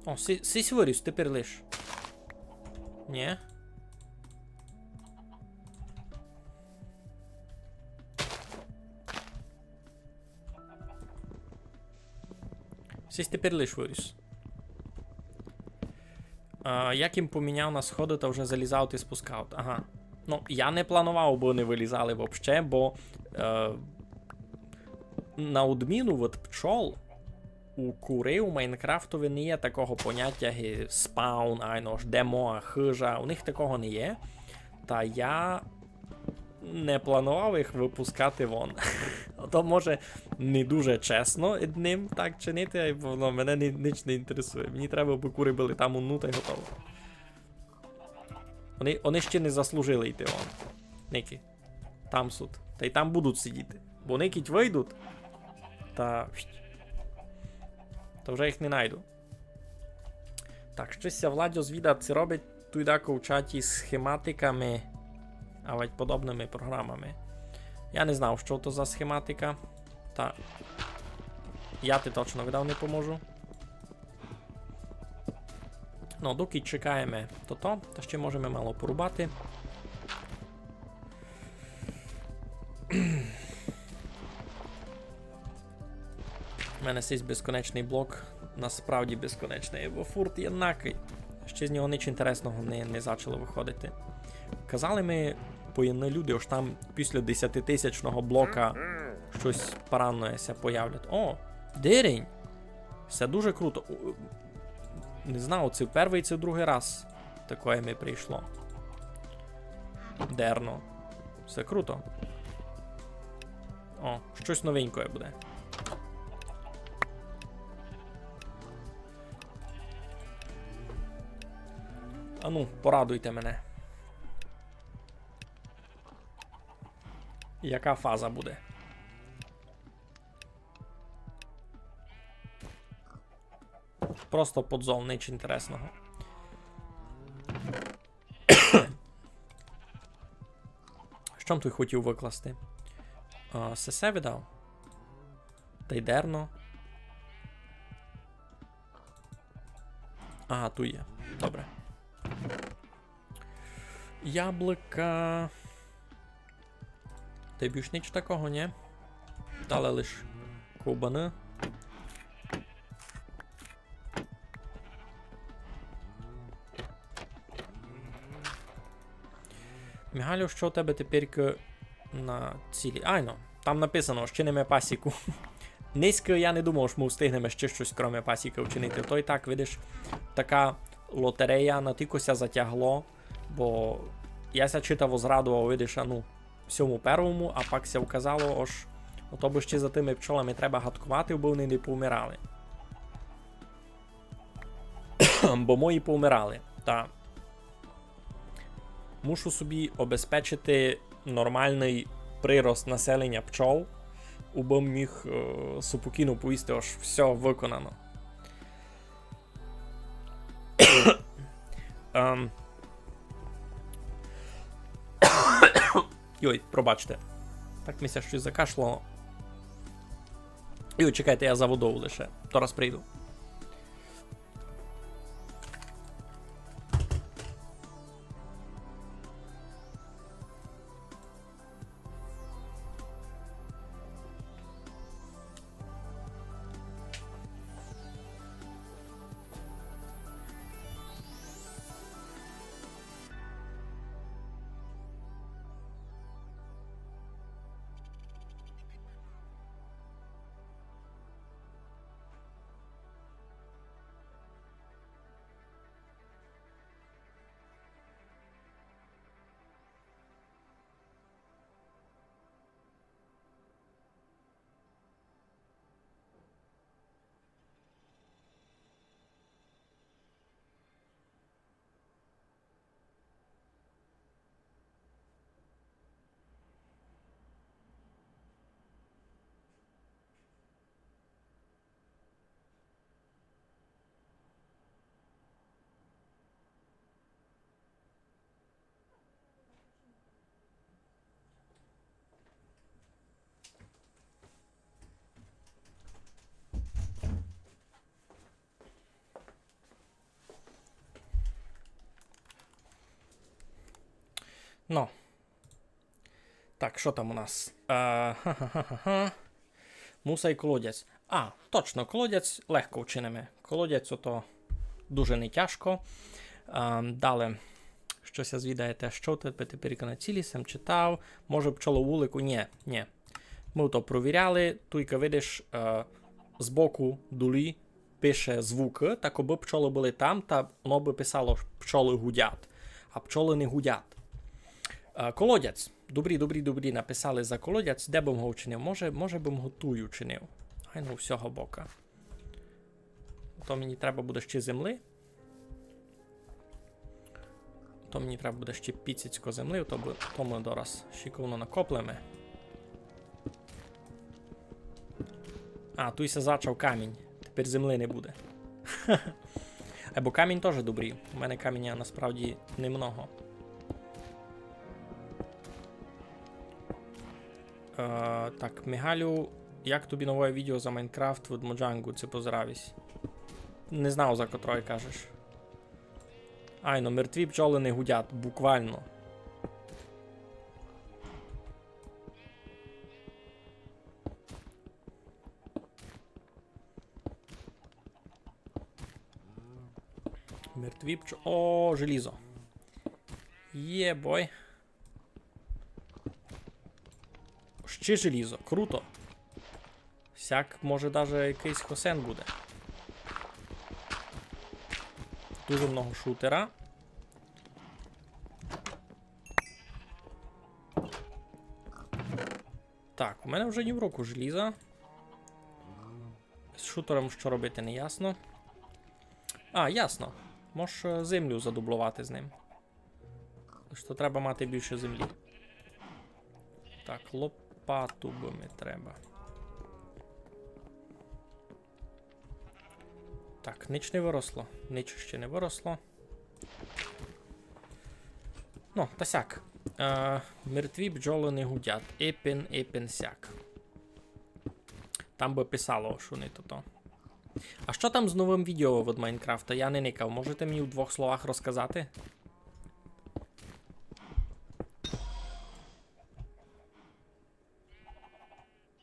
О, сись выріс, тепер лиш. Нє? Сись тепер лиш выріс. А, як їм поміняв на сходы, та вже залізав ти спускав. Ага. Ну, я не планував, бы они вылізали вообще, бо е, на одміну від пчол у куры у Майнкрафтови не є такого понятя, ги спаун, айно ж, де моя хыжа. У них такого не є. Та я не планував їх выпускати вон. То, може, не дуже чесно ид ним так чинити, бо воно мене ни-, нич не інтересує. Мені треба, бы куры были там унута й готово. Они, они ще не заслужили йти вон. Ники. Там суть. Та й там будуть сидіти. Бо они кідь выйдуть, та, та вже їх не найду. Так, штось ся Владьо звідать, ци робить туй дако в чаті з схематиками, авадь подобными програмами. Я не знав, што то за схематика. Та я ти точно видав не поможу. Ну, доки чекаєме тото, та ще можеме мало порубати. У мене сись безконечный блок, насправді безконечный, бо фурт єднакый. Ще з нього нич інтересного не, не зачало выходити. Казали ми поєдні люди, ож там після десятитисячного блока штось парадноє ся появлять. О, дерень! Се дуже круто. У, не знав, ци первый, ци другый раз такоє ми прийшло. Дерно. Всьо круто. О, штось новенькоє буде. Ану, порадуйте мене. Яка фаза буде? Просто подзол, нич інтересного. Што м туй хотів выкласти? А, сесе видав? Тай дерно. Ага, туй є. Добре. Яблыка. Тай більш нич такого, нє? Далі лиш ковбаны. Мігалю, што у тебе тепер на цілі? Айно. Там написано, чиниме пасіку. Нынька я не думав, што мы встигнеме ще штось, кроме пасіки, вчинити. То й так, видиш, така лотерея, натілько ся затягло, бо я ся читаво зрадовав, видиш, а ну, сьому первому, а пак ся вказало, ож ото бы ще за тыми пчолами треба гадковати, бо они не повмирали. Бо мої повмирали. Та мушу собі обезпечити нормалный прирост населеня пчол, убы міг, е, супокійно повісти, ож всьо выконано. Ем. Йой, пробачте. Так ми ся штось закашляло. Йой, чекайте, я за водов лише. Тораз прийду. Но. Так, што там у нас? Е, ха-ха-ха-ха-ха. Муса й колодязь. А, точно, колодязь легко вчиниме. Колодязь ото дуже не тяжко. Е, дале, што ся звідаєте, што те-, теперь на цілі сем читав. Може, пчолу вулику? Нє, нє. Мы то провіряли. Туйка, видиш, е, збоку долі пише звукы, так обы пчолы были там, та воно бы писало, пчолы гудят. А пчолы не гудят. Е, колодязь. Добрі, добрі, добрі, написали за колодязь. Де бым го вчинив? Може, може бым го туй учинив. Ай, ну, всього бока. То мені треба буде ще землі. То мені треба буде ще піціцько землі, то, бу-, то мы дораз шиковно накоплеме. А, туй ся зачав камінь. Тепер землі не буде. Або камінь тоже добрі. У мене каміня насправді немного. Е, так, Мигалю, як тобі нове відео за Майнкрафт від Моджангу? Ци позравись. Не знав, за котроє кажеш. Айно, мертві пчолы не гудят, буквално. Мертві пчо-, о, желізо. Є, бой. Ще желізо, круто. Сяк, може, даже якыйсь хосен буде. Дуже много шутера. Так, у мене вже ні в руку желіза. З шутером што робити, не ясно. А, ясно. Мож, е, землю задубловати з ним. Што треба мати більше землі. Так, лопату бы ми треба. Так, нич не выросло. Нич ще не выросло. Ну, та сяк. Е, мертві бджолы не гудят. Епен, епен сяк. Там бы писало, што не тото. А што там з новым відео від Майнкрафта? Я не никав. Можете мені в двох словах розказати?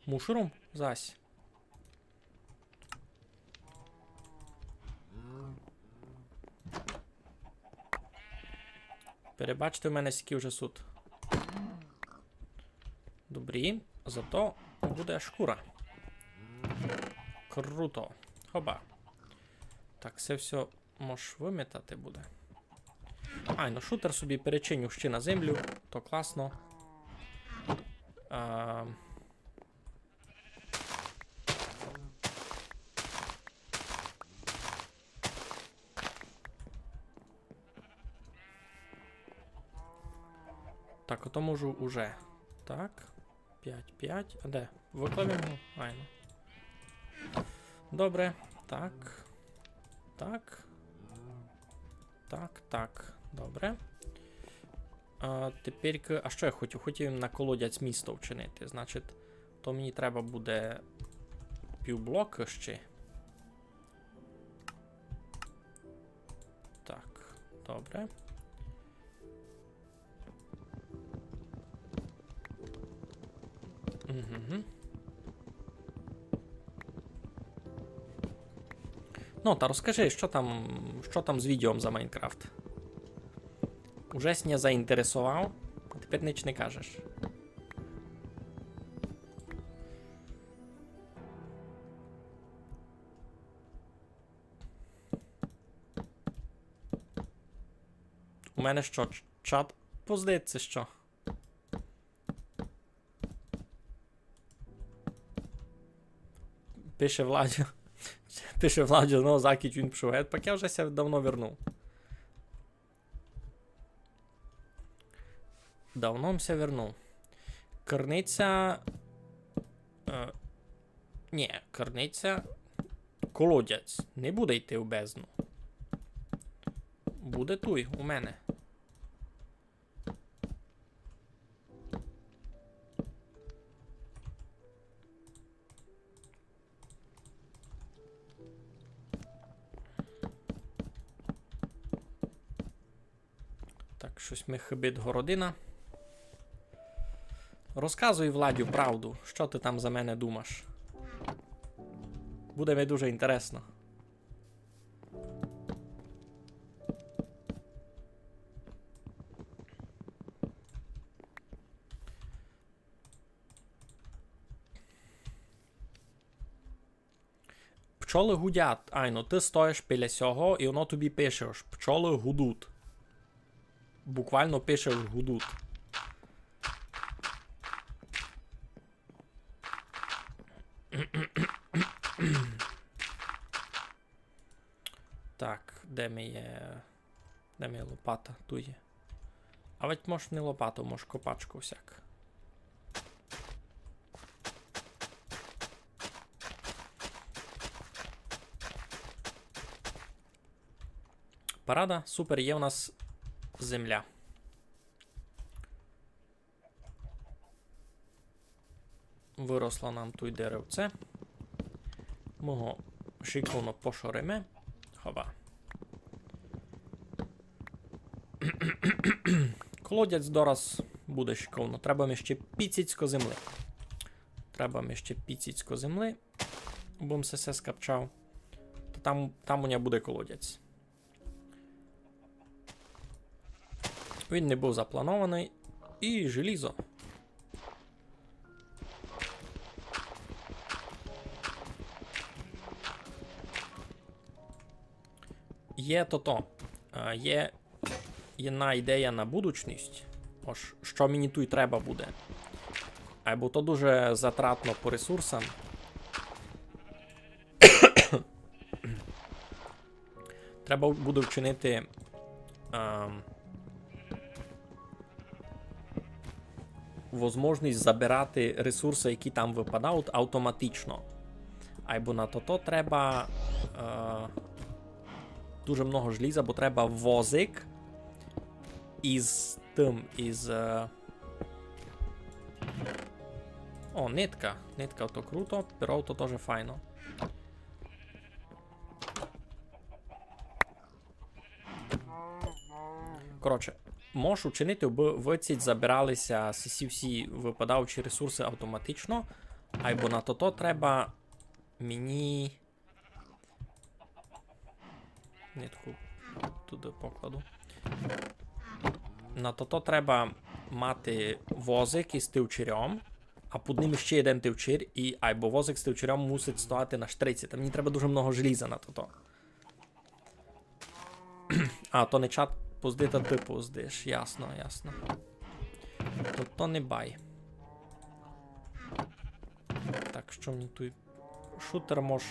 Мушрум? Зась. Перебачте, у мене сякі вже сут. Добрі. Зато буде шкура. Круто. Хоба. Так, се всьо мож выметати буде. Ай, ну шутер собі перечиню ще на землю, то класно. А, Так, ото можу уже. Так. Пять, пять. А де? Выклав його? Айно. Добре. Так. Так. Так, так. Добре. А тепер, а што я хотів? Хотів на колодязь місто вчинити. Значить, то мені треба буде півблок ще. Так, добре. Угу. Ну, та розкажи, што там, што там з відео за Майнкрафт? Уже ся заінтересовав, а тепер ніч не кажеш. У мене што, ч-, чат пиздить, ци што? Пише Владю. Пише Владю, ну, закіч він пішов геть, пак я вже ся давно вернув. Давно м ся вернув. Криниця. Е, нї, криниця. Колодязь. Не буде йти в бездну. Буде туй, у мене. Так, штось ми хибить городина. Розказуй, Владю, правду, што ты там за мене думаш? Буде ми дуже інтересно. Пчолы гудять. Айно, ты стоїш біля сього, і воно тобі пише, ож пчолы гудуть. Буквално пише, ож гудуть. Так, де ми є? Де ми є лопата? Туй є. А ведь мож не лопату, мож копачку всяк. Парада, супер, є у нас земля. Выросло нам туй деревце. Мы го шиковно пошориме. Хоба. Колодязь дораз буде шиковно. Треба ми ще піціцько землі. Треба ми ще піціцько землі. Бо м се все скапчав. Та там, там у ня буде колодязь. Він не быв запланованый. І желізо. Є тото. Е, є єдна ідея на будучность. Ож, што мені туй треба буде. Айбо то дуже затратно по ресурсам. Треба буде вчинити, ем, возможность забирати ресурсы, які там выпадають, автоматично. Айбо на тото треба, е, дуже много желіза, бо треба возик із тым, із, е, о, нитка. Нитка то круто, перо то тоже файно. Коротше, можу вчинити, абы выдціть забирали ся сі всі выпадаючі ресурсы автоматично, айбо на тото треба мені... Нитку туды покладу. На тото треба мати возик із тивчерьом. А під ним ще єден тивчир, і айбо возик з тивчиром мусить стояти на штриці. Та мені треба дуже много желіза на тото. А, то не чат позди, та ты поздиш. Ясно, ясно. То, то не бай. Так, што мені туй? Шутер мож.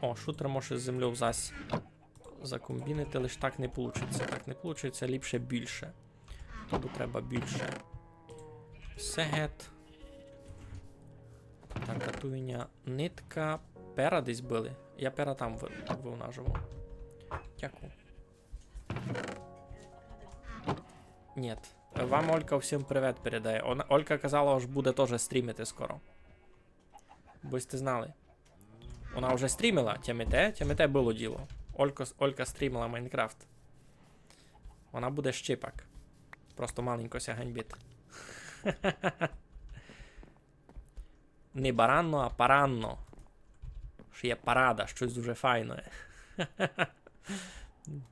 О, шутер мож із землёв зась закомбінити, лиш так не получиться. Так не получиться, ліпше більше. Тобі треба більше. Все гет. Так, а ту віня нитка. Пера десь были. Я пера там ви-, вынажував. Дякую. Нет. Вам Олька всім привет передає. Она, Олька казала, ож буде тоже стрімити скоро. Бо сьте знали. Она вже стрімила, тямите? Тямите, было діло. Олька, Олька стрімила Майнкрафт. Она буде ще пак. Просто маленько ся ганьбити. Не баранно, а паранно. Што є парада, штось дуже файне.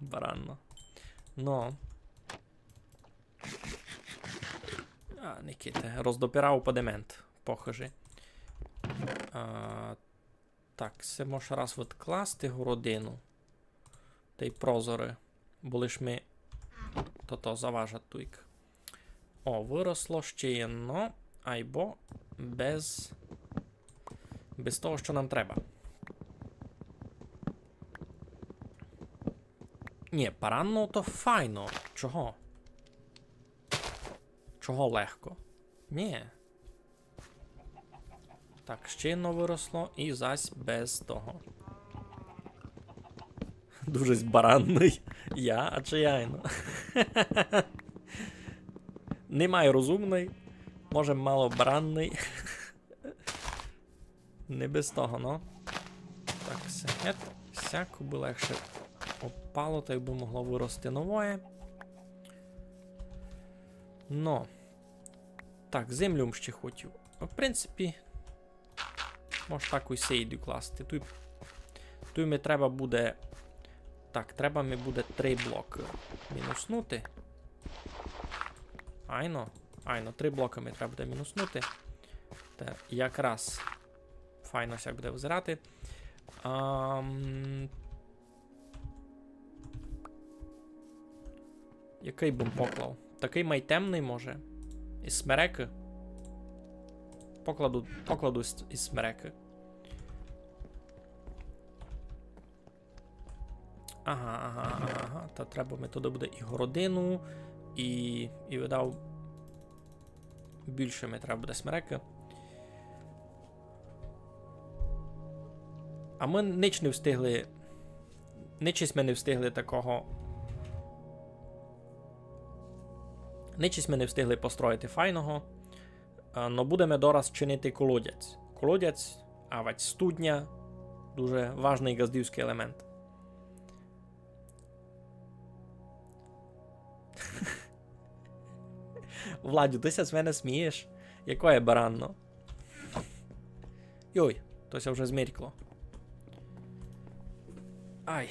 Баранно. Но. А, Никите, роздопирав падемент, похоже. А, так, се мож раз відкласти городину. Тай прозоры. Бо лиш ми тото заважать туйк. О, выросло ще єдно, айбо без, без того, што нам треба. Нї, паранно то файно. Чого? Чого легко? Нї. Так, ще єдно выросло і зась без того. Дуже баранный. Я, а чи я, ну. Не май розумный. Може, мало баранный. Не без того, но. Так, се гет. Сяк бы легше опало, тай бы могло вырости новоє. Но. Так, землю м ще хотів. В принципі, мож так усе й докласти. Туй, туй ми треба буде. Так, треба ми буде три блокы мінуснути. Айно, айно, три блокы ми треба буде мінуснути. Та якраз файно ся буде взирати. Ам, Якый бым поклав? Такый май темный, може? Із смерекы? Покладу, покладу із, із смерекы. Ага, ага, ага, ага. Та треба ми туды буде і городину, і, і видав, більше ми треба буде смерекы. А мы нич не встигли. Нич сьме не встигли такого. Нич сьме не встигли построїти файного. А, но будеме дораз чинити колодязь. Колодязь, авадь студня. Дуже важный ґаздівськый елемент. Владю, ты ся з мене смієш? Якоє баранно? Йой, то ся вже змеркло. Ай.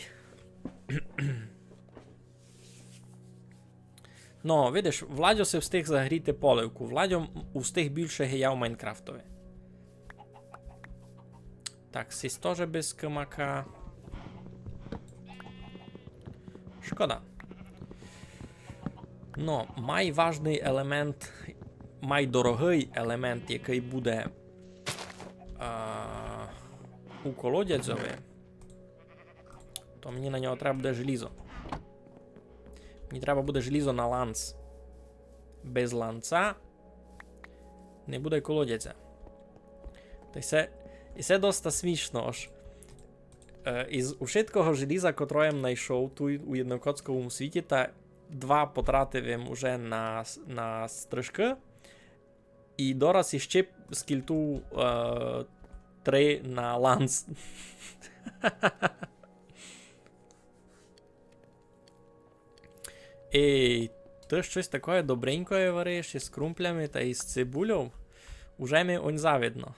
Но, видиш, Владьо си встиг загріти поливку. Владьо м-, устиг більше, ги я у Майнкрафтови. Так, сись тоже без кимака. Шкода. Но, май важный елемент, май дорогый елемент, якый буде, а, у колодязьови, то мені на нього треба буде желізо. Мені треба буде желізо на ланц. Без ланца не буде колодязя. Та й се, і се доста смішно, ож, е, із ушиткого желіза, котроє м найшов туй у єднокоцковому світі, та два потратив им уже на с-, на стрижкы, і дораз іще скільту, е, три на ланц. Ей, ты штось такоє добренькоє вариш із крумплями та із цибульов? Уже ми онь завидно.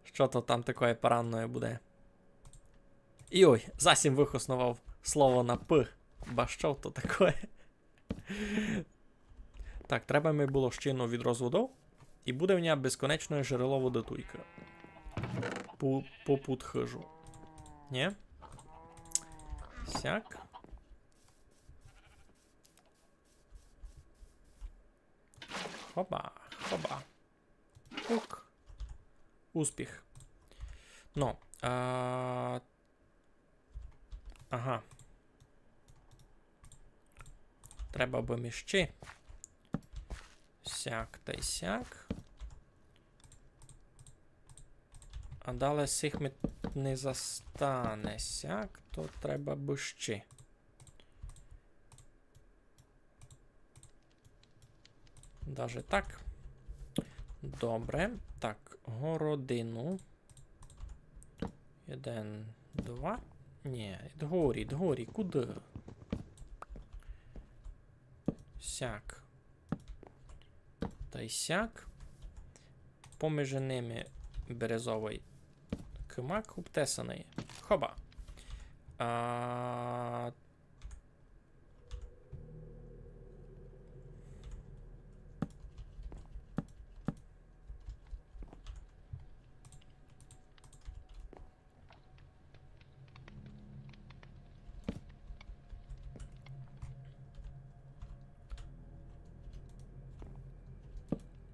Што то там такоє паранноє буде? Йой, зась им выхосновав слово на П. Ба што то такоє? Так, треба ми было ще єдно відро з водов. І буде в мене безконечне джерело воды туйка. По, попуд хыжу. Нї? Сяк. Хоба, хоба. Пук. Успіх. Ну, а, ага. Треба бы ми ще. Сяк тай сяк. А дале сих ми не застане сяк, то треба бы ще. Даже так. Добре. Так, городину. Єден, два. Нї, дгорі, дгорі, куды? Сяк. Тай сяк. Помежи ними березовый кымак обтесаный. Хоба. А,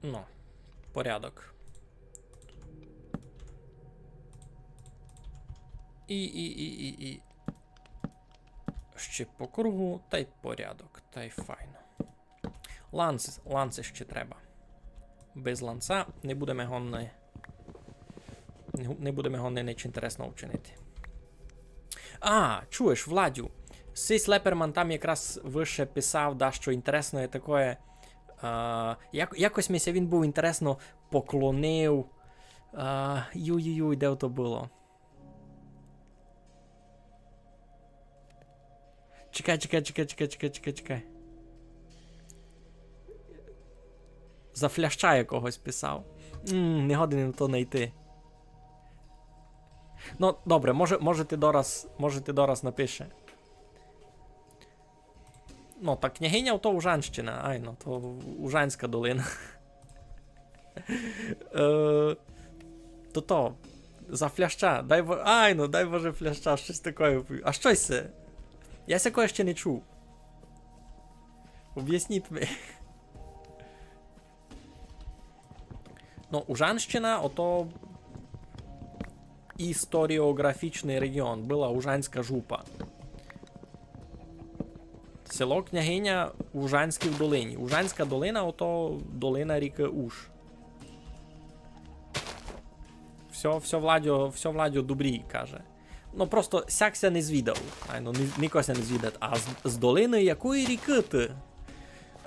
Ну, порядок. І, і, і, і, і. Ще по кругу, тай порядок, тай файно. Ланц, ланц ще треба. Без ланца не будеме годні, не, не будеме годні ніч інтересного вчинити. А, чуєш, Владю, сись Леперман там якраз выше писав дашто інтересне такоє. А, як, якось ми ся він быв інтересно поклонив. А, юй-юй-юй, де то было? Чекай, чекай, чекай, чекай, чекай, чекай, чекай. За Фляща якогось писав. М, не годен им то найти. Ну, добре, може, може ти дораз, може ти дораз напише. Ну, та княгиня то Ужанщина, айно, то Ужанська долина. Е, то то, за Фляща, дай Бо-, айно, дай Боже Фляща, штось такоє. А што се? Я сякоє ще не чув. Обясніть ми. Ну, Ужанщина, ото історіоґрафічный реґіон, была Ужанська жупа. Село Княгиня в Ужанській долині. Ужанська долина, ото долина рікы Уж. Всьо, всьо Владьо, всьо Владьо добрі, каже. Ну, просто сяк ся не звідав. Айно, ни-, нико ся не звідат. А з, з долины якої рікы ты?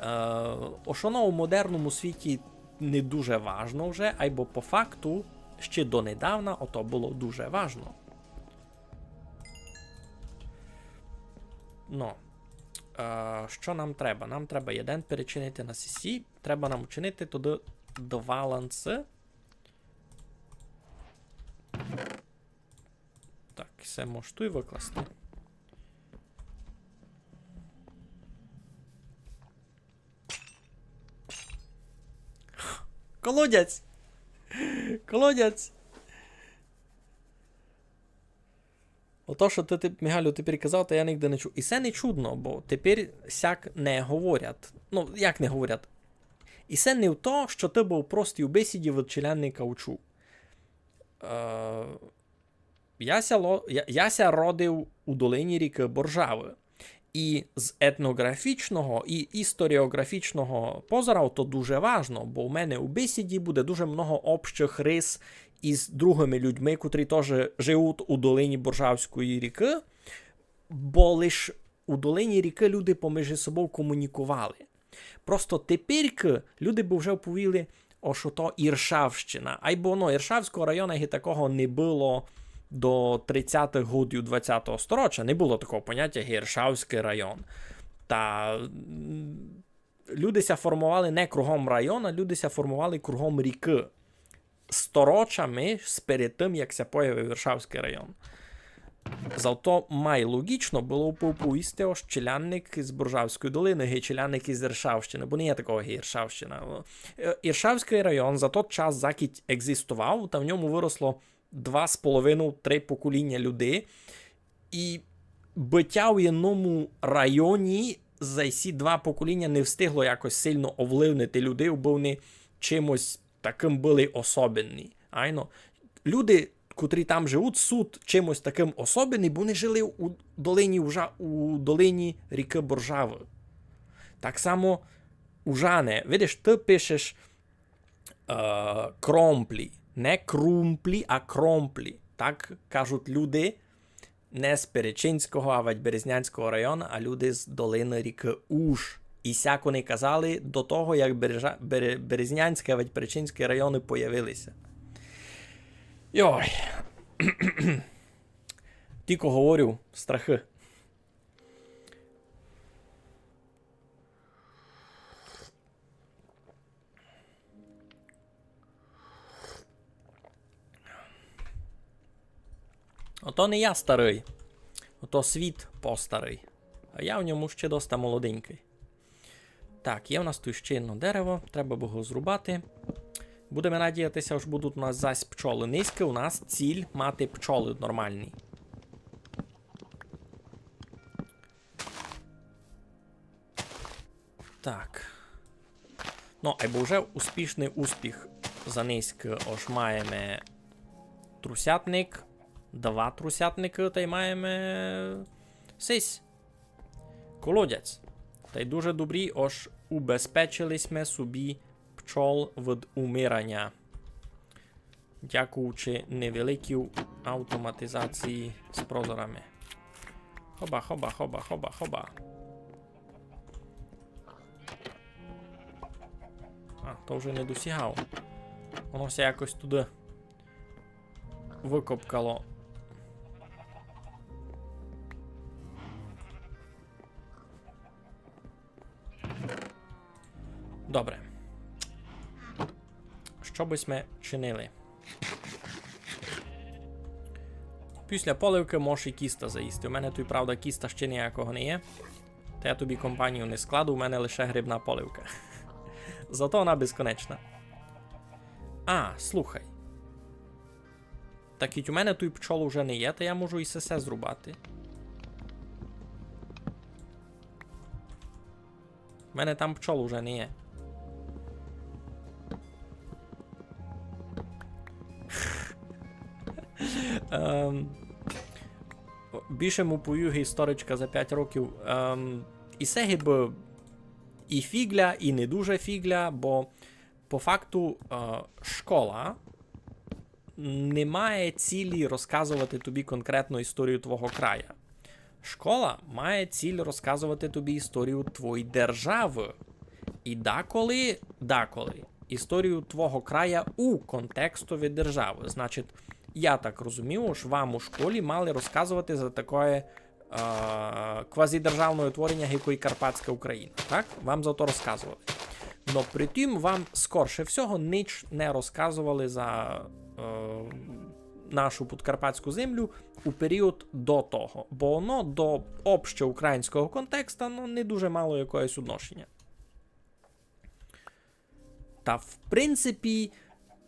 Е, ож оно у модерному світі не дуже важно вже, айбо по факту ще донедавна ото было дуже важно. Ну, е, што нам треба? Нам треба єден перечинити на сесі, треба нам учинити туды два ланцы. Так, се мож туй выкласти. Колодязь! Колодязь! Ото, што ты, ты, Мигалю, тепер казав, та я нигде не чув. І се не чудно, бо тепер сяк не говорят. Ну, як не говорят? І се не в то, што ты быв простый у бесіді від челядника учув. Е, я ся ло-, я, я ся родив у долині рікы Боржавы. І з етноґрафічного і історіоґрафічного позора то дуже важно, бо у мене у бесіді буде дуже много общых рис із другыми людьми, котрі тоже живуть у долині Боржавської рікы, бо лиш у долині рікы люди поміж собов комунікували. Просто теперькы люди бы вже оповіли, ож ото Іршавщина. Айбо, ну, Іршавського района ги такого не было до тридцятых годів двадцятого стороча, не было такого понятя, ги Іршавськый район. Та, м, люди ся формовали не кругом района, люди ся формовали кругом рікы. Сторочами сперед тым, як ся появив Іршавськый район. Зато май логічно было бы повісти, ож челядник із Боржавської долины, ги челядник із Іршавщины, бо не є такого, ги Іршавщина. Е, Іршавськый район за тот час, закіть екзістовав, та в ньому выросло два з половинов, три поколіня людей. І бытя в єдному районі за сі два поколіня не встигло якось сильно овлывнити людей, бо они чимось такым были особенні. Айно, люди, котрі там живуть, суть чимось такым особенні, бо они жили у долині, Ужа-, у долині рікы Боржавы. Так само Ужане. Видиш, ты пишеш, е, Кромплі. Не Крумплі, а Кромплі. Так кажуть люди не з Перечинського, авадь Березнянського району, а люди з долины рікы Уж. І сяк они казали до того, як Бережа-, Бере-, Березнянськый, авадь Перечинськый районы появили ся. Йой. Тілько говорю, страхы. Ото не я старый. Ото світ постарый. А я в ньому ще доста молоденькый. Так, є у нас туй ще одно дерево, треба бы го зрубати. Будеме надіяти ся, ож будуть у нас зась пчолы. Нынька у нас ціль мати пчолы нормальні. Так. Ну, айбо вже успішный успіх за нынька, ож маєме трусятник, два трусятникы, тай маєме сись колодязь. Тай дуже добрі, ож убезпечили сьме собі пчол від умираня. Дякуючи невеликій автоматизації з прозорами. Хоба, хоба, хоба, хоба, хоба. А, то вже не досягав. Воно ся якось туды выкопкало. Добре. Што бы сьме чинили? Після поливкы можеш і кіста заїсти. У мене туй, правда, кіста ще ніякого не є. Та я тобі компанію не складу, у мене лише грибна поливка. Зато вона безконечна. А, слухай. Так і у мене туй пчол уже не є, та я можу і сесе зрубати. У мене там пчол уже не є. Ем, більше му повів історичка за пять років. Ем, і се гибы і фіґля, і не дуже фіґля, бо по факту, е, школа не має цілі розказовати тобі конкретну історію твого края. Школа має ціль розказовати тобі історію твоєї державы. І даколи, даколи історію твого края у контекстові державы. Значить, я так розумію, ож вам у школі мали розказовати за такоє, е, квазідержавне утворення, як і Карпатська Україна. Так? Вам за то розказовали. Но при тім вам, скорше всього, ніч не розказовали за, е, нашу подкарпатську землю у період до того, бо воно до общоукраїнського контекста, ну, не дуже мало якогось відношення. Та, в принципі,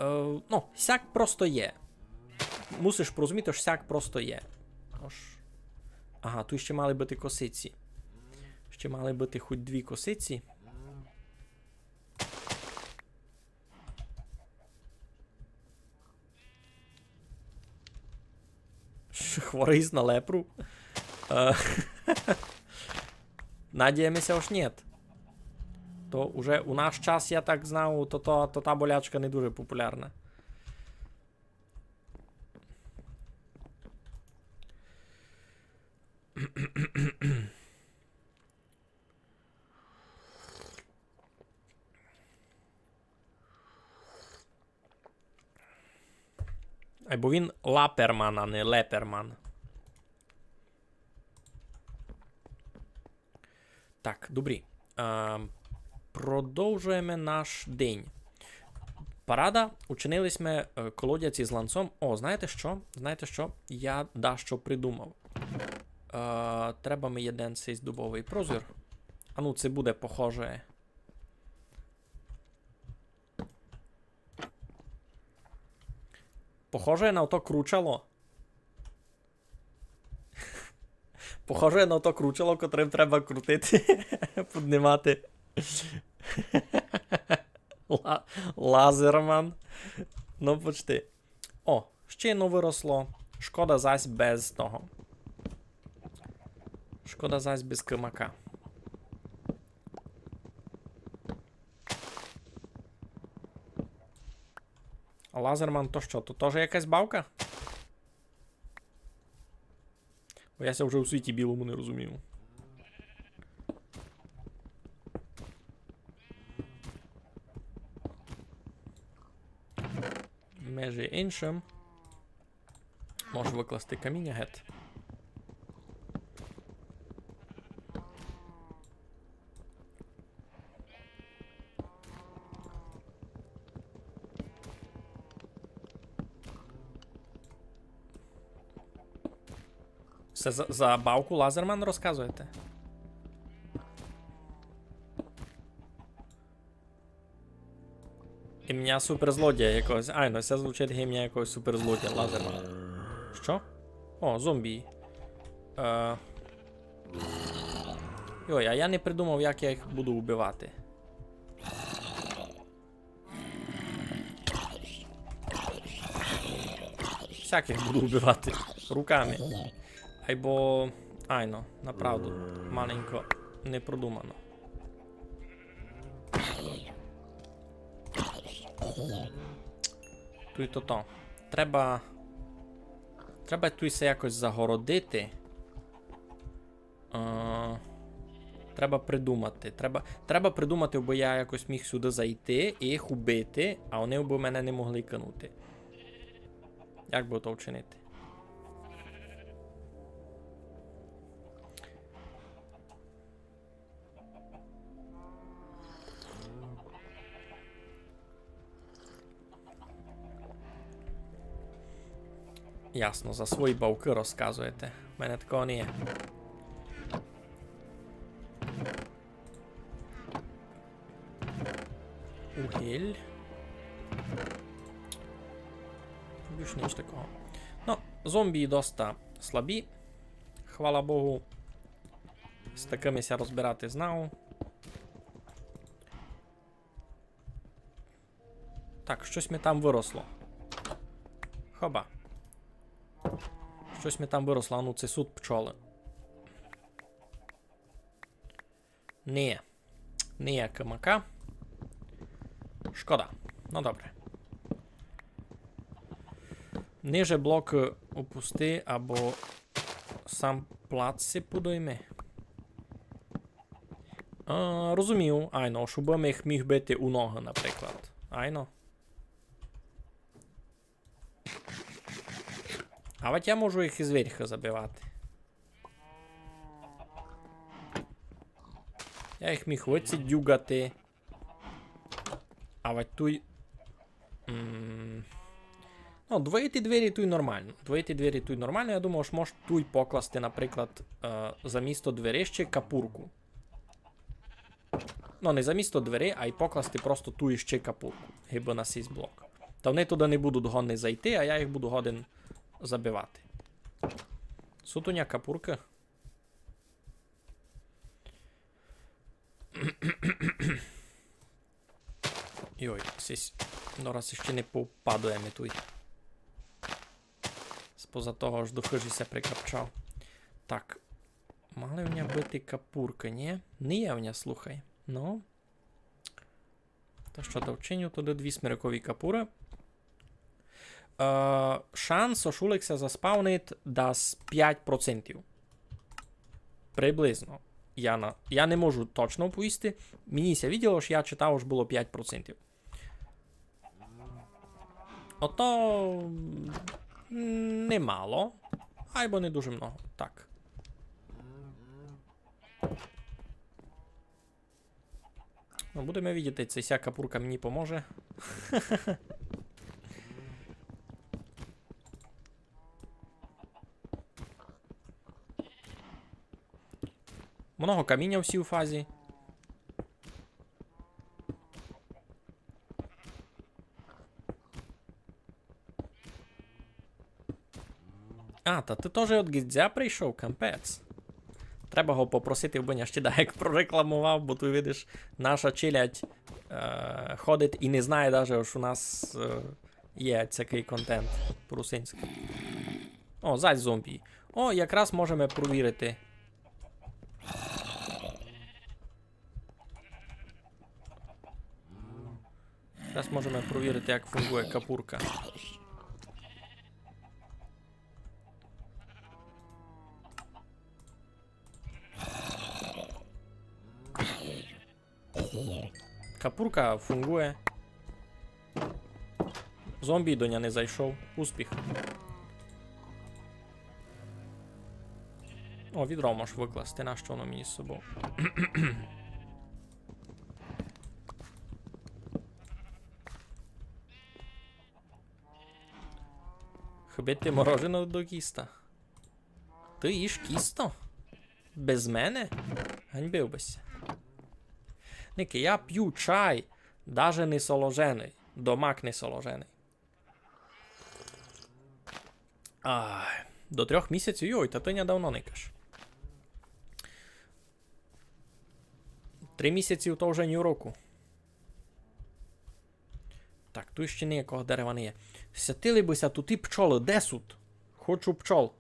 е, ну, сяк просто є. Мусиш порозуміти, ож сяк просто є. Ож. Ага, туй ще мали быти косиці. Ще мали быти хоть дві косиці. Ш-, хворый на лепру? Е, надієме ся, ож нєт. То уже у наш час, я так знав, то, то, то та болячка не дуже популярна. Айбо він Лаперман, а не Леперман. Так, добрі. Е, продовжуєме наш день. Парада, учинили сьме, е, колодязь із ланцом. О, знаєте што? Знаєте што? Я дашто придумав. Е, треба ми єден сей дубовый прозор. А ну, ци буде похоже. Похоже на ото кручало. Похоже на то кручало, котрым треба крутити, піднімати. Ла-, лазерман. Ну, почти. О, ще єдно выросло. Шкода зась без того. Шкода зась без кымака. А лазерман то што? То тоже якась бавка? Бо я ся вже у світі білому не розумію. Межи іншым. Можу выкласти каміня гет. Се за, за бавку Лазерман розказуєте? Імня суперзлодія якогось. Айно, се звучить як імня якогось суперзлодія Лазермана. Што? О, зомбі. Е. Йой, а я не придумав, як я їх буду убивати. Всяких буду убивати. Руками. Айбо, айно, направду, маленько не продумано. Туй то то. Треба. Треба туй се якось загородити. Е, треба придумати. Треба, треба придумати, абы я якось міг сюды зайти і їх убити, а они бы мене не могли кинути. Як бы то вчинити? Ясно, за свої бавкы розказуєте. У мене такого не є. Угіль. Більш ніч такого. Ну, зомбі доста слабі. Хвала Богу. З такыми ся розбирати знав. Так, штось ми там выросло. Хоба. Штось ми там выросло, а ну, се суть пчолы. Ні. Ні, як мака. Шкода. Ну, добре. Ниже блок опусти, або сам плац си подойми. А, розумію, айно, штобы м їх міг бити у ногы, наприклад. Айно. А вать я можу їх і зверьха забивати. Я їх міг оци дюгати. А вать туй. М, ну, двоїті двері туй нормално. Двоїті двері туй нормално. Я думав, што мож туй покласти, наприклад, е, замісто дверей ще капурку. Ну, не замісто дверей, а й покласти просто туй ще капурку. Гибы на сись блок. Та они туды не будуть годні зайти, а я їх буду годен забивати. Суть у ня капуркы. Йой, сись. Дораз ще не попадує ми туй. Споза того, ож до хыжі ся прикапчав. Так. Мали в ня быти капуркы, ні? Не є в ня, слухай. Ну. Та што, та вчиню туды дві смерекові капуры. Е, шанс, ож улик ся заспавнить, дас пять процентів. Приблизно. Я на, я не можу точно оповісти. Мені ся виділо, ож я читав, ож было пять процентів. Ото, м, немало, айбо не дуже много. Так. Ну, будеме видіти, ци ся капурка мені поможе. Много каміня в сій фазі. А, та ты тоже од Гідзя прийшов, капець. Треба го попросити, бо я ще даєк прорекламовав, бо ты видиш, наша челядь е, ходить і не знає даже, ож у нас е, є такый контент по-русинськы. О, зась зомбі. О, якраз можеме провірити. Зараз можеме провірити, як фунґує капурка. Капурка фунґує. Зомбі до ня не зайшов. Успіх. О, відро можеш выкласти, нащо воно мені з собов? Хыбить ти мороженого до кіста? Ты їш кісто? Без мене? Ганьбив бы ся. Никай, я пю чай, даже не соложеный. Домак не соложеный. Ай, до трьох місяців, йой, та ты ня давно никаш. Три місяці то вже ні року. Так, туй ще ніякого дерева не є. Сятили бы ся туй і пчолы, де сут? Хочу пчол.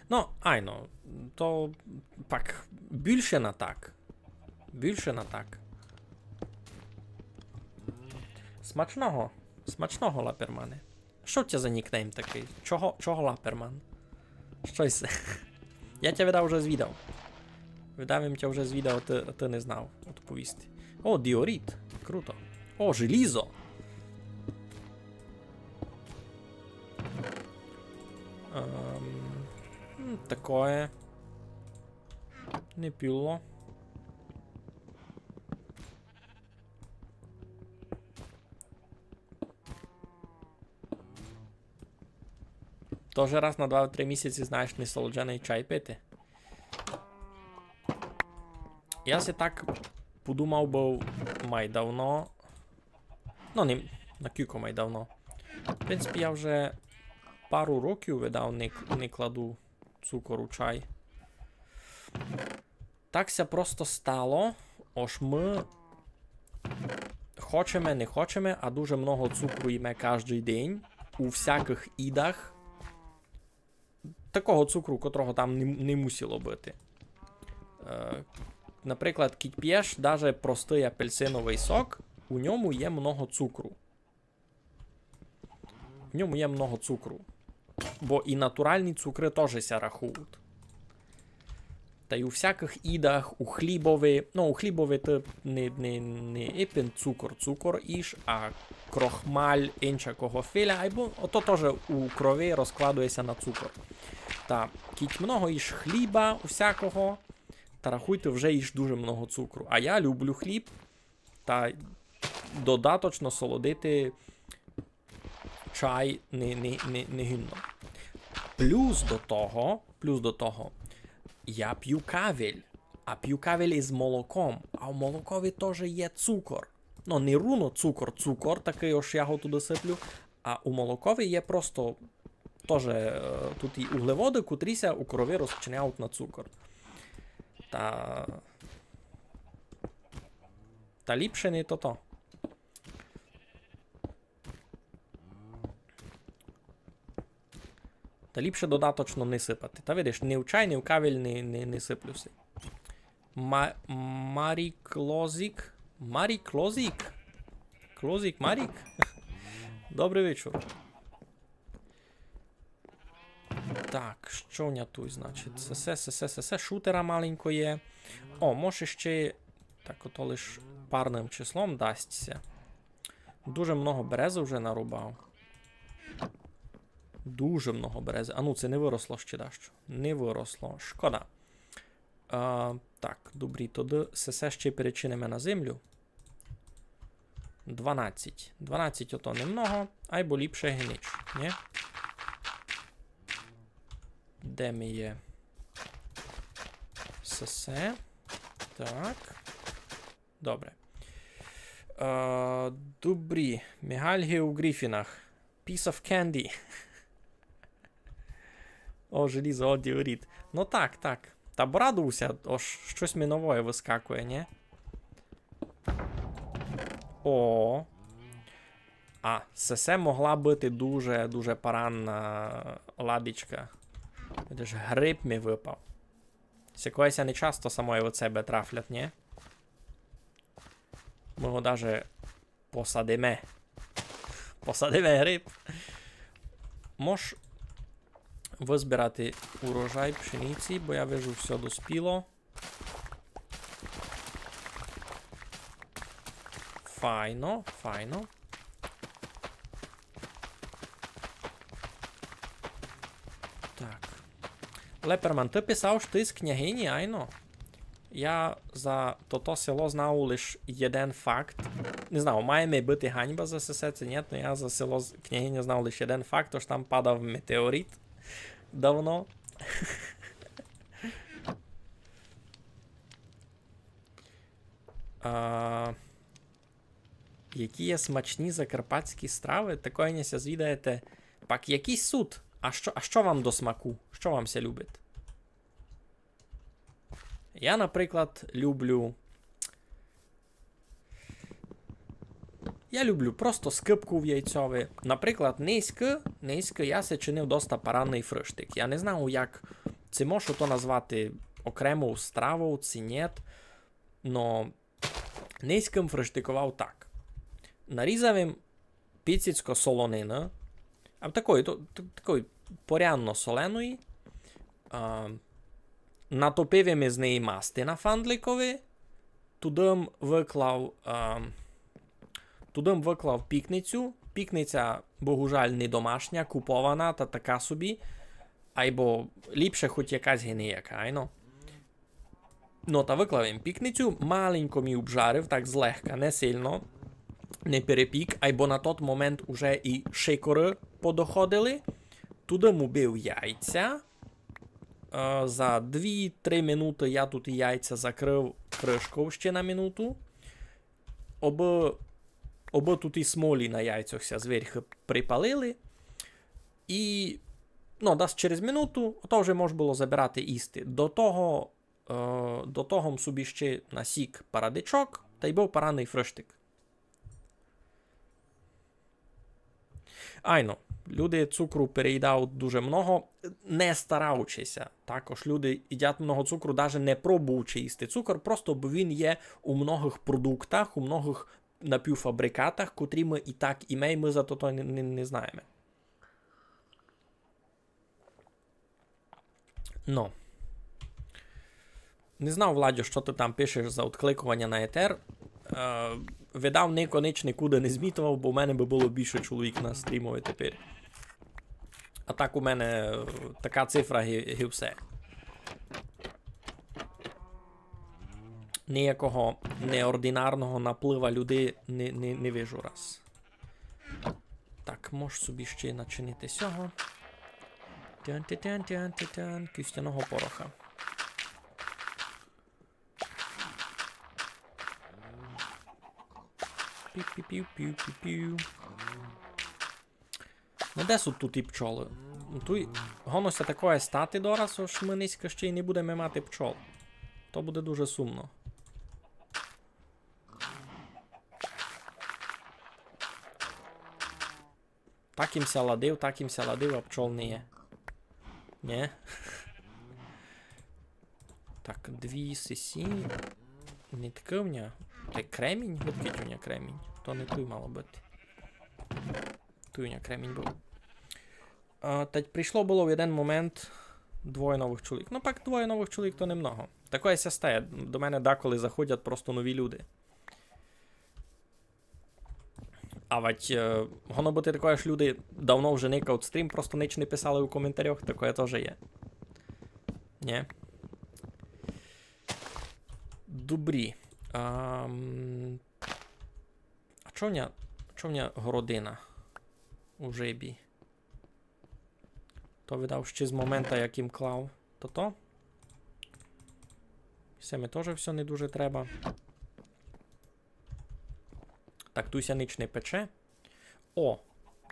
Но, айно, то пак бульше на так. Бульше на так. Смачного. Смачного, Лапермане. Што в тя за нікнейм такый? Чого, чого Лаперман? Што се? Я тя видав уже звідав. Видав им тя уже звідав, а ты, а ты не знав одповісти. О, діоріт. Круто. О, желізо. Ем, м, такоє. Не піло. Тоже раз на два-три місяці, знаєш, несолодженый чай пити. Я си так подумав быв май давно. Ну, не, на кілько май давно. В принципі, я вже пару років, видав, не, не кладу цукор у чай. Так ся просто стало, ож мы хочеме, не хочеме, а дуже много цукру їме каждый день у всякых їдах. Такого цукру, котрого там не, не мусило быти. Е, наприклад, кідь пєш даже простый апельсиновый сок, у ньому є много цукру. В ньому є много цукру. Бо і натуралні цукры тоже ся рахують. Та й у всякых їдах, у хлібови, ну, у хлібови то не, не, не ипен цукор, цукор їш, а крохмаль, инчакого філя, айбо ото тоже у крови розкладує ся на цукор. Та кідь много їш хліба у всякого, та рахуйте, вже їш дуже много цукру. А я люблю хліб, та додаточно солодити чай не, не, не, не гідно. Плюс до того, плюс до того, я пю кавель, а пю кавель із молоком, а в молокови тоже є цукор. Ну, не руно цукор, цукор, такый, ож я го туды сиплю, а у молокови є просто тоже, е, туй і углеводы, котрі ся у крови розчиняють на цукор. Та, та ліпше не тото. Та ліпше додаточно не сипати. Та видиш, ні в чай, ні в кавель не, не, не сиплю си. Ма-, Марі Клозік. Марі Клозік? Клозік Марік? Добрый вечур. Так, што у ня туй, значить? Сесе, сесе, сесе, шутера маленько є. О, може ще, так, ото лиш парным числом дасть ся. Дуже много березы вже нарубав. Дуже много березы. А ну, се не выросло ще дашто. Не выросло. Шкода. А, так, добрі, тогды сесе ще перечиниме на землю. Дванадцять. Дванадцять ото немного, айбо ліпше ги нич, нї? Де ми є? Сесе. Так. Добре. Е, добрі. Мігаль ги у Гріфінах. Piece of candy. О, желізо, о, діоріт. Ну так, так. Та бо радував ся, ож штось ми новоє выскакує, нї? О. А, сесе могла быти дуже, дуже паранна ладичка. Видиш, гриб ми выпав. Сякоє ся не часто самоє од себе трафлять, нї? Мы го даже посадиме. Посадиме гриб. Мож вызбирати урожай пшениці, бо я вижу, всьо доспіло. Файно, файно. Так. Леперман, ты писав, што ты з княгині, айно? Я за тото село знав лиш єден факт. Не знав, має ми быти ганьба за сесе ци нї, но я за село з-, княгиня знав лиш єден факт, ож там падав метеорит давно. А, які є смачні закарпатські стравы? Такоє не ся звідаєте. Пак якый суд? А што, а што вам до смаку? Што вам ся любить? Я, наприклад, люблю. Я люблю просто скыбку в яйцьови. Наприклад, нынька, нынька я си чинив доста паранный фрыштик. Я не знав, як ци можу то назвати окремов стравов, ци нєт. Но нынька м фрыштиковав так. Нарізав им піціцько солонины, а такої, то, т-, такої порядно соленої. А, натопив им из неї масти на фандликови, туды м выклав, а, туды м выклав пікницю. Пікниця, богужаль, не домашня, купована, та така собі. Айбо ліпше хоть якась ги не яка, айно. Но та выклав им пікницю, маленько м ї обжарив, так злегка, не сильно, не перепік, айбо на тот момент уже і шикоры подоходили. Туды м убив яйця. Е, за дві-три минуты я туй яйця закрыв крышков ще на минуту. Обы, обы туй і смолі на яйцях ся зверьхы припалили. І, ну, десь через минуту, ото вже мож было забирати їсти. До того Е, до того м собі ще насік парадичок, тай быв паранный фрыштик. Айно, люди цукру переїдають дуже много, не стараючи ся. Також люди їдять много цукру, даже не пробуючи їсти цукор, просто бо він є у многых продуктах, у многых напівфабрикатах, котрі мы і так їме, і мы за то, то не, не, не знаєме. Но. Не знав, Владю, што ты там пишеш за одкликованя на етер. Е, видав, нико нич никуды не змітовав, бо в мене бы было більше чоловік на стрімови тепер. А так у мене, е, така цифра ги, ги все. Ниякого неординарного наплыва людей не, не, не вижу раз. Так, мож собі ще начинити сього. Тян-тян-тян-тян-тян, кістяного пороха. Пів-пів-пів-пів-пів. Ну, де суть туй і пчолы? Туй годно ся такоє стати дораз, ож мы нынька ще й не будеме мати пчол. То буде дуже сумно. Так им ся ладив, так им ся ладив, а пчол не є. Нє? Так, дві сесі. Нитки в ня. Та й кремінь? Откіть у ня кремінь? То не туй мало быти. Туй у ня кремінь быв. А, та й прийшло было в єден момент двоє новых чоловік. Ну, пак двоє новых чоловік то немного. Такоє ся стає. До мене деколи заходять просто нові люди. А вать, е, годно быти такоє, ож люди давно вже никають стрім, просто нич не писали у коментарях, такоє тоже є. Нє? Добрі. Ам, а чо в ня, чо в ня городина у жебі? То видав ще з момента, як їм клав. То-то. Се ми тоже всьо не дуже треба. Так, туй ся нич не пече. О,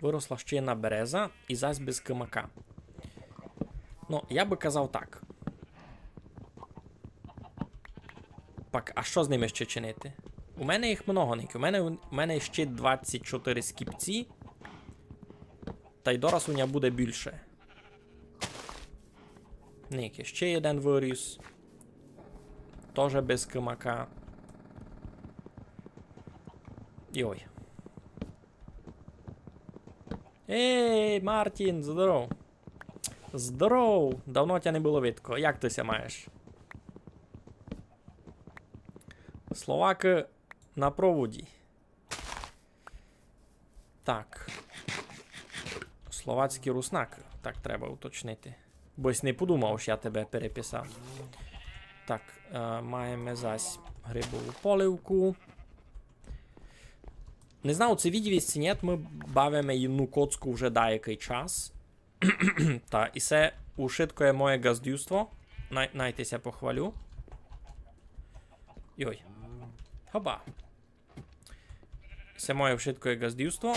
выросла ще єдна береза і зась без кымака. Ну, я бы казав так. Пак, а што з ними ще чинити? У мене їх много, ник. У мене, у мене ще двадцять чотири скіпці. Тай дораз у ня буде більше. Ник, ще єден выріс. Тоже без кымака. Йой. Ей, Мартін, здоров. Здоров! Давно тя не было видко. Як ты ся маєш? Словакы на проводі. Так. Словацькі руснакы. Так треба уточнити. Бо сь не подумав, ож я тебе переписав. Так, е, маєме зась грибову поливку. Не знав, ци видїв єсь, ци нєт, мы бавиме єдну коцку вже даякый час. Та, і се ушытко є моє ґаздівство. Най, най ти ся похвалю. Йой. Хоба. Се моє ушытко є ґаздівство.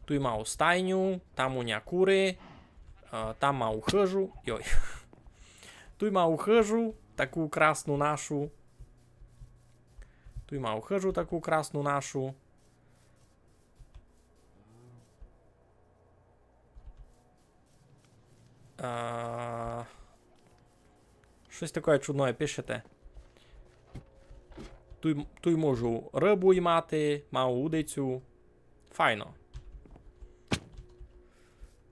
Туй мав стайню, там у ня куры, а, там мав хыжу. Йой. Туй мав хыжу, таку красну нашу. Туй мав хыжу, таку красну нашу. А, штось такоє чудноє пишете. Туй, туй можу рыбу ймати, мав удицю. Файно.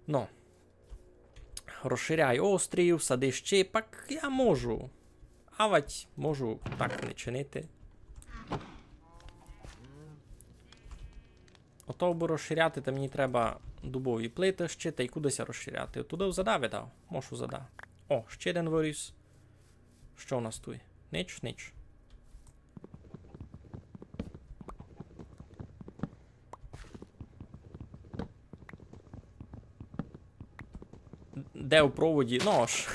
Ну. Розширяй острів, сади ще, пак я можу. Авать можу так не чинити. Ото, абы розширяти, та мені треба дубові плиты ще, тай куды ся розширяти? Туды взада видав. Можу взада. О, ще єден выріс. Што у нас туй? Нич, нич. Де у проводі? Ну ож.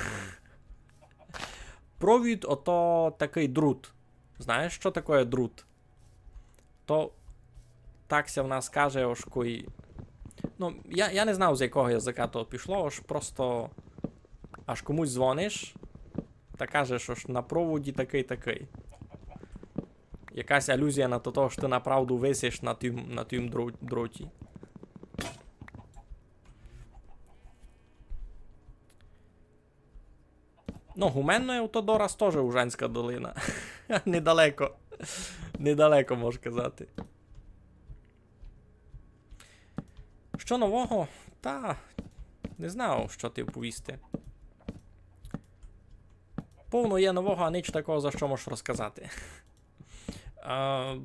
Провід, ото такый друт. Знаєш, што такоє друт? То так ся в нас каже, ож кой. Ну, я, я не знав, з якого языка то пішло, ож просто аж комусь дзвониш та кажеш, ож на проводі такый-такый. Якась алюзія на то, ож ты направду висиш на тім, на тім дро-, дроті. Ну, Гуменноє то дораз тоже Ужанська долина. Недалеко. Недалеко, мож казати. Што нового? Та, не знав, што ти оповісти. Повно є нового, а нич такого, за што мож розказати. А,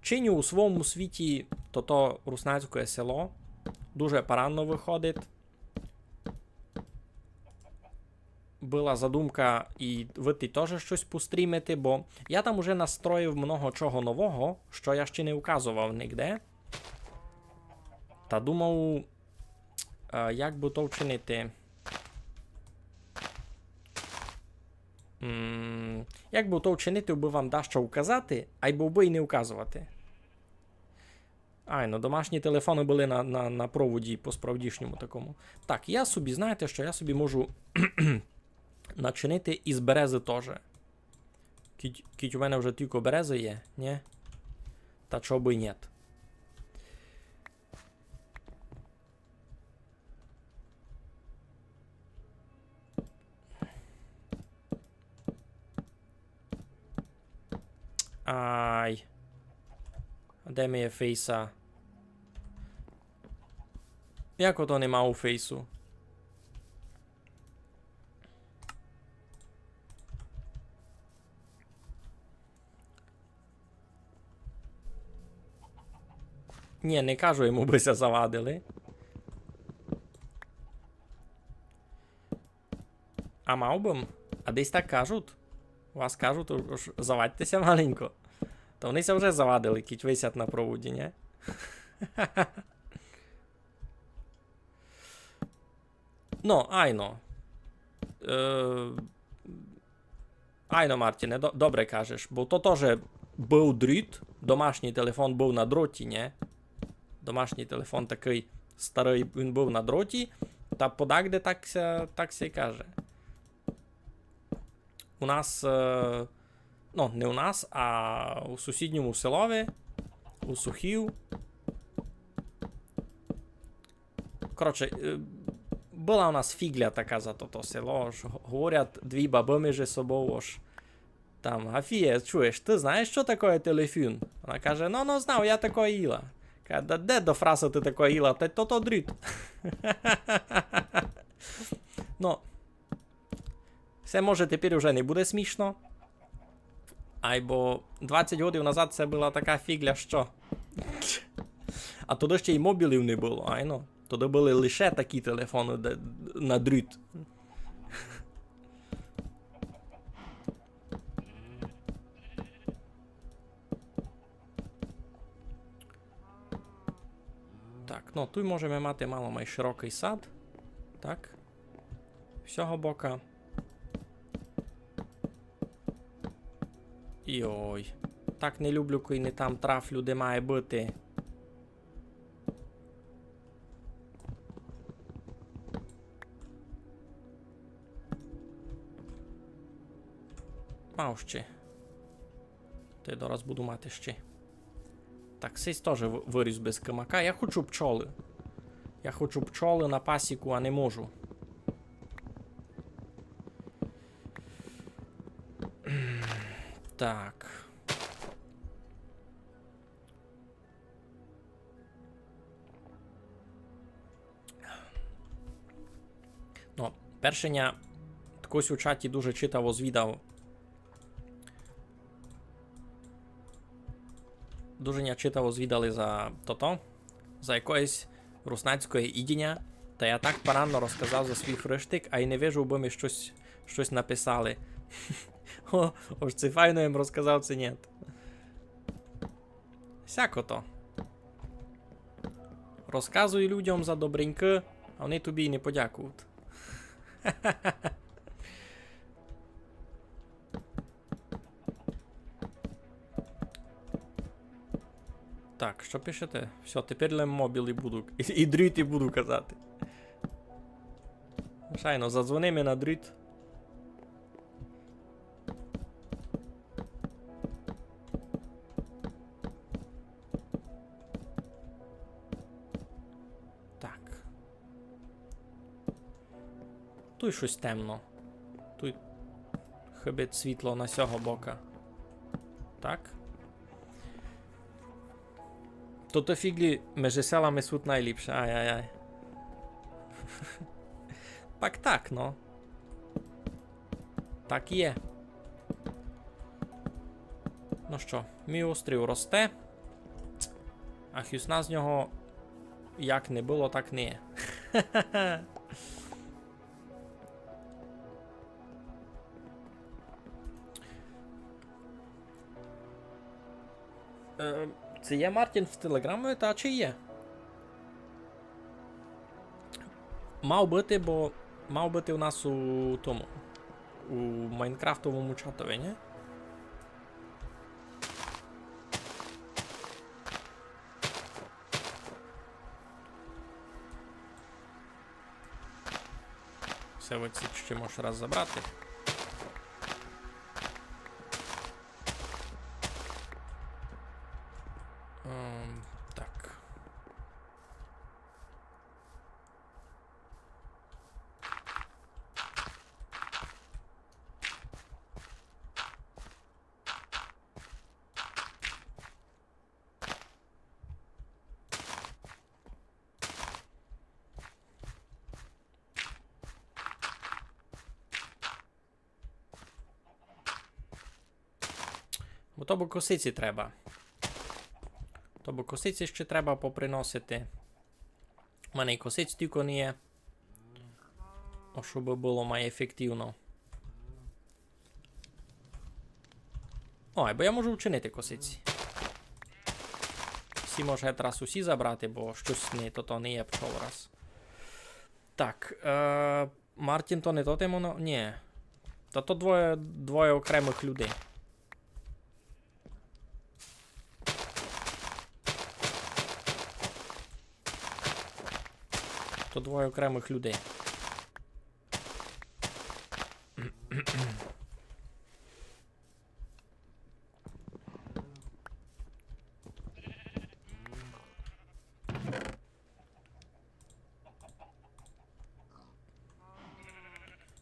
чиню у свому світі тото руснацькоє село. Дуже парадно выходить. Была задумка і выти тоже штось пострімити, бо я там уже настроїв много чого нового, што я ще не указовав нигде. Та думав, е, як бы то вчинити. М, як бы то вчинити, бы вам дашто указати, айбо бы й не указовати. Айно, домашні телефоны были на, на, на проводі по-справдішньому такому. Так, я собі, знаєте што, я собі можу начинити із березы тоже. Кідь, кідь у мене вже тілько березы є, нє? Та чого бы й нєт. Ай. А де моє фейса? Як ото нема у фейсу? Нє, не кажу йому, бы ся завадили. А мав бы м. А десь так кажуть. У вас кажуть, ож завадьте ся маленько. Та они ся вже завадили, кідь висять на проводі, нє? Ну, айно. Е, айно, Мартіне, до-, добре кажеш, бо то тоже быв дріт, домашній телефон быв на дроті, нє? Домашній телефон такый старый, він быв на дроті, та подакде так ся, так ся й каже. У нас, е, ну, не у нас, а у сусідньому селови, у Сухів. Коротше, е, была у нас фіґля така за тото село, ож г-, говорять дві бабы між собов, ож там: «Гафіє, чуєш, ты знаєш, што такоє телефон?» Она каже: «Ну, ну, знав, я такоє їла». Каже: «Да де до фраса ты такоє їла? Та тото дріт». Ну, се, може, тепер уже не буде смішно. Айбо двадцять годів назад се была така фіґля, што. А тогды ще й мобілів не было, айно. Тогды были лише такі телефоны, де, на дріт. Так, ну, туй можеме мати мало май широкый сад. Так. З сього бока. Йой. Так не люблю, коли не там трафлю, де має быти. Мав ще. Та й дораз буду мати ще. Так, сись тоже в-, выріс без кымака. Я хочу пчолы. Я хочу пчолы на пасіку, а не можу. Так. Ну, перше ня хтось у чаті дуже читаво звідав. Дуже ня читаво звідали за тото, за якоєсь руснацькоє їдіня. Та я так парадно розказав за свій фрыштик, а й не вижу, бы ми штось, штось написали. О, ож ци файно їм розказав, ци нєт. Сяко то. Розказуй людям за добренькы, а они тобі й не подякують. Так, што пишете? Всьо, тепер лем мобілы буду, і, і дріт і буду казати. Шайно, задзвони ми на дріт. Так. Туй штось темно. Туй хыбить світло на сього бока. Так. Тото фіґлі межи селами суть найліпше. Ай-яй-яй. Пак так, но. Так і є. Ну што, мій острів росте. А хісна з нього як не было, так не є. Е, ци є Мартін в Телеграмі, та чи є? Мав быти, бо мав быти у нас у тому, у майнкрафтовому чатови, нї? Се оці ще можеш раз забрати. Ем, так. Бо то бы косиці треба. То бы косиці ще треба поприносити. У мене й косиць тілько не є. О, щоб было май ефективно. Ой, бо я можу вчинити косиці. Всі, може, раз усі забрати, бо штось не, то, то не є пчол раз. Так, е, Мартін, то не то ти моно? Ні. Та то двоє, двоє окремых людей. То двоє окремых людей.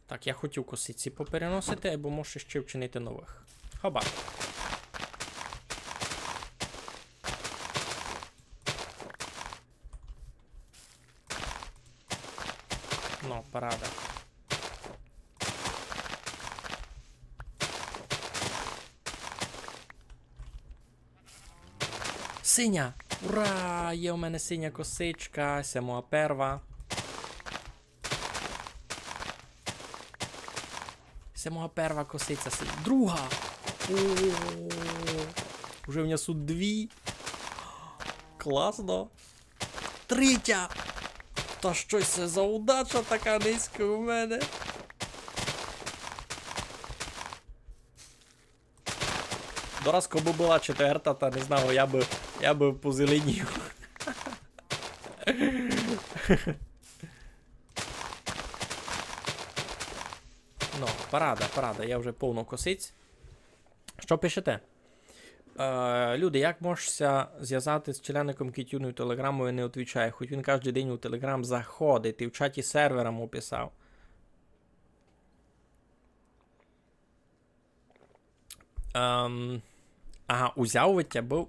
Так, я хотів косиці попереносити, або можу ще вчинити новых. Хоба. Ну, парада. Синя! Ура! Є у мене синя косичка, се моя перва. Се моя перва косиця, се друга. О, уже в мене сут дві. Класно. Третя. Та штось се за удача така низька у мене. Дораз, кобы была четверта, та не знаю, я бы, я бы позеленів. Ну, парада, парада, я вже повно косиць. Што пишете? Е, люди, як можеш ся звязати з челядником, кидь юн у Телеграмови не отвічає? Хоть він каждый день у Телеґрам заходить, і в чаті сервера му писав. Ем, ага, узяв у тя быв.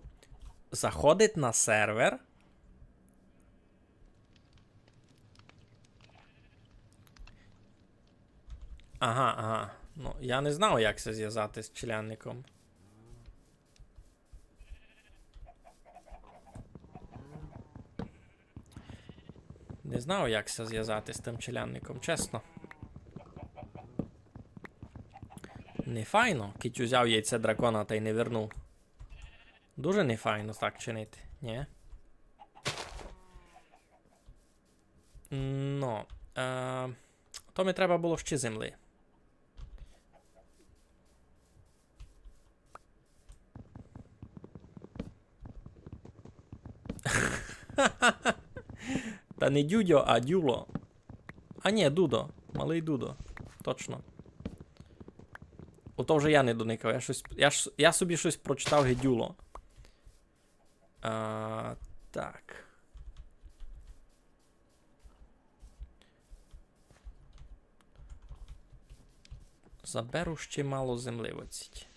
Заходить на сервер. Ага, ага. Ну, я не знав, як ся звязати з челядником. Не знав, як ся звязати з тым челядником, чесно. Не файно, кидь узяв яйце дракона тай не вернув. Дуже не файно так чинити, нї? Ну, е, то ми треба было ще землі. Та не дюдьо, а дюло. А нї, дудо. Малый дудо. Точно. Ото вже я не доникав. Я штось, я ж, я собі штось прочитав ги дюло. А, так. Заберу ще мало землі одсіть.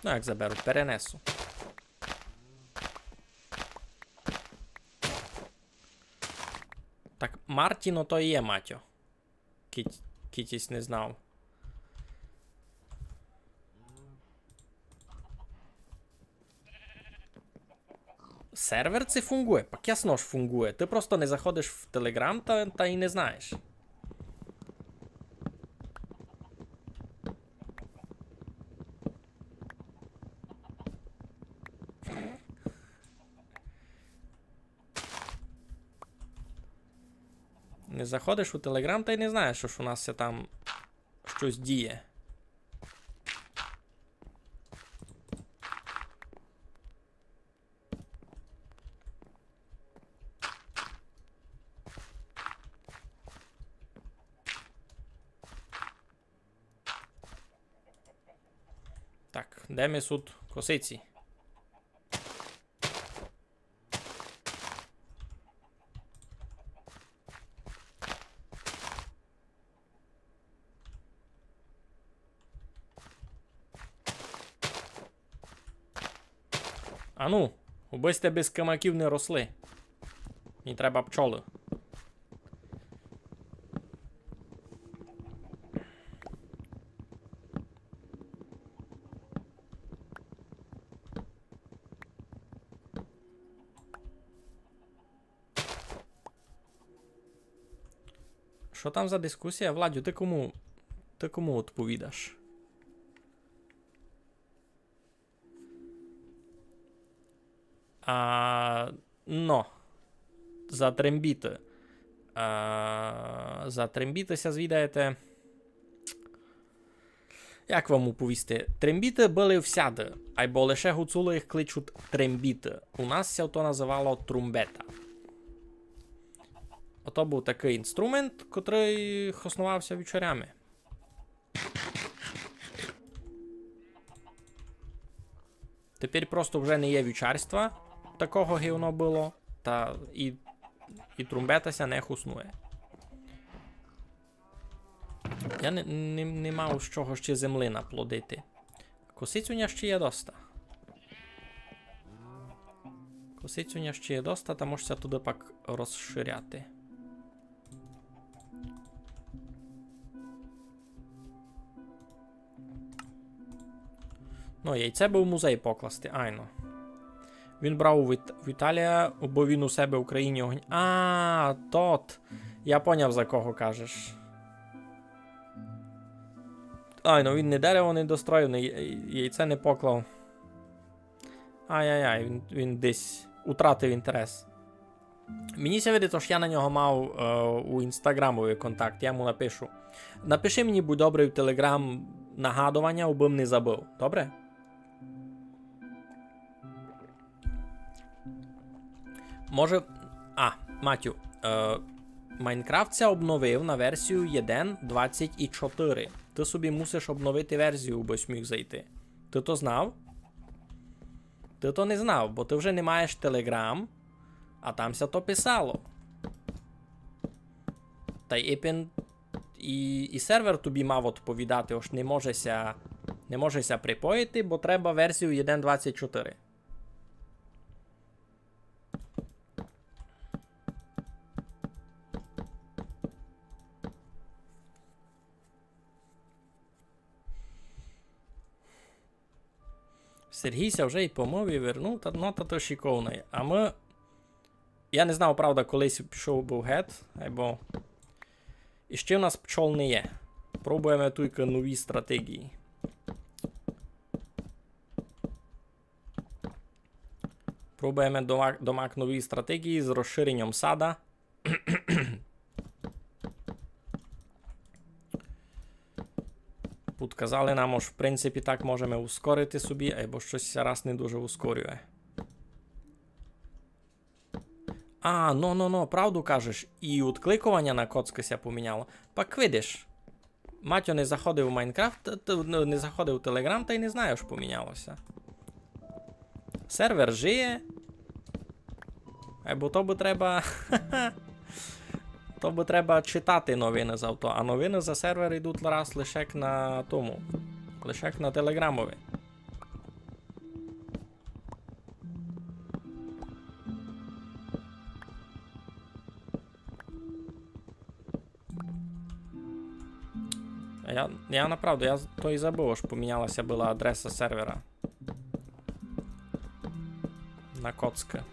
Ну, як заберу, перенесу. Так, Мартін ото і є Матьо. Кидь, кидь єсь не знав. Сервер ци фунґує? Пак ясно ж фунґує. Ты просто не заходиш в Телеґрам та, та й не знаєш. Не заходиш у Телеґрам та й не знаєш, ож у нас ся там штось діє. Так, де ми сут косиці? Ану, убы сьте без камаків не росли. Мені треба пчолы. Што там за дискусія? Владю, ты кому, ты кому одповідаш? А, но, за трембіты. А, за трембіты ся звідаєте. Як вам уповісти? Трембіты были всяды, айбо лише гуцулы їх кличуть трембіты. У нас ся то называло трумбета. Ото быв такый інструмент, котрый хосновав ся вівчарями. Тепер просто вже не є вівчарства такого, ги воно было, та і, і трумбета ся не хоснує. Я не, не, не мав з чого ще землі наплодити. Косиць у ня ще є доста. Косиць у ня ще є доста, та мож ся туды пак розширяти. Ну, яйце бы в музей покласти, айно. Він брав у Віт-, в Італія, бо він у себе в Україні огня-, а, тот. Я поняв, за кого кажеш. Айно, він не дерево не достроїв, не, яй-, яйце не поклав. Ай-яй-яй, він, він десь утратив інтерес. Мені ся видить, ож я на нього мав, е, у інстаграмові контакт, я йому напишу. Напиши мені, будь добрый, в телеграм нагадування, абы м не забыв. Добре? Може, а, Матю, е, Майнкрафт ся обновив на версію єден двадцять і чотири. Ты собі мусиш обновити версію, абы сь міг зайти. Ты то знав? Ты то не знав, бо ты вже не маєш телеграм, а там ся то писало. Та й іпен, і, і сервер тобі мав одповідати, ож не може ся, не може ся припоїти, бо треба версію єден двадцять чотири. Сергій ся вже й помыв і вернув, та, ну, та то шиковный. А мы, я не знав, правда, колись пішов быв гет, айбо і ще в нас пчол не є. Пробуєме туйка нові стратегії. Пробуєме домак, домак нові стратегії з розширенням сада. Підказали нам, ож в принципі так можеме ускорити собі, айбо штось ся раз не дуже ускорює. А, но, но, но, правду кажеш, і одкликованя на коцкы ся поміняло. Пак видиш, Матьо не заходив у Майнкрафт, т-, т-, ну, не заходив у Телеграм, та й не знає, ож поміняло ся. Сервер жиє. Айбо то бы треба, то бы треба читати новины за то. А новины за сервер йдуть раз лише на тому. Лише на Телеграмови. А я, я направду, я з-, то й забыв, ож поміняла ся была адреса сервера. На коцкы.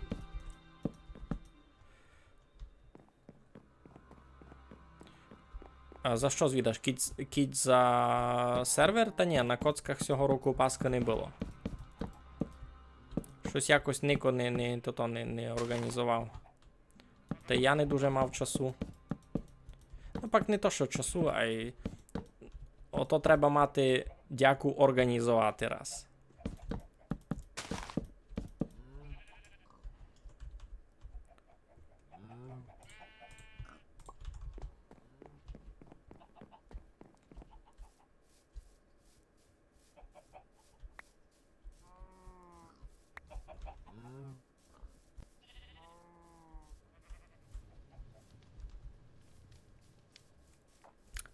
А за што звідаш? Кідь з-, кідь за сервер? Та нї, на коцках сього року Паскы не было. Штось якось нико не, не, тото не, не орґанізовав. Та я не дуже мав часу. Ну, пак не то, што часу, ай ото треба мати дяку орґанізовати раз.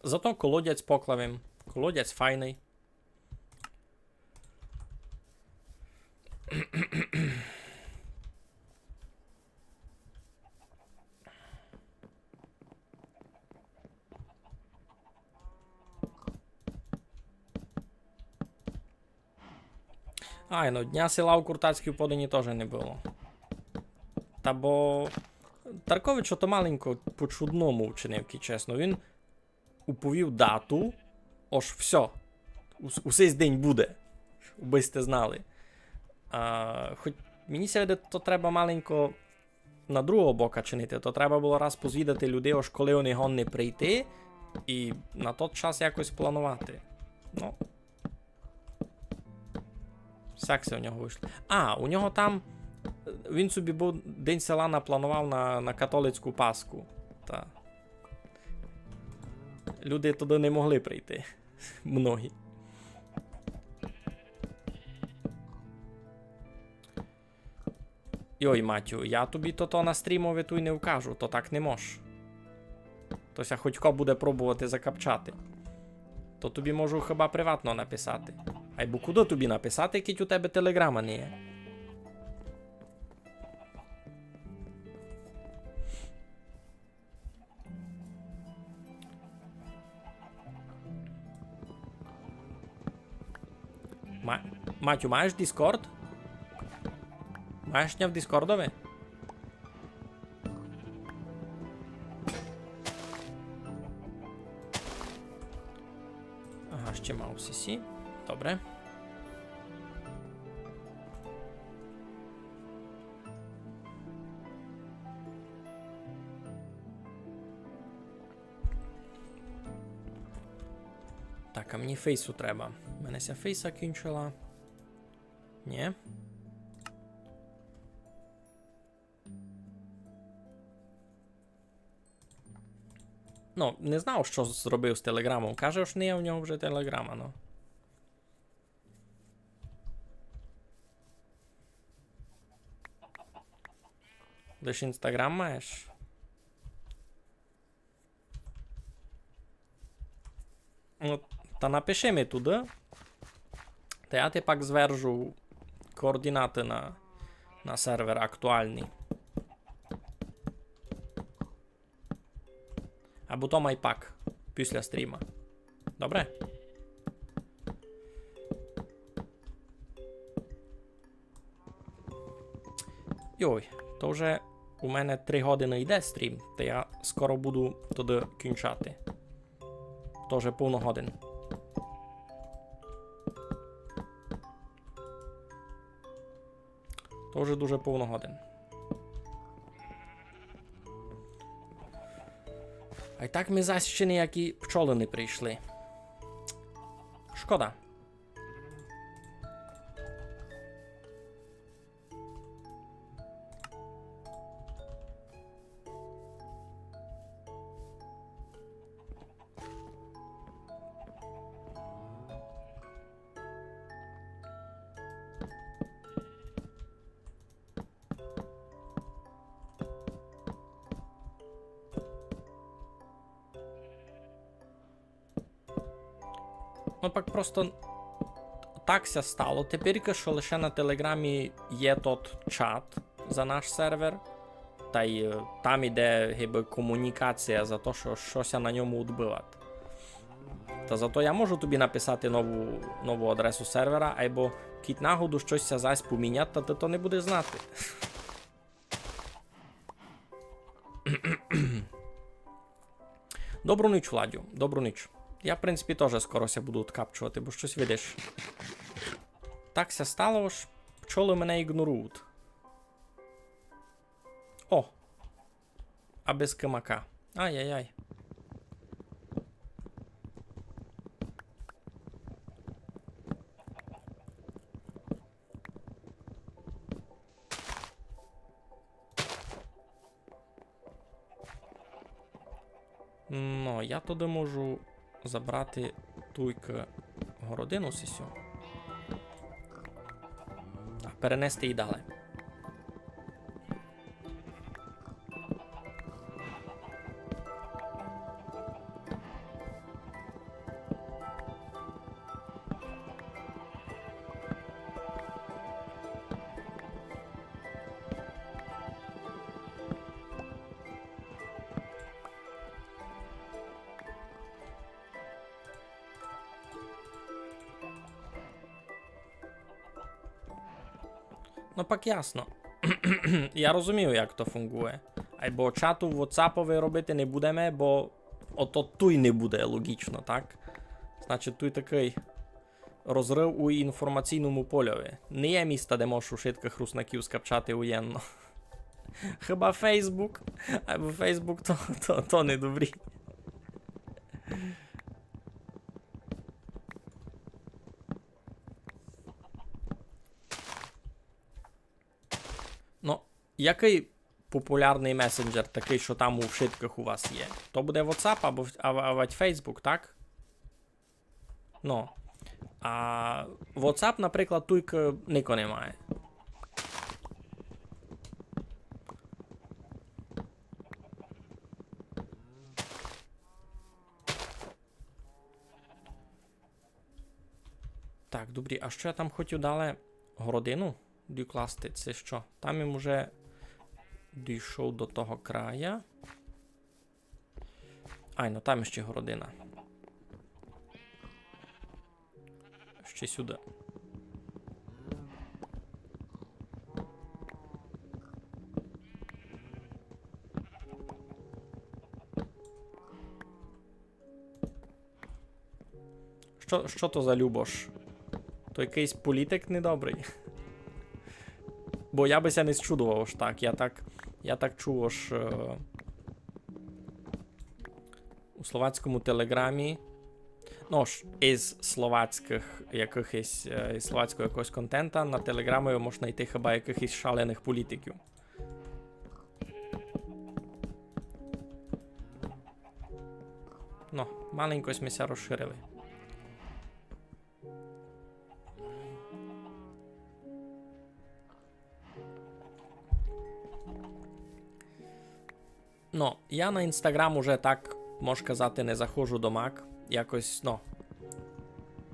Зато колодязь поклав им. Колодязь файный. Ай, ну, Дня села у Куртацькій Подині тоже не было. Та бо Таркович ото маленько по-чудному вчинив, кидь чесно. Він уповів дату, ож всьо, ус-, у сись день буде, убы сьте знали. А, хоть мені ся видить, то треба маленько на другого бока чинити, то треба было раз позвідати людей, ож коли они годні прийти, і на тот час якось планувати. Ну. Сяк се у нього вышло. А, у нього там, е, він собі быв День села напланував на, на католицьку Пасху. Та. Люди туды не могли прийти. Многі. Йой, Матю, я тобі тото на стрімови туй не вкажу, то так не мож. То ся хоть ко буде пробовати закапчати. То тобі можу хіба приватно написати. Айбо куды тобі написати, кидь у тебе телеґрама не є? Ма-, Матю, маєш Discord? Маєш ня в Діскордови? Ага, ще мав сесі. Добре. Так, а мені фейсу треба. У мене ся фейса кінчила. Нї. Ну, не знав, што зробив з телеґрамом. Каже, ож не є в нього вже телеґрама, ну. Лиш Інстаґрам маєш? Ну, та напиши ми туды. Та я ти пак звержу координаты на, на сервер актуалный. Або то май пак, після стріма. Добре? Йой, то вже у мене три годины йде стрім, та я скоро буду туды кінчати. То вже повно годин. То вже дуже повно годин. А й так ми зась ще ніякі пчолы не прийшли. Шкода. Ну, пак просто так ся стало. Теперь, што лише на Телеґрамі є тот чат за наш сервер, та й, е, там іде, гибы, комунікація за то, што, што ся на ньому удбыват. Та зато я можу тобі написати нову, нову адресу сервера, айбо кідь нагоду штось ся зась помінять, та ты то не будеш знати. Добру ніч, Владю, добру ніч. Я, в принципі, тоже скоро ся буду откапчовати, бо штось, видиш. Так ся стало, ож пчолы мене ігнорують. О! А без кимака. Ай-яй-яй. Ну, я туды можу забрати туйкы городину сисю. А перенести її далі. Ну, пак ясно. Я розумію, як то фунґує. Айбо чату в WhatsApp-ови робити не будеме, бо ото туй не буде логічно, так? Значить, туй такый розрыв у інформаційному польови. Не є міста, де можеш ушыткых руснаків скапчати уєдно. Хіба Facebook? Айбо Facebook то, то, то не добрі. Ну, якый популярный месенджер такый, што там у вшыткых у вас є? То буде WhatsApp або, а, авадь Facebook, так? Ну. А WhatsApp, наприклад, туйкы нико не має. Так, добрі, а што я там хотів далі? Городину докласти, ци што? Там им уже дійшов до того края. Ай, ну там іщи городина. Іщи сюды. Што, што то за Любош? То якыйсь політик недобрый? Бо я бы ся не счудовав ож так. Я так, я так чув, ож, е, у словацькому Телеграмі, ну ож, із словацькых якыхось, е, із словацького якогось контента на Телеграмі можна найти хіба якыхось шаленых політиків. Ну, маленько сьме ся розширили. Ну, я на Instagram уже так, мож казати, не заходжу домак. Якось, ну,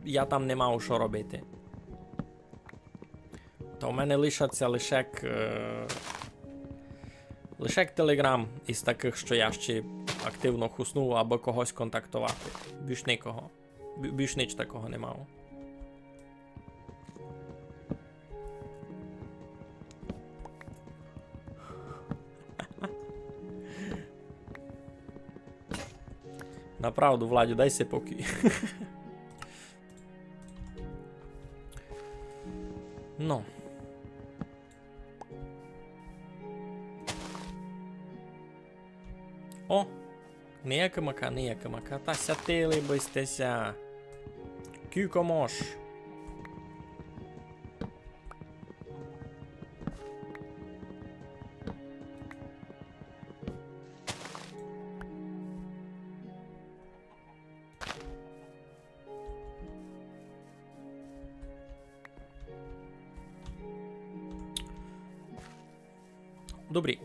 я там не мав што робити. Та у мене лишаться лише к-, е, лише к Telegram із такых, што я ще активно хусну, абы когось контактовати. Більш никого. Бі-, більш нич такого не мав. Направду, Владю, дай си покій. Ну. О! Ниякы мака, ниякы мака. Та сятили бы сьте ся. Кілько мож. Добрі.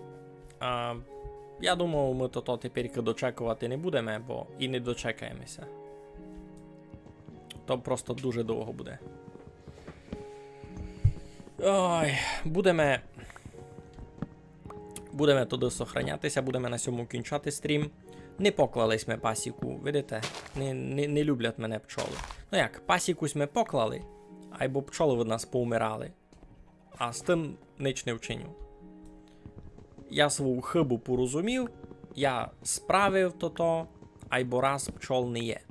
А, я думав, мы тото теперь дочековати не будеме, бо і не дочекаєме ся. То просто дуже довго буде. Ой, будеме, будеме тогды сохраняти ся, будеме на сьому кінчати стрім. Не поклали сьме пасіку, видите? Не, не, не люблять мене пчолы. Ну як, пасіку сьме поклали, айбо пчолы од нас поумирали. А з тым нич не вчиню. Я свою хыбу порозумів, я справив тото, айбо раз пчол не є.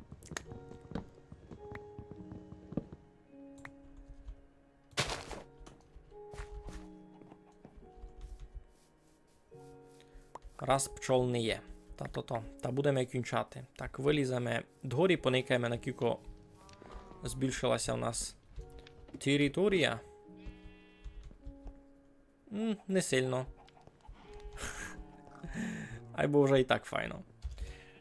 Раз пчол не є. Та то то. Та будеме кінчати. Так, выліземе дгорі, поникаєме, накілько збільшила ся у нас територія. М, не сильно. Айбо вже і так файно.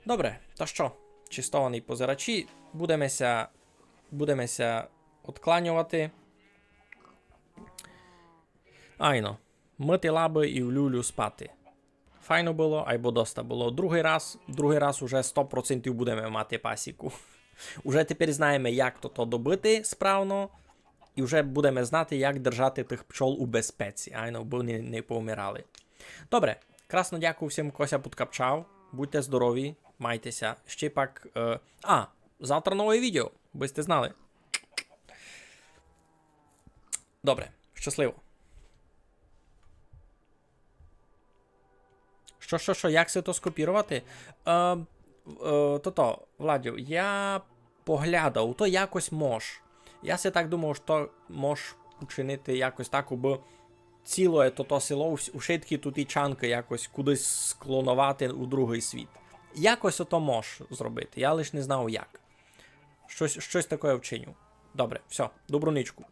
Добре, та што, честовані позирачі, будеме ся, будеме ся одкланьовати. Айно, мыти лабы і в люлю спати. Файно было, айбо доста было. Другый раз, другый раз уже сто процентів будеме мати пасіку. Уже теперь знаєме, як то, то добыти справно, і вже будеме знати, як держати тых пчол у безпеці, айно, бы не, не повмирали. Добре, красно дякую всім, ко ся подкапчав. Будьте здорові, майте ся. Ще пак, е, а, завтра нове відео, бы сьте знали. Добре, щасливо. Што, што, што, як се то скопірувати? Е, е, тото, Владю, я поглядав, то якось мож. Я си так думав, што мож учинити якось так, абы цілоє тото село, ус-, ушиткі туті чанкы якось кудись склоновати у другый світ. Якось ото мож зробити, я лиш не знав як. Штось, штось такоє вчиню. Добре, всьо, добру нічку.